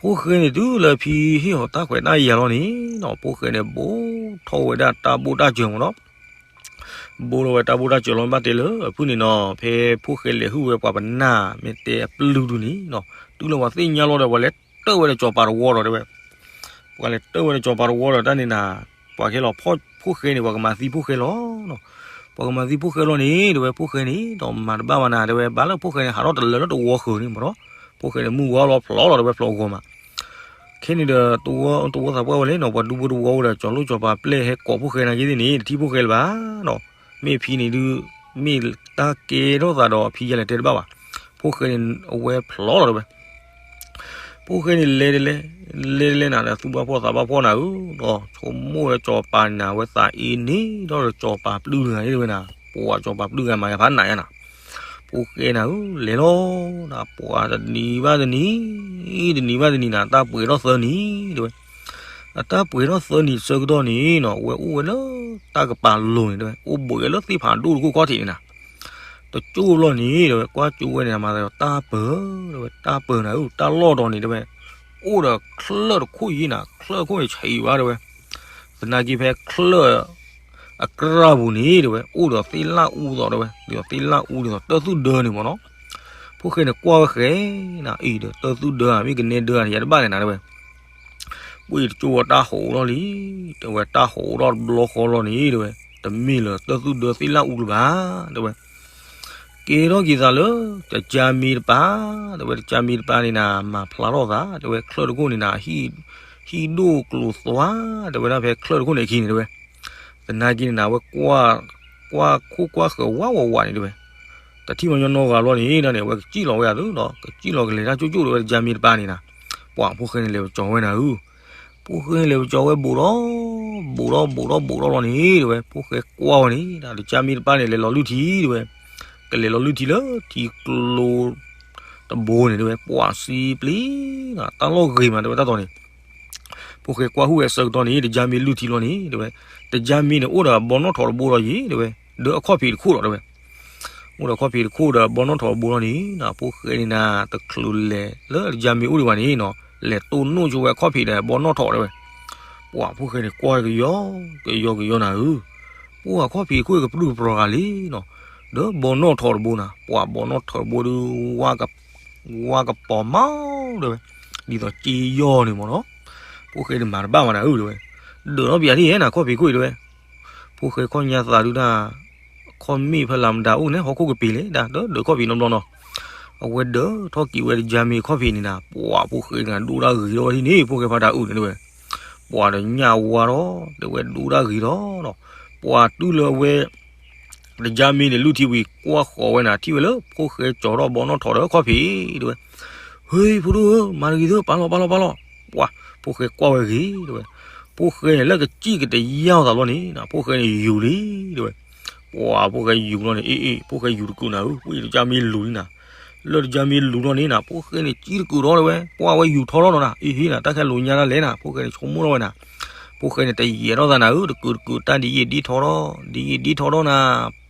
ဖိၣ်ဃဲန့ၣ်တုၤလၢဖံဟ့ၣ်အီၤတၢ်ခွဲးတၢ်ယာ်လီၤန့ၣ်နီၤ, ဖိၣ်ဃဲန့ၣ်ဘိးထီၣ်ဝဲဒၣ်တၢ်ဘိၣ်တၢ်စၢၤမးနီၤ ဘိးထီၣ်ဝဲတၢ်ဘိၣ်တၢ်စၢၤလီၤ ဘၣ်တဲလၢအဖုၣ်န့ၣ်နီၤ, ဖဲဖိၣ်ဃဲလဲၤဟုၣ်ဝဲပှၤပနၢ် မ့ၢ်တဲအပျုၢ်ဒုးန့ၣ်နီၤ, တုၤလၢပှၤသ့ၣ်ညါလီၤဒီး ပှၤလဲၤတၢၢ်ဝဲဒီးစီၤပၤတဝီဒီးတဲဝဲ, ပှၤလဲၤတၢၢ်ဝဲဒီးစီၤပၤတဝီဒီးတၢ်န့ၣ်နၤ, ပှၤခဲလီၤ ဖိၣ်ဃဲန့ၣ် ပှၤကမၤသံဖိၣ်ဃဲလီၤနီၤ, ပှၤကမၤသံဖိၣ်ဃဲလီၤန့ၣ် တဲဝဲ ဖိၣ်ဃဲန့ၣ်ဒီးမၤတဘၣ်ဘၣ်နၤ တဲဝဲ, ဘၣ်လၢဖိၣ်ဃဲန့ၣ် ဟးထီၣ်တလၢလၢတဝီဃၢၤန့ၣ်မးနီၤ, ဖိၣ်ဃဲန့ၣ်မုၢ်ဝါလီၤဖျိးလီၤ တဲဝဲ ဖျိးဂီၤမး ခဲန့ၣ်ဒီး တဝီသးပှၢ်ဝဲလဲၣ်နီၤ, ပှၤဒူဖိတဝီဝဲဒီး စီၤလိၣ်စီၤပၤပျဲၢ်ဟဲကိးဖိၣ်ဃဲနာ်က့သ့ၣ်န့ၣ် တထံၣ်ဖိၣ်ဃဲလၢၤဘၣ်နီၤ, မ့ၢ်ဖံန့ၣ်ဒုး မ့ၢ်တၢ်ကဲထီၣ်သးဒီးအဖံယဲလဲၣ်တဲတဘၣ်ဘၣ်, ဖိၣ်ဃဲန့ၣ်အဝဲဖျိးလီၤတဲဝဲ, ဖိၣ်ဃဲန့ၣ်လဲၤတလဲၤ လဲၤတလဲၤနၤဒီး သူၣ်ဘၣ်ဖှီၣ်သးဘၣ်ဖှီၣ်နၤဧၢ, ဒီးဆိကမိၣ်ဝဲစီၤပၤန့ၣ်နၤ အဝဲသးအ့န့ၣ်ဒီးစီၤပၤပျုၢ်တဂၤန့ၣ်တဲဝဲနၤ, ပှၤစီၤပၤပျုၢ်ဂၤမၤယၤဖးနးယါနၤ ဖိၣ်ဃဲနၤဧၢ လဲၤလီၤနၤ, ပှၤတနံၤဘၣ်တနံၤ တနံၤဘၣ်တနံၤနၤ တၢ်ပှဲၤထီၣ်သၢနံၤတဲဝဲ, အတၢ်ပှဲၤထီၣ်သၢနံၤဆၢကတီၢ်န့ၣ်နီၤ အဝဲအိၣ်ဝဲလၢတၢ်ကပၤလိၤန့ၣ်တဲဝဲ, အိၣ်ဘှံးဝဲလၢသ့ၣ်ဖးဒိၣ်တခိၣ်ခီၣ်ထံးန့ၣ်နၤ, တကၠိၢ်ဘျီန့ၣ်တဲဝဲ ကွၢ်ကၠိဝဲန့ၣ် မၤသးဒီးတၢ်ပၢၤတဲဝဲ, တၢ်ပၢၤနၤဧၢ တၢ်လီၢ်ဒီးန့ၣ်တဲဝဲ, အိၣ်ဒီးချၢၣ်တခိၣ်ယံၤနၤ, ချၢၣ်တခိၣ်န့ၣ်ဆံးဘၣ်တဲဝဲ သနာ်က့ဖဲချၢၣ်အကြၢးပူၤန့ၣ်တဲဝဲ အိၣ်ဒီးသ့ၣ်လၣ်အူသိးတဲဝဲ, ဒ်သိးသ့ၣ်လၣ်အူဒ်သိးတၢ်သူၣ်ဒၢန့ၣ်မးနီၤ, ဖိၣ်ဃဲန့ၣ်ကွၢ်ဝဲဃဲနၤ အံၤဒီးတၢ်သူၣ်ဒၢဧါ မ့ၢ်ကနဲဒၢဧါ ယတဘၣ်န့ၣ်နၤတဲဝဲ, ပှ့ၤတကၠိဝဲတၢ်ဟိးထီၣ်လံ, တဲဝဲတၢ်ဟိးထီၣ်တဘျီဃီလီၤန့ၣ်တဲဝဲ, တမ့ၢ်လၢတၢ်သူၣ်ဒၢသ့ၣ်လၣ်အူလၢၤဘၣ်, တဲဝဲ ကဲထီၣ်က့ၤသးလၢ တကၠါမ့တပၤ, တဲဝဲတကၠါမ့တပၤန့ၣ်နၤ မၤဖျါထီၣ်သး, တဲဝဲချၢၣ်တခိၣ်န့ၣ်နၤ ဟံၣ်ဒိၣ်ကျိၤသွါ, တဲဝဲဒၣ်ဖဲချၢၣ်တခိၣ်န့ၣ်အခံန့ၣ်တဲဝဲ, သနာ်က့န့ၣ်နၤ အဝဲ ကွၢ်ခိၣ်ကွၢ်ဃၢၤဝးဝးဝးန့ၣ်တဲဝဲ, တထံၣ်မညီနီတဂၤဘျီန့ၣ်ဒီးန့ၣ် အဝဲကစံၣ်လီၤဝဲအသိးဒီး ကစံၣ်လီၤကလဲၤတၢ်ကၠိကၠိၣ်တဲဝဲတကၠါမ့တပၤန့ၣ်နၤ, ပှၤဖိၣ်ဃဲန့ၣ်လဲၤပကၠီၤဝဲနၤဧၢ ဖိၣ်ဃဲလဲၤပကၠီၤဝဲဘူးဒီး ဘူးဒီးဘူးဒီးဘူးဒီးလီၤန့ၣ်တဲဝဲ, ဖိၣ်ဃဲကွၢ်ဝဲန့ၣ် တကၠါမ့တပၤန့ၣ် လဲၤလီၤလုၢ်ထံတဲဝဲ, ကလဲၤလီၤလုၢ်ထံလၢထံကျိတဘိန့ၣ်တဲဝဲ, ပှၤစံပျံၤ တၢ်လီၢ်ဂ့ၤမးတဲဝဲတၢ်တီၤန့ၣ်, ဖိၣ်ဃဲကွၢ်ဟုၣ်ဝဲအဆၢကတီၢ်န့ၣ် တကၠါမ့လုၢ်ထံလီၤန့ၣ်တဲဝဲ, တကၠါမ့န့ၣ် အိၣ်ဒီးဘီနီၣ်ထိးတဘိဒီးယံၤတဲဝဲ, ဒီးအခီၣ်ဖံးတခိၣ်လီၤတဲဝဲ အိၣ်ဒီးခီၣ်ဖံးတခိၣ်ဒီးဘီနီၣ်ထိးတဘိလီၤန့ၣ် ဖိၣ်ဃဲန့ၣ်နၤ တချုးလဲၤလၢတကၠါမ့အိၣ်ဒံးဘၣ်န့ၣ်နီၤ လဲၤတိၢ်နီၣ်ဆိဝဲအခီၣ်ဖံးဒီးဘီနီၣ်ထိးတဲဝဲ, ပှၤဖိၣ်ဃဲန့ၣ်ကွၢ်ကယီကယီကယီနၤဧၢ, ပှၤအခီၣ်ဖံးတခိၣ်ကပြုၢ်ကပြီၤဂၤလံနီၤ, ဒီးဘီနီၣ်ထိးတဘိနၤ ပှၤဘီနီၣ်ထိးတဘိဒီး ဝါကပီၤမးတဲဝဲ, ဒ်သိးစ့ယီၢ်န့ၣ်မ့ၢ်နီၤ, ဖိၣ်ဃဲန့ၣ်မၤတဘၣ်မးနၤဧၢတဲဝဲ, ဒၢးထီၣ်ပယၤဒ်ယဲနၤခီၣ်ဖံးခိၣ်အံၤတဲဝဲ, ဖိၣ်ဃဲခီၣ်ညါသးဒုဒၣ် ခီၣ်မ့ၣ်ဖဲလၢမတၤအိၣ်န့ၣ် ဟီၣ်ခိၣ်ကပ့ၤလဲၣ်ဒၣ် ဒီးဒၢးခီၣ်ဖံးနီတဘျီနီၤ, အဝဲဒၢးထီၣ်က့ၤဝဲတကၠါမ့ၢ်ခီၣ်ဖံးန့ၣ်နၤ, ပှၤဖိၣ်ဃဲန့ၣ်ဒိၣ်ဒၣ်ဂ့ၤထီၣ်ဝဲဒ်န့ၣ် ဖိၣ်ဃဲဖးတၢ်အုၣ်န့ၣ်တဲဝဲ, ပှၤတညၣ်ဝါထီၣ် တဲဝဲဒိၣ်ဒၣ်ဂ့ၤထီၣ်ဒီး, ပှၤတုၤလၢအဝဲ တကၠါမ့ၢ်န့ၣ် လုၢ်ထံဝံၤကွၢ်ဃီၤဝဲနၤ ထံၣ်ဝဲလၢဖိၣ်ဃဲကၠီၤထီၣ်ဘီနီၣ်ထိးဒီးခီၣ်ဖံးတဲဝဲ, ဟ့ ဖိဒိၣ်ဧၢ မၤတဂ့ၤသၢ ပာ်လီၤ ပာ်လီၤ ပာ်လီၤ, ပှၤ ဖိၣ်ဃဲကွၢ်ဝဲဂ့ၤတဲဝဲ, ဖိၣ်ဃဲန့ၣ်လၢကစံၣ်ကတယၢ်အသးလီၤန့ၣ်နၤ ဖိၣ်ဃဲန့ၣ်ယူၤလံတဲဝဲ, ပှၤဖိၣ်ဃဲယူၤလီၤန့ၣ် အ့ၣ်အ့ၣ် ဖိၣ်ဃဲယူၤတကုာ်နၤဧၢ ပှၤတကၠါမ့ၢ်လူၤလံနၤ, လၢတကၠါမ့ၢ်လူၤလီၤန့ၣ်နၤ ဖိၣ်ဃဲန့ၣ်စံၣ်တကုာ်ထီၣ်တဲဝဲ, ပှၤဝဲယူၤထီၣ်ထီၣ်နီၤနၤ အ့ၣ်ဟ့နၤ တၢ်ခဲလိာ်ညါတၢ်လဲၣ်နၤ ဖိၣ်ဃဲန့ၣ်ဆိကမိၣ်ထီၣ်ဝဲနၤ, ဖိၣ်ဃဲန့ၣ်တယဲၢ်ထီၣ်သးနၤဧၢ တကုာ်တကုာ်တၢ်ဒ်ယံာ်ဒ်ထီထီၣ် ဒ်ယံာ်ဒ်ထီထီၣ်နၤ,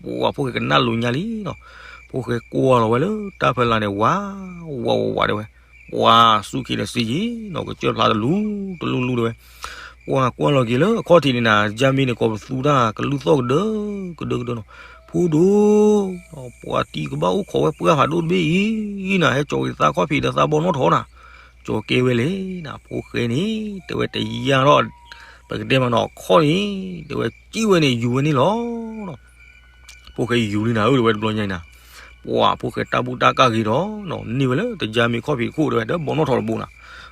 ပှၤဖိၣ်ဃဲကနၣ်လိာ်ညါလံနီၤ, ဖိၣ်ဃဲကွၢ်လီၤဝဲလၢတၢ်ဖီလာ်န့ၣ် ဝး ဝး ဝး ဝး တဲဝဲ, ပှၤစူၢ်က့ၤဒီးစံယံၤနီၤ ကစၢၢ်ဖျါတလူၤတလူၤလူၤတဲဝဲ, ပှၤကွၢ်လီၤက့ၤလၢအခီၣ်ထံးန့ၣ်နၤ တကၠါမ့ၢ်န့ၣ် ကိးပသူတၢ်ကလုၢ်သီၣ်ကဒၢကဒၢကဒၢနီၤ, ဖိဒိၣ် ပှၤတံၤကဘၣ်အိၣ်ခိးဝဲပှၢ်ဖးဒိၣ်တဘ့ၣ်အံၤနၤ ဟဲကၠီၤက့ၤသးခီၣ်ဖံးဒီးသးဘီနီၣ်ထိးနၤ, ကၠီၤကဲဝဲလဲၣ်နၤ ဖိၣ်ဃဲန့ၣ် တဲဝဲတယၢ်ထီၣ်, ပကတဲမးနီၤ အခီၣ်န့ၣ် တဲဝဲစံၣ်ဝဲန့ၣ် ယူၤဝဲန့ၣ်လီၤ. ဖိၣ်ဃဲယူၤလံနၤဧၢ တဲဝဲတဘျီညါအံၤနၤ, ပှၤဖိၣ်ဃဲတၢ်ဘူၣ်တၢ်ကၢ်ဂ့ၤဒီး န့ၢ်ဝဲလၢတကၠါမ့ၢ်ခီၣ်ဖံးခိၣ်တဲဝဲ ဒီးဘီနီၣ်ထိးတဘိနၤ,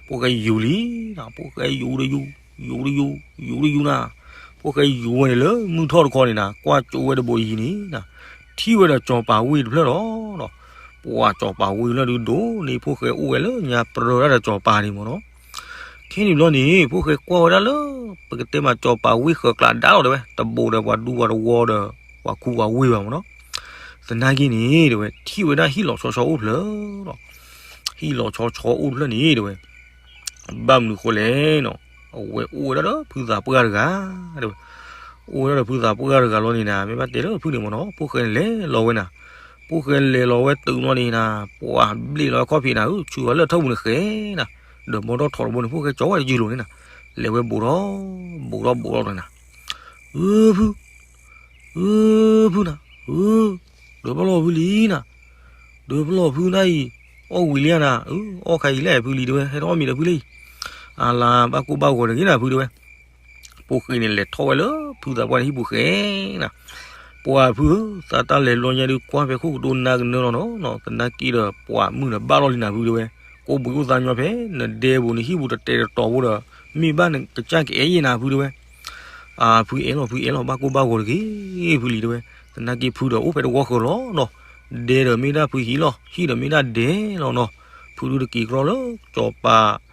ဖိၣ်ဃဲယူၤလံနၤ ဖိၣ်ဃဲယူၤတယူၤ ယူၤတယူၤ ယူၤတယူၤနၤ, ဖိၣ်ဃဲယူၤဝဲန့ၣ်လၢမုၢ်ထီၣ်တခီန့ၣ်နၤ ကွၢ်ကၠိဝဲတဘိယံၤန့ၣ်နၤ, ထံၣ်ဝဲဒီးကၠီၤပၤဝ့ၢ်တဖျၢၣ်လီၤ. ပှၤကၠီၤပၤဝ့ၢ်လၢဒုးဒိၣ်န့ၣ် ဖိၣ်ဃဲအိၣ်ဝဲလၢညါပြၢဒၣ်ဒီးကၠီၤပၤန့ၣ်မးနီၤ, ခဲန့ၣ်ဘျီန့ၣ် ဖိၣ်ဃဲကွၢ်ဝဲဒၣ်လၢ ပကတဲမးကၠီၤပၤဝ့ၢ်ဃၢၤကျးဒါလီၤတဲဝဲ တဘိးဒီးပှၤဒူပှၤတဝီဒီး ပှၤခူပှၤဝ့ၢ်ဘၣ်မးနီၤ, သနာ်က့န့ၣ် တဲဝဲ ထံၣ်ဝဲဒၣ်ဟံၣ်လီၤဆီဆီအိၣ်ဖျၢၣ်လီၤ. ဟံၣ်လီၤဆီဆီအိၣ်ဖျၢၣ်န့ၣ် တဲဝဲ ဘၣ်မနုၤဃိလဲၣ်နီၤ, အဝဲအိၣ်ဝဲဒၣ်ဒီးဖုသးပှၢ်တဂၤ တဲဝဲ, အိၣ်ဝဲဒၣ်ဒီးဖုသးပှၢ်တဂၤလီၤန့ၣ်နၤ မ့ၢ်ဘၣ်တဲလၢဖုန့ၣ်မးနီၤ ဖိၣ်ဃဲန့ၣ်လဲၤလီၤဝဲနၤ, ဖိၣ်ဃဲလဲၤလီၤဝဲတုၤလီၤန့ၣ်နၤ ပှၤဘျ့ၣ်လီၤဝဲခီၣ်ဖံးနၤဧၢ ဆူအီၤလၢထၢၣ်ပူၤန့ၣ်ဃဲနၤ, ဒီးဘီနီၣ်ထိးတဘိန့ၣ် ဖိၣ်ဃဲကၠီၤဝဲတယုၢ်လိာ်န့ၣ်နၤ, လဲၤဝဲဘိးထီၣ် ဘိးထီၣ်ဘိးထီၣ်န့ၣ်နၤ, အၢ ဖု အၢ ဖုနၤ အၢ ဒုးပလီၢ်ဖုလံနၤ, ဒုးပလီၢ်ဖုနၤအံၤ, အီၣ်ဝံၤလံနၤ, အၢ အီၣ်ခါအံၤလဲၣ်ဖုလံတဲဝဲ ဟဲထီၣ်အီၣ်မ့ၤဒီးဖုလံ, အလၤဘၣ်ကိၢ်ဘၣ်ဂီၤတဂ့ၤနၤဖုတဲဝဲ, ဖိၣ်ဃဲန့ၣ်လဲၤထီၣ်ဝဲလၢဖုသးပှၢ်န့ၣ်ဟံၣ်ပူၤဃဲနၤ, ပှၤဖုဧၢ သးတၢ်လဲၤလီညါဒုးကွၢ်ဖဲခိၣ်ကဒိနါကနၢလီၤနီၤ, သနာ်က့ဒီးပှၤမုၢ်နၤဘၣ်လီၤလံနၤဖုတဲဝဲ, ကိးဘှံးအိၣ်သးညီဖဲ နဒဲပူၤနဟံၣ်ပူၤတတဲာ်တတီၤဖိဒီး, မ့ၢ်ဘၣ်နကစၢ်ကအဲၣ်ယဲနၤဖုတဲဝဲ အၢ ဖုအဲၣ်လီၤ ဖုအဲၣ်လီၤ ဘၣ်ကိၢ်ဘၣ်ဂီၤတဂ့ၤ ဖုလံတဲဝဲ, သနာ်က့ဖုဒီးအိၣ်ဖဲတဝီဃၢၤလီၤနီၤ, ဒဲဒီးမ့ၢ်ဒၣ်ဖုဟံၣ်လီၤ ဟံၣ်ဒီးမ့ၢ်ဒၣ်ဒဲလီၤနီၤ, ဖုဒုးတက့ၤကြီလၢ ကၠီၤပၤ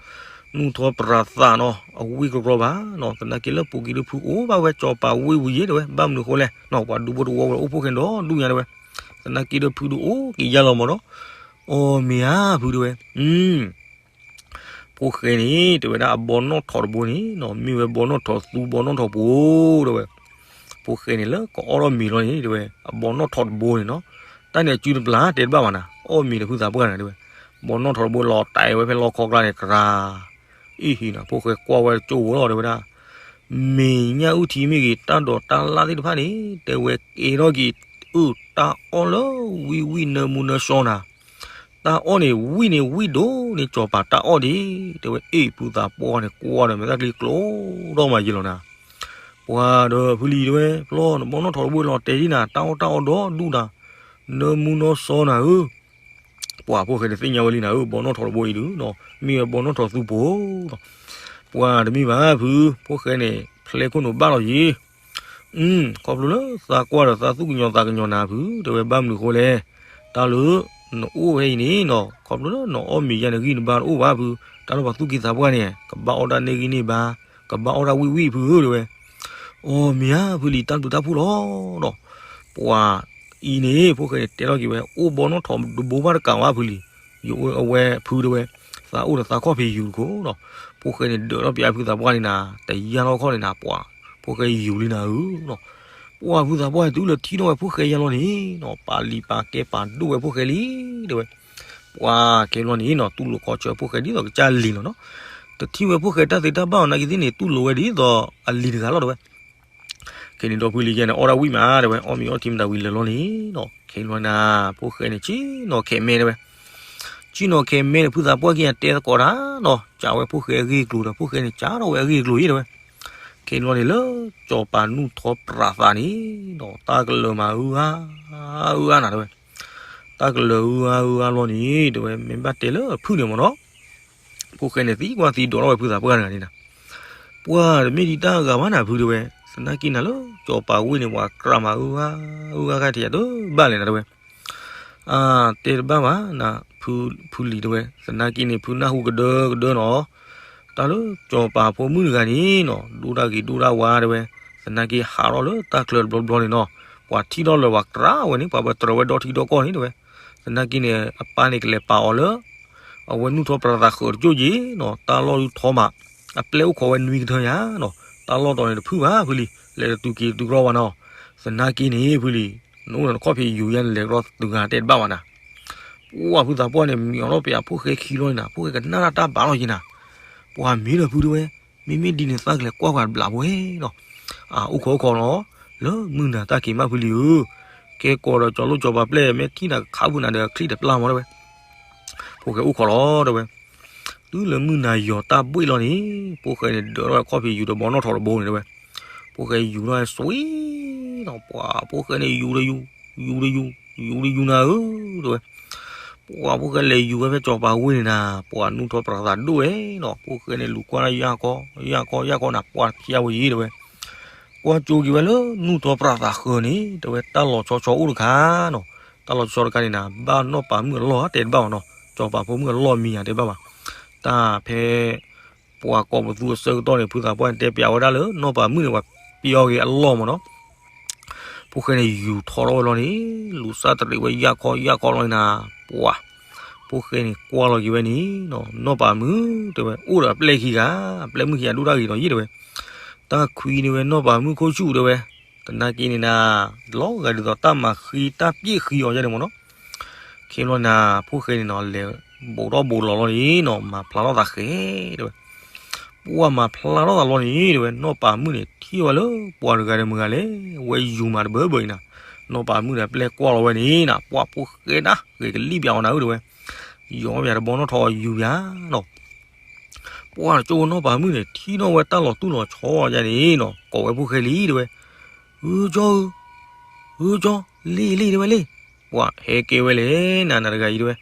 နူၢ်ထီၣ်ပြးသးနီၤ အဝ့ၢ်ကြီကြီဘၣ်နီၤ, သနာ်က့လၢပူၤကွံာ်ဒုးဖုအိၣ်ဘၣ်ဝဲကၠီၤပၤဝ့ၢ်ဝံၤယဲတဲဝဲ ဘၣ်မနုၤဃိလဲၣ်နီၤ ပှၤဒူဖိတဝီဖိဒီးအိၣ်ဖှိၣ်ခဲဒီးဒူၣ်ညါတဲဝဲ, သနာ်က့ဒီးဖုဒုးအိၣ်က့ၤယါလီၤမးနီၤ, အီၣ်မ့ၤဧါဖုတဲဝဲ ဖိၣ်ဃဲန့ၣ် တဲဝဲဒၣ်အဘီနီၣ်ထိးတဘိန့ၣ်နီၤ မ့ၢ်ဝဲဘီနီၣ်ထိးသူဘီနီၣ်ထိးပိၤတဲဝဲ, ဖိၣ်ဃဲန့ၣ်လၢကအီၣ်ထီၣ်မ့ၤလီၤန့ၣ် တဲဝဲ အဘီနီၣ်ထိးတဘိန့ၣ်နီၤ, တၢ်န့ၣ်အစုတပျၢ်တဲတဘၣ်ဘၣ်နၤ အီၣ်မ့ၤဒီးဖုသးပှၢ်နၤတဲဝဲ, ဘီနီၣ်ထိးတဘိလီၤတဲာ်ဝဲဖဲလီခီကျါန့ၣ် ကြၤ အ့ၣ်ဟံၤနၤ ဖိၣ်ဃဲကွၢ်ဝဲကၠိဖိလီၤတဲဝဲဒၣ် မ့ၢ်ညၣ်အုၣ်ထံမ့ၢ်ဂ့ၤ တၢ်ဒိးတၢ်လၣ်သ့ၣ်တဖၣ်န့ၣ် တဲဝဲကဲထီၣ်က့ၤ အုၣ်တၢ်အီၣ်လၢဝံၣ်ဝံၣ်နၢမူနၢစီနၤ, တၢ်အီၣ်န့ၣ်ဝံၣ်န့ၣ်ဝံၣ်ဒိၣ်န့ၣ် ကၠီၤပၤတၢ်အီၣ်ဒံး တဲဝဲ အ့ၣ်ဖုသးပှၢ်န့ၣ် ကွၢ်ဒီးမဲာ်သၣ်ကျံကျိဒီးမးယံာ်လီၤနၤ, ပှၤဒီးဖုလံတဲဝဲ ဖျီနဘီနီၣ်ထိးတဘိလီၤတဲာ်ဒံးနၤ တၢ်အီၣ်တၢ်အီဒီဒူၣ်နၤ, နၢမူနၢစီနၤဧၢ ပှၤဖိၣ်ဃဲန့ၣ်သ့ၣ်ညါဝဲလံနၤဧၢ ဘီနီၣ်ထိးတဘိအံၤဒုးနီၤ မ့ၢ်ဝဲဘီနီၣ်ထိးသူပိၤနီၤ, ပှၤတမ့ၢ်ဘၣ်ဖု ဖိၣ်ဃဲန့ၣ် ဖျဲခိၣ်နူာ်ဘၣ်လီၤယံၤ, ခီဖျိလၢသးကွၢ်ဒီးသးသူၣ်ကညီၤသးကညီၤနၤဖု တဲဝဲဘၣ်မနုၤဃိလဲၣ်, တၢ်လၢ နအိၣ်ဖဲအံၤန့ၣ်နီၤ ခီဖျိလၢနအီၣ်မ့ၤယါနဂံၢ်နဘါတအိၣ်ဘၣ်ဖု, တၢ်လၢပှၤသူၣ်က့သးပှၢ်န့ၣ် ကဘၣ်အီၣ်တၢ်န့ၢ်ဂံၢ်န့ၢ်ဘါ, ကဘၣ်အီၣ်တၢ်ဝံၣ်ဝံၣ်ဖုဧၢတဲဝဲ အီၣ်မ့ၤဧါဖုလံ တၢ်ဘျုးတၢ်ဖှိၣ်လီၤနီၤ, ပှၤအံၤန့ၣ် ဖိၣ်ဃဲန့ၣ်တဲထီၣ်က့ၤဝဲ အိၣ်ဘီနီၣ်ထိးတဘိဘၣ်တကးဘၣ်ဖုလံ, ယအိၣ်အဝဲဖုတဲဝဲ, သးအိၣ်ဒီးသးခီၣ်ဖံးယူၤတခိၣ်နီၤ, ဖိၣ်ဃဲန့ၣ်ဒၢးထီၣ်ပၠးဖုသးပှၢ်န့ၣ်နၤ တယါထီၣ်ခီၣ်န့ၣ်နၤ ပှၤဖိၣ်ဃဲယူၤလံနၤဧၢနီၤ, ပှၤဖုသးပှၢ်တုၤလၢထံၣ်ထီၣ်ဝဲဖိၣ်ဃဲယါလီၤန့ၣ်နီၤ ပာ်လံၤပာ်ကဲပာ်ဒိၣ်ဝဲဖိၣ်ဃဲလံတဲဝဲ ပှၤခဲဘျီန့ၣ်နီၤ တူၢ်လိာ်ခီဆၢဖိၣ်ဃဲဒ်သိးကစၢ်လံၤလီၤနီၤ, တထံၣ်ဝဲဖိၣ်ဃဲတၢ်သ့တၢ်ဘၣ်အီၤနာ်က့သ့ၣ်န့ၣ် တူၢ်လိာ်ဝဲဒ်သိးအလံၤတဂၤလီၤတဲဝဲ, ခဲန့ၣ်ဒီးဖုလံယဲန့ၣ် အီၣ်တၢ်ဝံၣ်မးတဲဝဲ အီၣ်မ့ၤအီထံမတၤဝံၤလၢာ်လီၤန့ၣ်နီၤ ခဲဘျီနၤ ဖိၣ်ဃဲန့ၣ် ဆ့ၣ်နီၤခဲးမဲတဲဝဲ, ဆ့ၣ်နီၤခဲးမဲန့ၣ် ဖုသးပှၢ်ခံဂၤတဲသကိးတၢ်နီၤ စံးဝဲဖိၣ်ဃဲအဂ့ၢ်အကျိၤဒီး ဖိၣ်ဃဲန့ၣ် စံးထီၣ်ဝဲအဂ့ၢ်အကျိၤအံၤတဲဝဲ, ခဲဘျီန့ၣ်လၢ ကၠီၤပၤနူၢ်ထီၣ်ပြးသးန့ၣ်နီၤ တၢ်ကလၢၤမးအုၣ်အါ အုၣ်အါနၤတဲဝဲ, တၢ်ကလၢၤအုအါအုအါလီၤန့ၣ် တဲဝဲ မ့ၢ်ဘၣ်တဲလၢအဖုၣ်န့ၣ်မ့ၢ်နီၤ, ဖိၣ်ဃဲန့ၣ်သံကွၢ်သံဒိးထီၣ်ဝဲဖုသးပှၢ်တဂၤန့ၣ်နၤ, ပှၤတမ့ၢ်ဒံးတၢ်ဂၤဘၣ်နၤဖုတဲဝဲ, သနာ်က့နၤလၢစီၤပၤဝ့ၢ်န့ၣ် ပှၤကြၢးမၤအုအါအုအါခါထံးယၤတဘၣ်လဲၣ်နၤတဲဝဲ အါ တဲတဘၣ်ဘၣ်နၤ, ဖုလံၤတဲဝဲ, သနာ်က့န့ၣ် ဖုနၢ်ဟူကဒၢကဒၢနီၤ, တၢ်လၢစီၤပၤဖိမုၣ်တဂၤန့ၣ်နီၤ ဒိၣ်တၢ်ဂ့ၤဒိၣ်တၢ်ဝါတဲဝဲ, သနာ်က့ဟးထီၣ်လၢတၢ်ချၢတဘျီဘျီန့ၣ်နီၤ, ပှၤထံၣ်ထီၣ်လၢပှၤကြၢးဝဲန့ၣ် ပှၤဘၣ်တြၢၤဝဲဒီထံဒီကီၢ်န့ၣ်တဲဝဲ, သနာ်က့န့ၣ် အပၢ်န့ၣ်ကလဲၤပာ်အီၤလၢ အဝဲနူၢ်ထီၣ်ပြးသးဃၢၤတကၠိၢ်က့ၤနီၤ, တၢ်လီၢ်ဒုးထီမး, အပျဲၢ်အိၣ်ခိးဝဲနွံကထၢယၤနီၤ, တၢ်လီၢ်တီၤန့ၣ်တဖုၣ်ဘၣ်ဖုလံၤ, လဲၤတတုၤက့ၤတတုၤကရီဘၣ်နီၤ, သနာ်က့န့ၣ်ဖုလံၤ, နအိၣ်ဒီးနခီၣ်ဖံးယူၤယါန့ၣ် လဲၤကရီတဂၤတဲတဘၣ်ဘၣ်နၤ, ပှၤဖုသးပှၢ်န့ၣ် မံၤအီၤထီၣ်ပယၤဖိၣ်ဃဲခံလီၤန့ၣ်နၤ, ဖိၣ်ဃဲကနၣ်တၢ်တၢ်ဘၣ်လီၤက့ၤနၤ, ပှၤမ့ၢ်ဒီးဖုတဲဝဲ, မ့မ့ၢ်ဒ်န့ၣ်သးကလဲၤကွၢ်ပှၤတဘျးဖိနီၤ, အိၣ်ခိးအိၣ်ခိးနီၤ, လၢမုၢ်နၤတၢ်က့ၤမးဖုလံၤဧၢ, ကဲကိးဒီးကၠီၤလိၣ်ကၠီၤပၤပျဲၢ် မ့ၢ်ထံၣ်နၤကခးဖုနၤဒီးချံၣ်တပျၢ်မးတဲဝဲ, ဖိၣ်ဃဲအိၣ်ခိးလီၤတဲဝဲ တုၤလၢမုၢ်နၤယီၤတၢ်ဘှ့ၣ်လီၤန့ၣ်, ဖိၣ်ဃဲန့ၣ်ဒၢးထီၣ်ဝဲခီၣ်ဖံးယူၤဒီးဘီနီၣ်ထိးတဘိန့ၣ်တဲဝဲ, ဖိၣ်ဃဲယူၤထီၣ်ဝဲစွံနီၤ, ပှၤဖိၣ်ဃဲန့ၣ်ယူၤဒီးယူၤ, ယူၤဒီးယူၤ, ယူၤဒီးယူၤနၤဧၢ, တဲဝဲ, ပှၤဖိၣ်ဃဲလဲၤယူၤဝဲဖဲစီၤပၤဝ့ၢ်န့ၣ်နၤ, ပှၤနူၢ်ထီၣ်ပြးသးဒိၣ်ဝဲနီၤ, ဖိၣ်ဃဲန့ၣ်လူၤကွၢ်တၢ်ယၢ်ကီ ယၢ်ကီ ယၢ်ကီနၤ, ပှၤဖျါဝဲယံၤတဲဝဲ ကွၢ်ကၠိက့ၤဝဲလၢနူၢ်ထီၣ်ပြးသးဃၢၤန့ၣ် တဲဝဲတၢ်လီၤဆီဆီအိၣ်တခါနီၤ, တၢ်လီၤဆီတခါန့ၣ်နၤ ဘၣ်နီၢ်ပၤမုၣ်အလီၢ်တဲတဘၣ်ဘၣ်နီၤ, စီၤပၤဖိမုၣ်အလီၢ်မံၤယါတဲဘၣ်ဘၣ်, တၢ်ဖဲ ပှၤကိးပသူအဆၢကတီၢ်န့ၣ် ဖုသးပှၢ်န့ၣ် တဲပျးဝဲဒၣ်လၢနီၢ်ပၤမုၣ်န့ၣ် ပှၤပျီက့ၤအလီၢ်မ့ၢ်နီၤ, ဖိၣ်ဃဲန့ၣ် ယူၤထီထီၣ်ဝဲလီၤန့ၣ် လူၤစၢ်တရံးဝဲယၢ်ခီယၢ်ခီလီၤန့ၣ်နၤ, ပှၤ ဖိၣ်ဃဲန့ၣ်ကွၢ်လီၤက့ၤဝဲန့ၣ်နီၤ, နီၢ်ပၤမုၣ် တဲဝဲ အိၣ်ဒီးအပျဲၢ်ခံဂၤ, အပျဲၢ်မုၣ်ခံဂၤဒိၣ်တၢ်ဂ့ၤဒီးယံာ်တဲဝဲ, တၢ်ခွံန့ၢ်ဝဲနီၢ်ပၤမုၣ်ခိၣ်ဆူၣ်တဲဝဲ, သနာ်က့န့ၣ်နၤ လီၤဂာ်ဒ်သိးတၢ်မၤဃံတၢ်ပျဲၢ်ဃံအီၤယါန့ၣ်မ့ၢ်နီၤ, ခဲလီၤနၤ ဖိၣ်ဃဲန့ၣ်နီၤ လဲၤဘိးထီၣ်ဘိးလီၤလီၤန့ၣ်နီၤ မၤဖျါထီၣ်သးဃဲ တဲဝဲ, ပှၤမၤဖျါထီၣ်သးလီၤန့ၣ် တဲဝဲ နီၢ်ပၤမုၣ်န့ၣ် ထံၣ်ဝဲလၢပှၤတဂၤဒီးမုၢ်ဂၤလဲၣ်, ဝဲယူၤမးတဘၢဘၢအံၤနၤ, နီၢ်ပၤမုၣ်ဒီးပျဲၢ်ကွၢ်လီၤဝဲန့ၣ်နၤ ပှၤဖိၣ်ဃဲနၤ ဂ့ၤကလံၣ်ပၠးအီၤနၤဧၢ တဲဝဲ, ယီၤပၠးတဘီနီၣ်ထိးအီၤယူၤပၠးနီၤ ပှၤတကၠိဖိနီၢ်ပၤမုၣ်န့ၣ် ထံၣ်ထီၣ်ဝဲတၢ်လီၤတူၢ်လီၤဆီယါန့ၣ်နီၤ ကိးဝဲဖိၣ်ဃဲလံ တဲဝဲ, ဧၢကၠီဧၢ, ဧၢကၠီ, လ့ၣ်လ့ၣ် တဲဝဲလ့ၣ်, ပှၤဟဲကဲဝဲလဲၣ်နၤ နၤတဂၤအံၤ တဲဝဲ,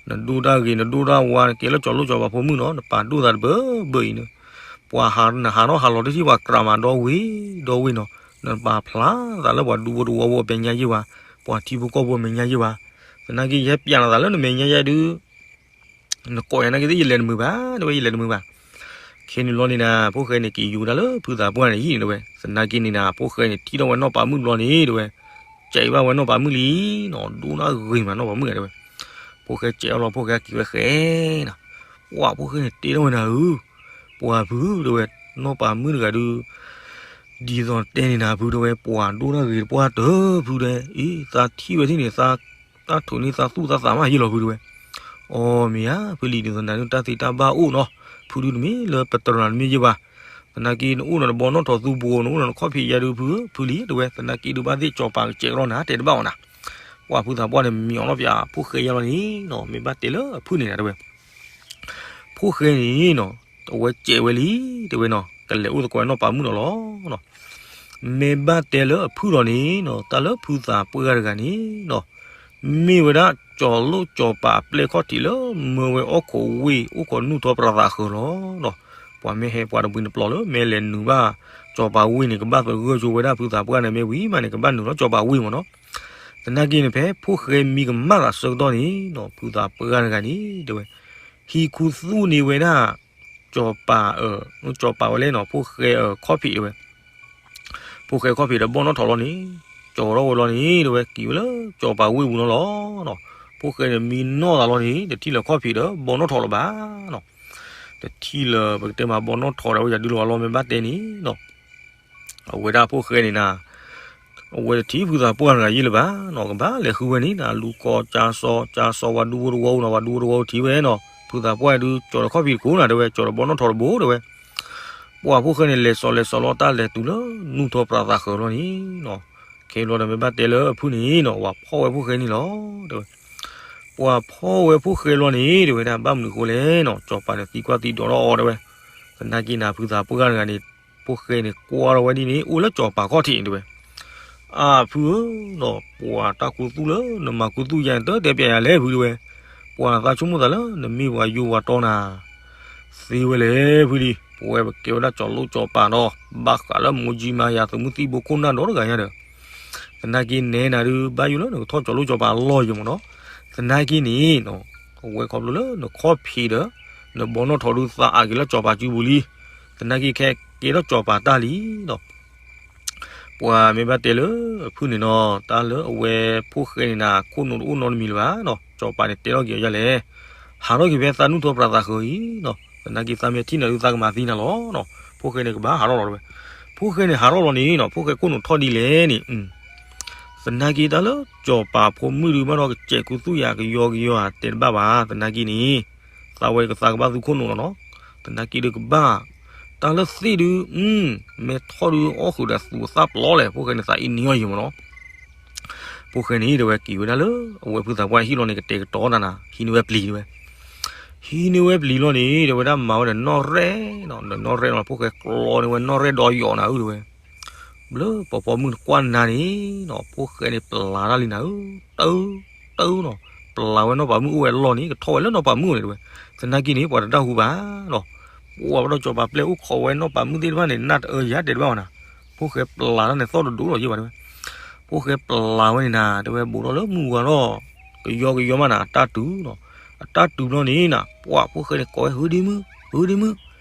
နဒိၣ်တၢ်ဂ့ၤ နဒိၣ်တၢ်ဝါ နကဲလၢကၠီၤလိၣ်ကၠီၤပၤဖိမုၣ်နီၤ နပာ်ဒိၣ်သးတဘၢဘၢအံၤန့ၣ်, ပှၤဟးနဟးထီၣ်ဟးလီၤတထံၣ် ပှၤကြၢးမၤဒီဝ့ၤဒီဝ့ၤနီၤ, နပာ်ဖျါသးလၢပှၤဒူဖိတဝီဖိအမဲာ်ညါယ့ၢ်ဘၣ်, ပှၤထံဖိကီၢ်ဖိအမဲာ်ညါယ့ၢ်ဘၣ်, သနာ်က့ ယဟဲပၠးနသးလၢနမဲာ်ညါယဲဒုး နကိးယၤနာ်က့သ့ၣ် ယလဲၤတမုာ်ဘၣ် တဲဝဲ ယလဲၤတမုာ်ဘၣ်. ခဲန့ၣ်လီၤန့ၣ်နၤ ဖိၣ်ဃဲန့ၣ် က့ၤယူၤဝဲဒၣ်လၢဖုသးပှၢ်န့ၣ်ယံၤန့ၣ်တဲဝဲ, သနာ်က့န့ၣ်နၤ ဖိၣ်ဃဲန့ၣ် ထံၣ်ထီၣ်ဝဲနီၢ်ပၤမုၣ်တဘျီန့ၣ်တဲဝဲ, ကဲးဘၣ်ဝဲနီၢ်ပၤမုၣ်လံနီၤ, ဒိၣ်နၢ်ဂ့ၤမးနီၢ်ပၤမုၣ်ဧါတဲဝဲ, ဖိၣ်ဃဲကဲးအီၤလီၤ ဖိၣ်ဃဲက့ၤဝဲဃဲနၤ, ပှၤဖိၣ်ဃဲန့ၣ်တဲထီၣ်ဝဲနၤဧၢ, ပှၤဖုတဲဝဲ, နီၢ်ပၤမုၣ်တဂၤဒုး ဒ်သိးတဲန့ၣ်နၤဖုတဲဝဲ ပှၤဒိၣ်တၢ်ဂ့ၤတပှၢ်တၢၢ်ဖုတဲ, အံၤ သးထံၣ်ဝဲထံၣ်န့ၣ် တၢ်ထိးန့ၢ်သးသူၣ်သးသးမးယ့ၢ်လီၤဖုတဲဝဲ, အီ မ့ၢ်ဧါ ဖုလံၤဒ်သိးနၤန့ၣ် တၢ်သ့တၢ်ဘၣ်အိၣ်နီၤ, ဖုဒုးတမ့ၢ်လၢပတြၢၤနၤတမ့ၢ်ယ့ၢ်ဘၣ်, သနာ်က့နအိၣ်ဒီးနဘီနီၣ်ထိးသူဘိ နအိၣ်ဒီးနခီၣ်ဖံးယါဒုးဖုဧၢ ဖုလံၤတဲဝဲ သနာ်က့ဒုးဘၣ်သ့ၣ်စီၤပၤကစဲးကလီနၤ တဲတဘၣ်အီၤနၤ, ပှၤဖုသးပှၢ်န့ၣ် မံၤအီၤလီၤပၠး ဖိၣ်ဃဲယါလီၤန့ၣ်နီၤ မ့ၢ်ဘၣ်တဲလၢအဖုၣ်န့ၣ်နၤတဲဝဲ ဖိၣ်ဃဲန့ၣ်နီၤ အဝဲစဲးဝဲလံ တဲဝဲနီၤ ကလဲၤအိၣ်သကိးနီၢ်ပၤမုၣ်နီၤလီၤနီၤ, မ့ၢ်ဘၣ်တဲလၢအဖုၣ်လီၤန့ၣ်နီၤ တၢ်လၢဖုသးပှၢ်တဂၤန့ၣ်နီၤ မ့ၢ်ဝဲဒၣ်ကၠီၤလိၣ်ကၠီၤပၤအပျဲၢ်ခီၣ်ထံးလၢ မၢဝဲအီၣ်ခိးဝ့ၢ် အိၣ်ခိးနူၢ်ထီၣ်ပြးသးဃၢၤလီၤနီၤ, ပှၤမ့ၢ်ဟဲပှၤတဘှံးတပျီၤလၢ မ့ၢ်လဲၤနုာ်ဘၣ် ကၠီၤပၤဝ့ၢ်န့ၣ် ကဘၣ်သဂၢၢ်ကၠိဝဲဒၣ်ဖုသးပှၢ်န့ၣ် မ့ၢ်ဝံၤမးန့ၣ် ကဘၣ်နုာ်လီၤကၠီၤပၤဝ့ၢ်မ့ၢ်နီၤ, သနာ်က့န့ၣ် ဖဲဖိၣ်ဃဲမံကမၣ်သးဆၢကတီၢ်န့ၣ်နီၤ ဖုသးပှၢ်တဂၤန့ၣ် တဲဝဲ ဟံးခူသူၣ်န့ၢ်ဝဲဒၣ် ကၠီၤပၤအၢ ကၠီၤပၤဝဲလဲၣ်နီၤ ဖိၣ်ဃဲအၢခီၣ်ဖံးတဲဝဲ, ဖိၣ်ဃဲခီၣ်ဖံးဒီးဘီနီၣ်ထိးလီၤန့ၣ်, ကၠီၤထီၣ်ဝဲလီၤန့ၣ် တဲဝဲ က့ၤဝဲလၢကၠီၤပၤဝ့ၢ်ပူၤနီၤလီၤနီၤ, ဖိၣ်ဃဲန့ၣ်မံနီၢ်သးလီၤန့ၣ် တထံၣ်လၢၤခီၣ်ဖံးဒီးဘီနီၣ်ထိးလၢၤဘၣ်နီၤ, တထံၣ်လၢၤ ပကတဲမးဘီနီၣ်ထိးဒီးဝဲယၤဒုးလီၤအလီၢ်မ့ၢ်ဘၣ်တဲန့ၣ်နီၤ အဝဲဒၣ်ဖိၣ်ဃဲန့ၣ်နၤ, အဝဲတထံၣ်ဖုသးပှၢ်တဂၤယ့ၢ်လၢၤဘၣ်နီၤ, ကဘၣ်လဲၤဃုဝဲန့ၣ်နၤ လူၤကီကၠါစီ ကၠါစီဝဲဒူဖိတဝီနီၤ, ဝဲဒူဖိတဝီထံၣ်ဝဲနီၤ, ဖုသးပှၢ်ဒုး ကၠီၤဒီးခီၣ်ဖံးတကိးနၤတဲဝဲ ကၠီၤဒီးဘီနီၣ်ထိးတဘိတဲဝဲ, ပှၤဖိၣ်ဃဲန့ၣ် လဲၤစီၤလဲၤစီၤလီၤတၢ်လဲၤတုၤလၢ နူၢ်ထီၣ်ပြးသးဃၢၤလီၤန့ၣ်နီၤ, ခဲဘျီဒီးမ့ၢ်ဘၣ်တဲလၢအဖုၣ်န့ၣ်နီၤ ပှၤဖီၣ်ဝဲဖိၣ်ဃဲန့ၣ်လီၤ တဲဝဲ ပှၤဖီၣ်ဝဲဖိၣ်ဃဲလီၤန့ၣ် တဲဝဲဒၣ် ဘၣ်မနုၤအဃိလဲၣ်နီၤ, ကၠီၤပၤန့ၣ်သံကွၢ်သံဒိးထီၣ်အီၤတဲဝဲ, သနာ်က့နၤ ဖုသးပှၢ်တဂၤန့ၣ် ဖိၣ်ဃဲန့ၣ် ကွၢ်ထီၣ်ဝဲဒ်န့ၣ် အိၣ်လၢကၠီၤပၤခီၣ်ထံးန့ၣ်တဲဝဲ, အဖုဧၢ, ဒီးပှၤတၢ်ခူသူၣ်လၢနမၤခူသူၣ်ယါန့ၣ် တတဲပျးယၤလဲၣ်ဖုတဲဝဲ, ပှၤသးဆိကမိၣ်သးလၢနမ့ၢ်ပှၤယိပှၤတီနၤ သ့ဝဲလဲၣ်ဖုဒံး, ပဝဲပကဲဝဲဒၣ်ကၠီၤလိၣ်ကၠီၤပၤဒီး ဘၣ်ဃးလၢမိၢ်ကၠံမၤယၤသုးမုၢ်သံၣ်ဘိခိၣ်နၢ်ဒီတဂၤညါဒီး သနာ်က့နဲနၤဒုး ဘၣ်ယိၣ်လၢနကထီၣ်ကၠီၤလိၣ်ကၠီၤပၤအလီၢ်ယံၤမ့ၢ်နီၤ, သနာ်က့န့ၣ် အဝဲခီဖျိလၢနခီၣ်ဖံးဒီး နဘီနီၣ်ထီၣ်ဒုးသးအါက့ၤလၢကၠီၤပၤစုပူၤလံ, သနာ်က့ခဲကဲထီၣ်ကၠီၤပၤတၢ်လံဒီး ပှၤမ့ၢ်ဘၣ်တဲလၢအဖုၣ်န့ၣ်နီၤ တၢ်လၢအဝဲဖိၣ်ဃဲန့ၣ်နၤ ခိၣ်နူာ်တအိၣ်နီတမံၤလၢၤဘၣ်နီၤ, ကၠီၤပၤန့ၣ်တဲထီၣ်က့ၤအီၤယါလဲၣ်, ဟးထီၣ်က့ၤဖဲသးနုၢ်ထီၣ်ပြးသးဃၢၤအံၤနီၤ, သနာ်က့သးမ့ၢ်ထံၣ်နၤဒုးသးကမၤသံနၤလီၤနီၤ, ဖိၣ်ဃဲန့ၣ်ကဘၣ်ဟးထီၣ်လီၤတဲဝဲ, ဖိၣ်ဃဲန့ၣ်ဟးထီၣ်လီၤန့ၣ်နီၤ ဖိၣ်ဃဲခိၣ်နူာ်ထီၣ်ဒ်လဲၣ်န့ၣ် သနာ်က့တၢ်လၢကၠီၤပၤဖိမုၣ်ဒုးဘၣ်ဒီးကစဲးခူသူၣ်ယၤကယီကယီဧါတဲတဘၣ်ဘၣ်, သနာ်က့န့ၣ် သးဝဲကသးကဘၣ်သူခိၣ်နူာ်လီၤနီၤ, သနာ်က့ဒုးကဘၣ်, တၢ်လၢသ့ၣ်ဒုး, မ့ၢ်ထီၣ်ဒုးအီၣ်ဃုာ်ဒီးသူအသၣ်ပျီလဲၣ်, ဖိၣ်ဃဲန့ၣ်သးအ့ၣ်နံၤအီၣ်ယံၤမ့ၢ်နီၤ, ဖိၣ်ဃဲန့ၣ်တဲဝဲက့ၤဝဲဒၣ်လၢ အဝဲဖုသးပှၢ်ဟံၣ်လီၤန့ၣ် ကတဲာ်ကတီၤတၢ်နၤ ဟံးန့ၢ်ဝဲပျံၤတဲဝဲ, ဟံးန့ၢ်ဝဲပျံၤလီၤန့ၣ် တဲဝဲဒၣ်မၤဝဲဒီးနီၣ်ရဲၣ်နီၤ, ဒီးနီၣ်ရဲၣ်နီၤ ဖိၣ်ဃဲကျီန့ၢ်ဝဲနီၣ်ရဲၣ်ဒီးယီၤနၤဧၢတဲဝဲ ဘျၢပှၤပိာ်မုၣ်နကွၢ်နၤန့ၣ်နီၤ ဖိၣ်ဃဲန့ၣ်ပျၢ်တၢ်လံနၤဧၢ, တၢ်, တၢ်နီၤ, ပျၢ်ဝဲနီၢ်ပၤမုၣ်အိၣ်ဝဲအလီၢ်န့ၣ် ကထီၣ်ဝဲလၢနီၢ်ပၤမုၣ်အအိၣ်န့ၣ်တဲဝဲ, သနာ်က့န့ၣ် ပှၤတတၢ်ဟူဘၣ်နီၤ, ပှၤဘၣ်ဒီးကၠီၤပၤပျဲၢ်အိၣ်ခိးဝဲနီၢ်ပၤမုၣ်သ့ၣ်တဖၣ်န့ၣ် နၢ်တအၢယၤတဲတဘၣ်ဝဲနၤ, ဖိၣ်ဃဲပျၢ်တၢ်န့ၣ်သီၣ်တဒိၣ်လီၤယဲၢ်ဘၣ်တဲဝဲ, ဖိၣ်ဃဲပျၢ်ဝဲန့ၣ်နၤ တဲဝဲဘူးထီၣ်လၢမုၢ်ဝါထီၣ်, ကယီကယီမးနၤ အတၢ်တုၤနီၤ, အတၢ်တုၤဘျီန့ၣ်နၤ ပှၤဖိၣ်ဃဲန့ၣ်ကိးဝဲ ဟုဒ့မုၣ်, ဟုဒ့မုၣ်,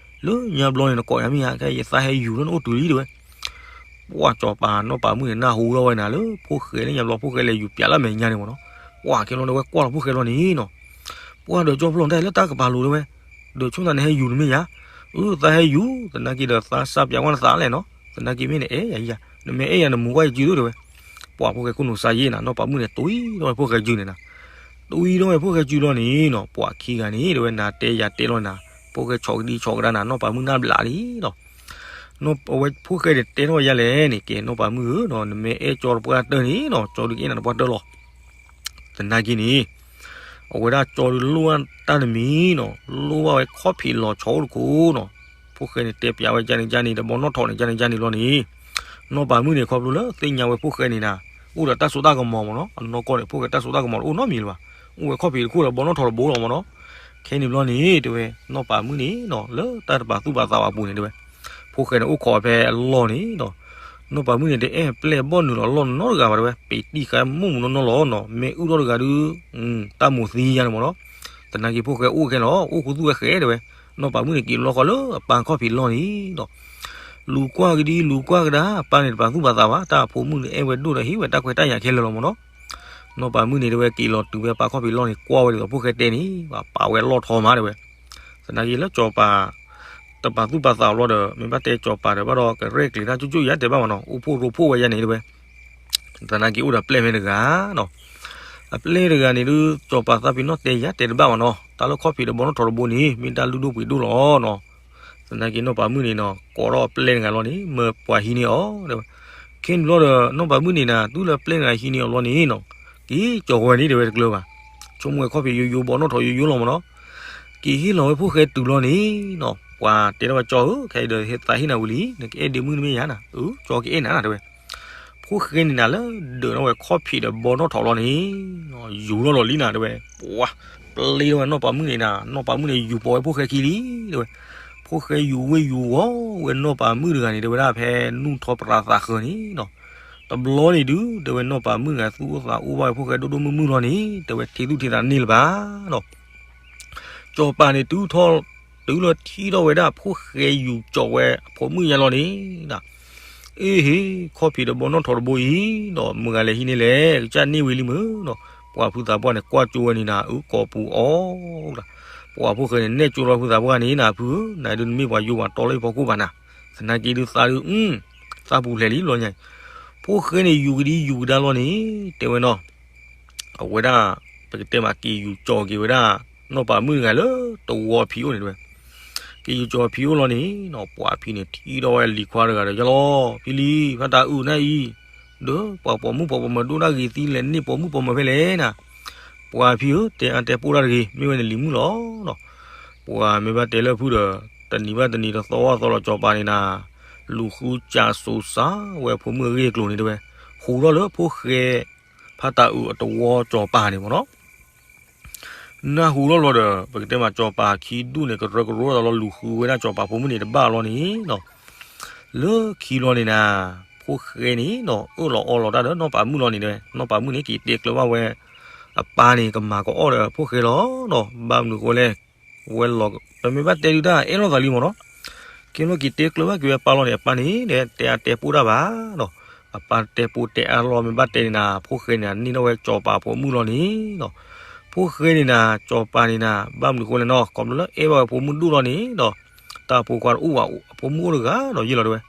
လၢညါဘျီန့ၣ်နကိးယၤမ့ၢ်ဧါ, ခဲအံၤယသးဟဲယူၤလၢနအိၣ်တုၤလံတဲဝဲ, ပှၤကၠီၤပၤနီၢ်ပၤမုၣ်န့ၣ် နၢ်ဟူထီၣ်ဝဲနၤလၢ ဖိၣ်ဃဲလၢညါဘျီ ဖိၣ်ဃဲလဲၤယူၤပျးလၢအမဲာ်ညါန့ၣ်မ့ၢ်နီၤ, ပှၤခဲလီၤတဲဝဲကွၢ်လီၤဖိၣ်ဃဲလီၤန့ၣ်နီၤ, ပှၤဒီးကၠီဖျီတဲလၢတၢ်ကပၤလိၤတဲဝဲ, ဒီးဆိသးနဟဲယူၤတမ့ၢ်ယၤ, အၢ သးဟဲယူၤ သနာ်က့ဒီးသးစၢ်ပျးဝဲနသးလဲၣ်နီၤ, သနာ်က့မ့ၢ်နအဲၣ်ယၤယၤ, နမ့ၢ်အဲၣ်ယၤနမူၤကွၢ်ယစုဒိၣ်တဲဝဲ, ပှၤဖိၣ်ဃဲခိၣ်နူာ်စါယဲၢ်နၤ နီၢ်ပၤမုၣ်န့ၣ် တွံၢ်ထီၣ်ဝဲဖိၣ်ဃဲစုန့ၣ်နၤ, တွံၢ်ထီၣ်ဝဲဖိၣ်ဃဲစုလီၤန့ၣ်နီၤ ပှၤခံဂၤန့ၣ် တဲဝဲနၤတဲယၤတဲလီၤနၤ, ဖိၣ်ဃဲဆီၣ်ကဒံဆီၣ်ကဒါနၤ နီၢ်ပၤမုၣ်နၢ်ဘျးလံနီၤ, အဝဲဖိၣ်ဃဲန့ၣ်တဲထီၣ်ယါလဲၣ်န့ၣ် ကဲနီၢ်ပၤမုၣ်ဧၢနီၤ နမ့ၢ်အဲၣ်ကၠီတပှၢ်တၢၢ်န့ၣ်နီၤ ကၠီဒုးကအဲၣ်နၤတပှၢ်တၢၢ်လီၤ, သနာ်က့န့ၣ် အဝဲဒၣ်ကၠီဒုးလိၣ်ဘၣ်တၢ်တမံၤနီၤ လိၣ်ဘၣ်ဝဲခီၣ်ဖံးလီၤဆီအိၣ်တခိၣ်နီၤ, ဖိၣ်ဃဲန့ၣ်တဲပျးဝဲကန့ၣ်ကန့ၣ် ဒီးဘီနီၣ်ထီၣ်န့ၣ်ကန့ၣ်ကန့ၣ်လီၤန့ၣ်, နီၢ်ပၤမုၣ်န့ၣ်ခီဖျိလၢသ့ၣ်ညါဝဲဖိၣ်ဃဲန့ၣ်နၤ အိၣ်ဒီးတၢ်စိတၢ်ကမီၤမ့ၢ်နီၤ အနီၢ်ကီၢ်န့ၣ် ဖိၣ်ဃဲတၢ်စိတၢ်ကမီၤတအိၣ်နီတမံၤလၢၤဘၣ်, အိၣ်ဝဲခီၣ်ဖံးတခိၣ်ဒီးဘီနီၣ်ထီၣ်တဘိလီၤမ့ၢ်နီၤ, ခဲန့ၣ်ဘျီန့ၣ် တဲဝဲ နီၢ်ပၤမုၣ်န့ၣ်နီၤ လၢတၢ်တပာ်သူၣ်ပာ်သးအပူၤန့ၣ်တဲဝဲ, ဖိၣ်ဃဲန့ၣ်အိၣ်ခိးဖဲအလီၢ်န့ၣ်ဒီး နီၢ်ပၤမုၣ်န့ၣ် တအဲၣ်ပျဲၢ်ဘီၣ်နုာ်လီၤအလီၢ်နီတဂၤဘၣ်တဲဝဲ ပံးတံၢ်ဃာ်မိၢ်မူနီၢ်နီၢ်လီၤနီၤ မ့ၢ်အုၣ်ထီၣ်တဂၤဒုး တၢ်မိၣ်သံယါန့ၣ်မ့ၢ်နီၤ, သနာ်က့ဖိၣ်ဃဲအိၣ်ခဲလီၤ အိၣ်ခူသူၣ်ဝဲဃဲတဲဝဲ, နီၢ်ပၤမုၣ်န့ၣ် က့ၤလီၤဃီၤလၢအပၢ်ခီၣ်ဖံးလီၢ်န့ၣ်ဒီး လူၤကွၢ်ကဒံလူၤကွၢ်ကဒါ အပၢ်န့ၣ်တပာ်သူၣ်ပာ်သးဘၣ် တၢ်အဖိမုၣ်န့ၣ်အဲၣ်ဝဲဒိၣ်ဒီးဟ့ၣ်ဝဲတၢ်ခွဲးတၢ်ယာ်ခဲလၢာ်လီၤမ့ၢ်နီၤ, နီၢ်ပၤမုၣ်န့ၣ်တဲဝဲ က့ၤလီၤတုၤဖဲအပၢ်ခီၣ်ဖံးလီၢ်န့ၣ် ကွၢ်ဝဲဒ်သိးဖိၣ်ဃဲတဲန့ၣ် ပာ်ဝဲအလီၢ်ထီမးတဲဝဲ, သနာ်က့လၢကၠီၤပၤ တပာ်သူၣ်ပာ်သးအလီၢ်ဒီး မ့ၢ်ဘၣ်တဲကၠီၤပၤဒီးဘၣ်ဒီး ကရဲၣ်ကျဲၤတၢ်ကၠိကၠိယါတဲဘၣ်မ့ၢ်နီၤ အိၣ်ဖှိၣ်ရိဖှိၣ်ဝဲယါန့ၣ်တဲဝဲ, သနာ်က့အိၣ်ဒီးပျဲၢ်ဖဲတဂၤနီၤ, အပျဲၢ်တဂၤန့ၣ်ဒုး ကၠီၤပၤသးပ့ၤနီၣ်တဲယါတဲတဘၣ်မ့ၢ်နီၤ တၢ်လၢခီၣ်ဖံးဒီးဘီနီၣ်ထီၣ်တဘိန့ၣ် မ့ၢ်တၢ်လုၢ်ဒိၣ်ပှ့ၤဒိၣ်လီၤနီၤ, သနာ်က့နီၢ်ပၤမုၣ်န့ၣ်နီၤ ကိးထီၣ်ပျဲၢ်တဂၤလီၤန့ၣ် မၢပှၤဟံးန့ၢ်အီၤတဲဝဲ, ခဲန့ၣ်ဘျီဒီး နီၢ်ပၤမုၣ်န့ၣ်နၤ တုၤလၢပျဲၢ်တဂၤဟံးန့ၢ်အီၤဘျီန့ၣ်နီၤ, က့ၤကၠီၤဝဲန့ၣ်တဲဝဲတကျၢၤဘၣ်, ဆိကမိၣ်ဝဲခီၣ်ဖံးယိယိ ဘီနီၣ်ထီၣ်ယိယိလီၤမ့ၢ်နီၤ, က့ၤဟ့ၣ်လီၤဝဲဖိၣ်ဃဲတုၤလီၤန့ၣ်နီၤ ပှၤတဲထီၣ်ဝဲကၠီၤဧၢ ခဲအံၤဒီးသးဟ့ၣ်နၤဝံၤလံ နကအဲၣ်ဒ့မုၣ်တမ့ၢ်ယါနၤ အၢ ကၠီၤကအဲၣ်နၤနၤတဲဝဲ, ဖိၣ်ဃဲန့ၣ်နၤလၢဒၢးထီၣ်ဝဲခီၣ်ဖံးဒီးဘီနီၣ်ထီၣ်လီၤန့ၣ် ယူၤထီၣ်လီၤလံနၤတဲဝဲ, ပှၤ ပျဲၢ်ထီၣ်ဝဲနီၢ်ပၤမုၣ်န့ၣ်နၤ နီၢ်ပၤမုၣ်န့ၣ်ယူၤပိာ်ဝဲဖိၣ်ဃဲခံလံတဲဝဲ, ဖိၣ်ဃဲယူၤဝ့ၢ်ယူၤဝီၤဝဲနီၢ်ပၤမုၣ်တဂၤန့ၣ် တဲဝဲဒၣ်ဖဲနုၢ်ထီၣ်ပြးသးဃၢၤန့ၣ်နီၤ, တဘျီန့ၣ်ဒုး တဲဝဲနီၢ်ပၤမုၣ်တဂၤသူၣ်အိၣ်သးအိၣ်ဘၣ်ဝဲဖိၣ်ဃဲဒိၣ်ဒိၣ်မုၢ်မုၢ်လီၤန့ၣ် တဲဝဲထံသူၣ်ထံသးန့ၢ်လၢၤဘၣ်နီၤ ကၠီၤပၤန့ၣ် တုၤထီၣ် တုၤလၢထံၣ်ထီၣ်ဝဲဒၣ်ဖိၣ်ဃဲယူၤကၠီၤဝဲအဖိမုၣ်ညါလီၤန့ၣ်, အ့ဟ့ ခီၣ်ဖံးဒီးဘီနီၣ်ထီၣ်တဘိအံၤဒီး မုၢ်ဂၤလဲၤဟံးန့ၢ်လဲၣ် ကစၢ်န့ၢ်ဝံၤလံမုၢ်နီၤ, ပှၤဖုသးပှၢ်န့ၣ် ကွၢ်ကၠိဝဲန့ၣ်နၤ အုၣ်ကိာ်ပူၤအီၤ, ပှၤဖိၣ်ဃဲန့ၣ် နဲၣ်ကၠိလီၤဖုသးပှၢ်န့ၣ်နၤ ဖုဧၢ နဒုးနမ့ၢ်ပှၤယိၤပှၤတီလၢဟံၣ်ဖီခိၣ်ဘၣ်နၤ, သနာ်က့ဒုးသးဒုး သးပူၤဖျဲးလံလီၤညါအံၤ, ဖိၣ်ဃဲန့ၣ် ယူၤကဒံယူၤကဒါလီၤန့ၣ် တဲဝဲနီၤ အဝဲဒၣ် ပကတဲမး က့ၤယူၤကၠီၤက့ၤဝဲဒၣ် နီၢ်ပၤမုၣ်တဂၤလၢတဝီအဖံးအိၣ်န့ၣ်တဲဝဲ, က့ၤယူၤကၠီၤဖံးအိၣ်လီၤန့ၣ်နီၤ ပှၤဖံးန့ၣ်ထံၣ်ထီၣ်ဝဲလံၤခွါတဂၤဒီး ယလီၤ ဖံလံ ဖါတၢ်အုၣ်နၢ်အံၤ, ဒီးပှၤပိာ်မုၣ်ပိာ်ပိာ်မၢၤဒိၣ်ဒၣ်ဂ့ၤသံလဲၣ်န့ၣ် ပိာ်မုၣ်ပိာ်မၢၤဖဲလဲၣ်နၤ, ပှၤဖံးဧၢ တဲအါတဲပိၢ်တၢ်တဂ့ၤ မ့ၢ်ဝဲန့ၣ်လံၤမုၣ်လီၤနီၤ, ပှၤမ့ၢ်ဘၣ်တဲလၢဖုဒီး တနံၤဘၣ်တနံၤတသီဘၣ်သီလီၤ ကၠီၤပၤန့ၣ်နၤ လူၤဃုစၢ်စိၤစၢ်ဝဲအဖိမုၣ်အဂ့ၢ်အကျိၤန့ၣ်တဲဝဲ, ဃ နၢ်ဟူထီၣ်လၢဖိၣ်ဃဲ ဖါတၢ်အုးအတဝီစီၤပၤန့ၣ်မ့ၢ်နီၤ, နၢ်ဟူထီၣ်လီၤဒီး ပကတဲမးစီၤပၤခံဒူၣ်န့ၣ် ကရၢကရိသးလီၤ လူၤဃုဝဲဒၣ်စီၤပၤဖိမုၣ်န့ၣ်တဘၣ်လီၤန့ၣ်နီၤ, လၢခံဘျီန့ၣ်နၤ ဖိၣ်ဃဲန့ၣ်နီၤ အၢၣ်လီၤအီလီၤတၢ်ဒီးနီၢ်ပၤမုၣ်လီၤန့ၣ်တဲဝဲ, နီၢ်ပၤမုၣ်န့ၣ်က့ၤတဲကျၢၤဘၣ်ဝဲ အပၢ်န့ၣ် ကမၤကအီၣ်ဒီးဖိၣ်ဃဲလီၤနီၤ, ဘၣ်မနုၤဃိလဲၣ်, ဝဲလီၤ ပမ့ၢ်ဘၣ်တဲဒုတၢ်အဲၣ်လိာ်သးလံမ့ၢ်နီၤ, ကဲလီၤက့ၤတဲကျၢၤဘၣ်က့ၤဝဲအပၢ်လီၤန့ၣ် အပၢ်န့ၣ် တဲအတဲပိၢ်တၢ်ဘၣ်နီၤ, အပၢ်တဲပိၢ်တဲအါလီၤ မ့ၢ်ဘၣ်တဲန့ၣ်နၤ ဖိၣ်ဃဲန့ၣ် န့ၢ်ထီၣ်ဝဲစီၤပၤဖိမုၣ်လီၤန့ၣ်နီၤ, ဖိၣ်ဃဲန့ၣ်နၤ စီၤပၤန့ၣ်နၤ ဘၣ်မနုၤဃိလဲၣ်နီၤ ခီဖျိလၢအဲၣ်ဘၣ်ဝဲဖိမုၣ်ဒိၣ်လီၤန့ၣ်ဒီး တၢ်ဖိခွါတအိၣ်ဘၣ် အဖိမုၣ်အိၣ်တဂၤဒီးယ့ၢ်လီၤတဲဝဲ,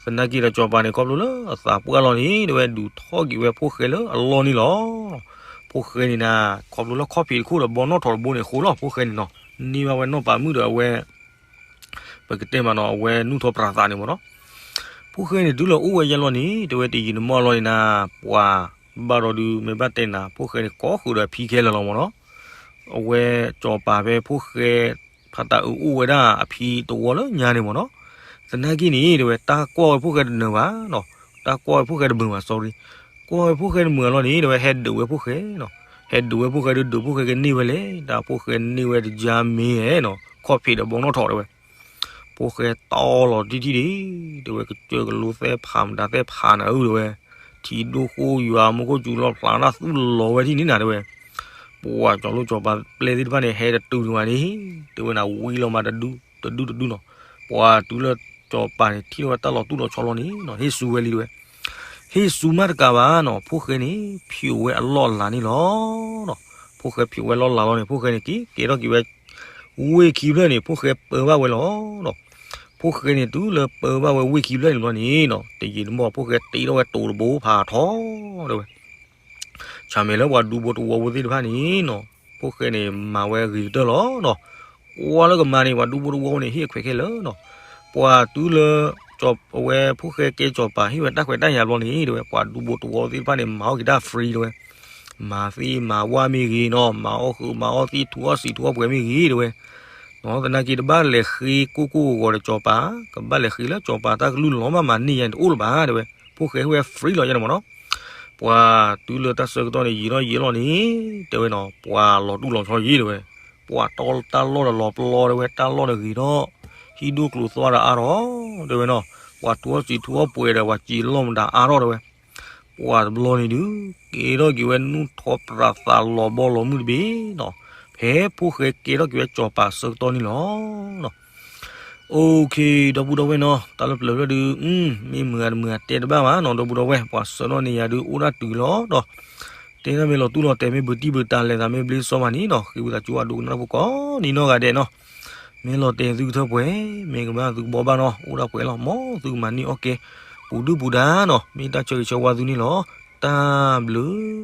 သနာ်က့ဒီးစီၤပၤန့ၣ် ခီဖျိလၢအသးပှၢ်လီၤန့ၣ်တဲဝဲ ဒုးထီၣ်က့ၤဝဲဖိၣ်ဃဲလၢအလီၢ်န့ၣ်လီၤ, ဖိၣ်ဃဲန့ၣ်နၤ ခီဖျိလၢခီၣ်ဖံးတခိၣ်ဒီးဘီနီၣ်ထီၣ်တဘိန့ၣ်အဃိလီၤ ဖိၣ်ဃဲန့ၣ်နီၤ, န့ၢ်ဘၣ်ဝဲနီၢ်ပၤမုၣ်ဒီးအဝဲ ပကတဲမးနီၤ အဝဲနူၢ်ထီၣ်ပြးသးန့ၣ်မ့ၢ်နီၤ, ဖိၣ်ဃဲန့ၣ်တုၤလၢအိၣ်ဝဲယဲလီၤန့ၣ် တဲဝဲတယံာ်တမီၢ်လီၤန့ၣ်နၤ ပှၤဘၣ်ဒီးဒုး မ့ၢ်ဘၣ်တဲနၤ ဖိၣ်ဃဲန့ၣ် ကိးဃုာ်ဒီးအဖံခဲလၢာ်လီၤမ့ၢ်နီၤ, အဝဲစီၤပၤဖဲဖိၣ်ဃဲ ဖါတၢ်အုးအိၣ်ဝဲဒၣ်အဖံတဝီလၢညါန့ၣ်မ့ၢ်နီၤ, သနာ်က့န့ၣ် တဲဝဲတၢ်ကွၢ်ဝဲဖိၣ်ဃဲတနၢၤဘၣ်နီၤ, တၢ်ကွၢ်ဝဲဖိၣ်ဃဲတမုာ်ဘၣ် sorry, ကွၢ်ဝဲဖိၣ်ဃဲတမုာ်လီၤန့ၣ် တဲဝဲဟဲဒုးဝဲဖိၣ်ဃဲနီၤ, ဟဲဒုးဝဲဖိၣ်ဃဲဒုး ဒုးဖိၣ်ဃဲကန့ၢ်ဝဲလဲၣ်, တၢ်ဖိၣ်ဃဲန့ၢ်ဝဲတယါမ့ၢ်နီၤ ခီၣ်ဖံးဒီးဘီနီၣ်ထီၣ်တဲဝဲ ဖိၣ်ဃဲတီလီၤတံၢ်တံၢ်ဒံး, တဲဝဲကစၢၢ်ကလိသဲဖးမတၤသဲဖးနၤဧၢတဲဝဲ, ထံဒိၣ်ဃိယွၤမူခိၣ်စူၤလီၤဖျးနၢ်သူၣ်လီၤဝဲထံၣ်န့ၣ်နၤတဲဝဲ, ပှၤစီၤလိၣ်စီၤပၤပျဲၢ်သ့ၣ်တဖၣ်န့ၣ် ဟဲတတုၤန့ၢ်ဝဲန့ၣ်, တဲဝဲနၤဝံလီၤမးတဒုတဒုတဒုနီၤ, ပှၤတုၤလၢစီၤပၤန့ၣ် ထံၣ်လီၤဝဲတၢ်လီၤတူၢ်လီၤဆီလီၤန့ၣ်နီၤ ဟ့ၣ်စူၤဝဲလံတဲဝဲ ဟ့ၣ်စူၤမးတကးဘၣ်နီၤ ဖိၣ်ဃဲန့ၣ် ဖျိးဝဲအလီၢ်အလၤန့ၣ်လီၤ. ဖိၣ်ဃဲဖျိးဝဲလီၢ်လၤလီၤန့ၣ် ဖိၣ်ဃဲန့ၣ်က့ၤကဲထီၣ်က့ၤဝဲ ဝ့ၢ်ခံဖျၢၣ်န့ၣ် ဖိၣ်ဃဲပၢဘၣ်ဝဲလီၤ. ဖိၣ်ဃဲန့ၣ်တုၤလၢပၢဘၣ်ဝဲဝ့ၢ်ခံဖျၢၣ်န့ၣ်ဘျီန့ၣ်နီၤ တယံာ်တမီၢ် ဖိၣ်ဃဲတ့ထီၣ်ဝဲတိၤတဘိဖးထီတဲဝဲ ဆၣ်မဲာ်လၢပှၤဒူဖိတဝီဖိသ့ၣ်တဖၣ်န့ၣ်နီၤ ဖိၣ်ဃဲန့ၣ် မၤဝဲအဂ့ၤကတၢၢ်လီၤနီၤ. ကွၢ်လၢကမၤန့ၣ် ပှၤဒူဖိတဝီဖိန့ၣ် ဟ့ၣ်အခွဲးခဲလၢာ်နီၤ. ပှၤတုၤလၢ အဝဲဖိၣ်ဃဲကဲစီၤပၤ ဟ့ၣ်ဝဲတၢ်ခွဲးတၢ်ယာ်ဘျီန့ၣ် တဲဝဲ ပှၤဒူဖိတဝီဖိသ့ၣ်တဖၣ်န့ၣ် မၤအီၣ်က့ၤတၢ် free တဲဝဲ. မၤသ့မၤဝၣ်မ့ၢ်ဂ့ၤနီၤ, မၤအီၣ်ဃုာ်မၤအီၣ်သံ ထူအီၣ်စံာ်ထူအီၣ်ပှဲၤမ့ၢ်ဂ့ၤတဲဝဲ သနာ်က့တဘၣ်လဲၤဃ့ကိၢ်ကိၢ်ဂီၤဂီၤဒီးစီၤပၤ, ကဘၣ်လဲၤဃ့လၢစီၤပၤတၢ်ကလုၢ်လီၤမးမၤန့ၢ်ယါန့ၣ် တအိၣ်လၢၤဘၣ်တဲဝဲ. ဖိၣ်ဃဲဟ့ၣ်ဝဲ free လီၤယါန့ၣ်မ့ၢ်နီၤ. ပှၤတုၤလၢတၢ်ဆၢကတီၢ်န့ၣ် ယံာ်ထီၣ်ယံာ်လီၤန့ၣ် တဲဝဲနီၤ ပှၤလီၤတူၢ်လီၤဆီယံာ်တဲဝဲ. ပှၤတီတၢ်လီၢ်ဒီးလီၤပျီတဲဝဲ တၢ်လီၢ်ဒီးဂ့ၤထီၣ်, ဟံၣ်ဒိၣ်ကျိၤသွါဒီးအါထီၣ်တဲဝဲနီၤ. ပှၤထူအီၣ်စံာ်ထူအီၣ်ပှဲၤဒီး ပှၤစံာ်လီၢ်မတၤအါထီၣ်တဲဝဲ. ပှၤတဘျီန့ၣ်ဒုး ကဲထီၣ်က့ၤဝဲနူၢ်ထီၣ်ပြးသးလီၤဘီလီၤမုၢ်တဘ့ၣ်နီၤ. ဖဲဖိၣ်ဃဲကဲထီၣ်က့ၤဝဲစီၤပၤဆၢကတီၢ်န့ၣ်လီၤ. အိၣ်ခ့ ဒီပုၢ်ဒီဝဲၢ်နီၤ တၢ်လၢပျၢၤဖျၢၣ်ဒုး မ့ၢ်မုာ်ဂ့ၤတမုာ်ဂ့ၤတဲတဘၣ်ဘၣ်နီၤ ဒီပုၢ်ဒီဝဲၢ် ပှၤဆှၢထီၣ်န့ၢ်ယၤဒုး အိၣ်ဒၣ်တုၤလီၤဒီး တဲဒၣ်မ့ၢ်လီၤတူၢ်လီၤတဲာ် မ့ၢ်ဘုးတံၢ်ဘုးတာ်လဲၤသး မ့ၢ်ဘျ့စီမးန့ၣ်နီၤ ဃ့ဝံသးစူၤအဒိကနၣ်ဖိကိးနီၢ်ဂၤဒဲးနီၤ. မ့ၢ်လီၤတဲာ်သုကထၢၣ်ပှဲၤ မ့ၢ်ကမၣ်သုကဘီဘၣ်နီၤ အိၣ်ဒၣ်ပှဲၤလီၤ မ်သုကမၤန့ၢ်အီၣ်ကဲ ပူၤဒုၣ်ပူၤဒါနီၤ မ့ၢ်တၢ်ဆၢဂ့ၤဆၢဝါသုန့ၣ်လီၤ. တၢ်ဘျုး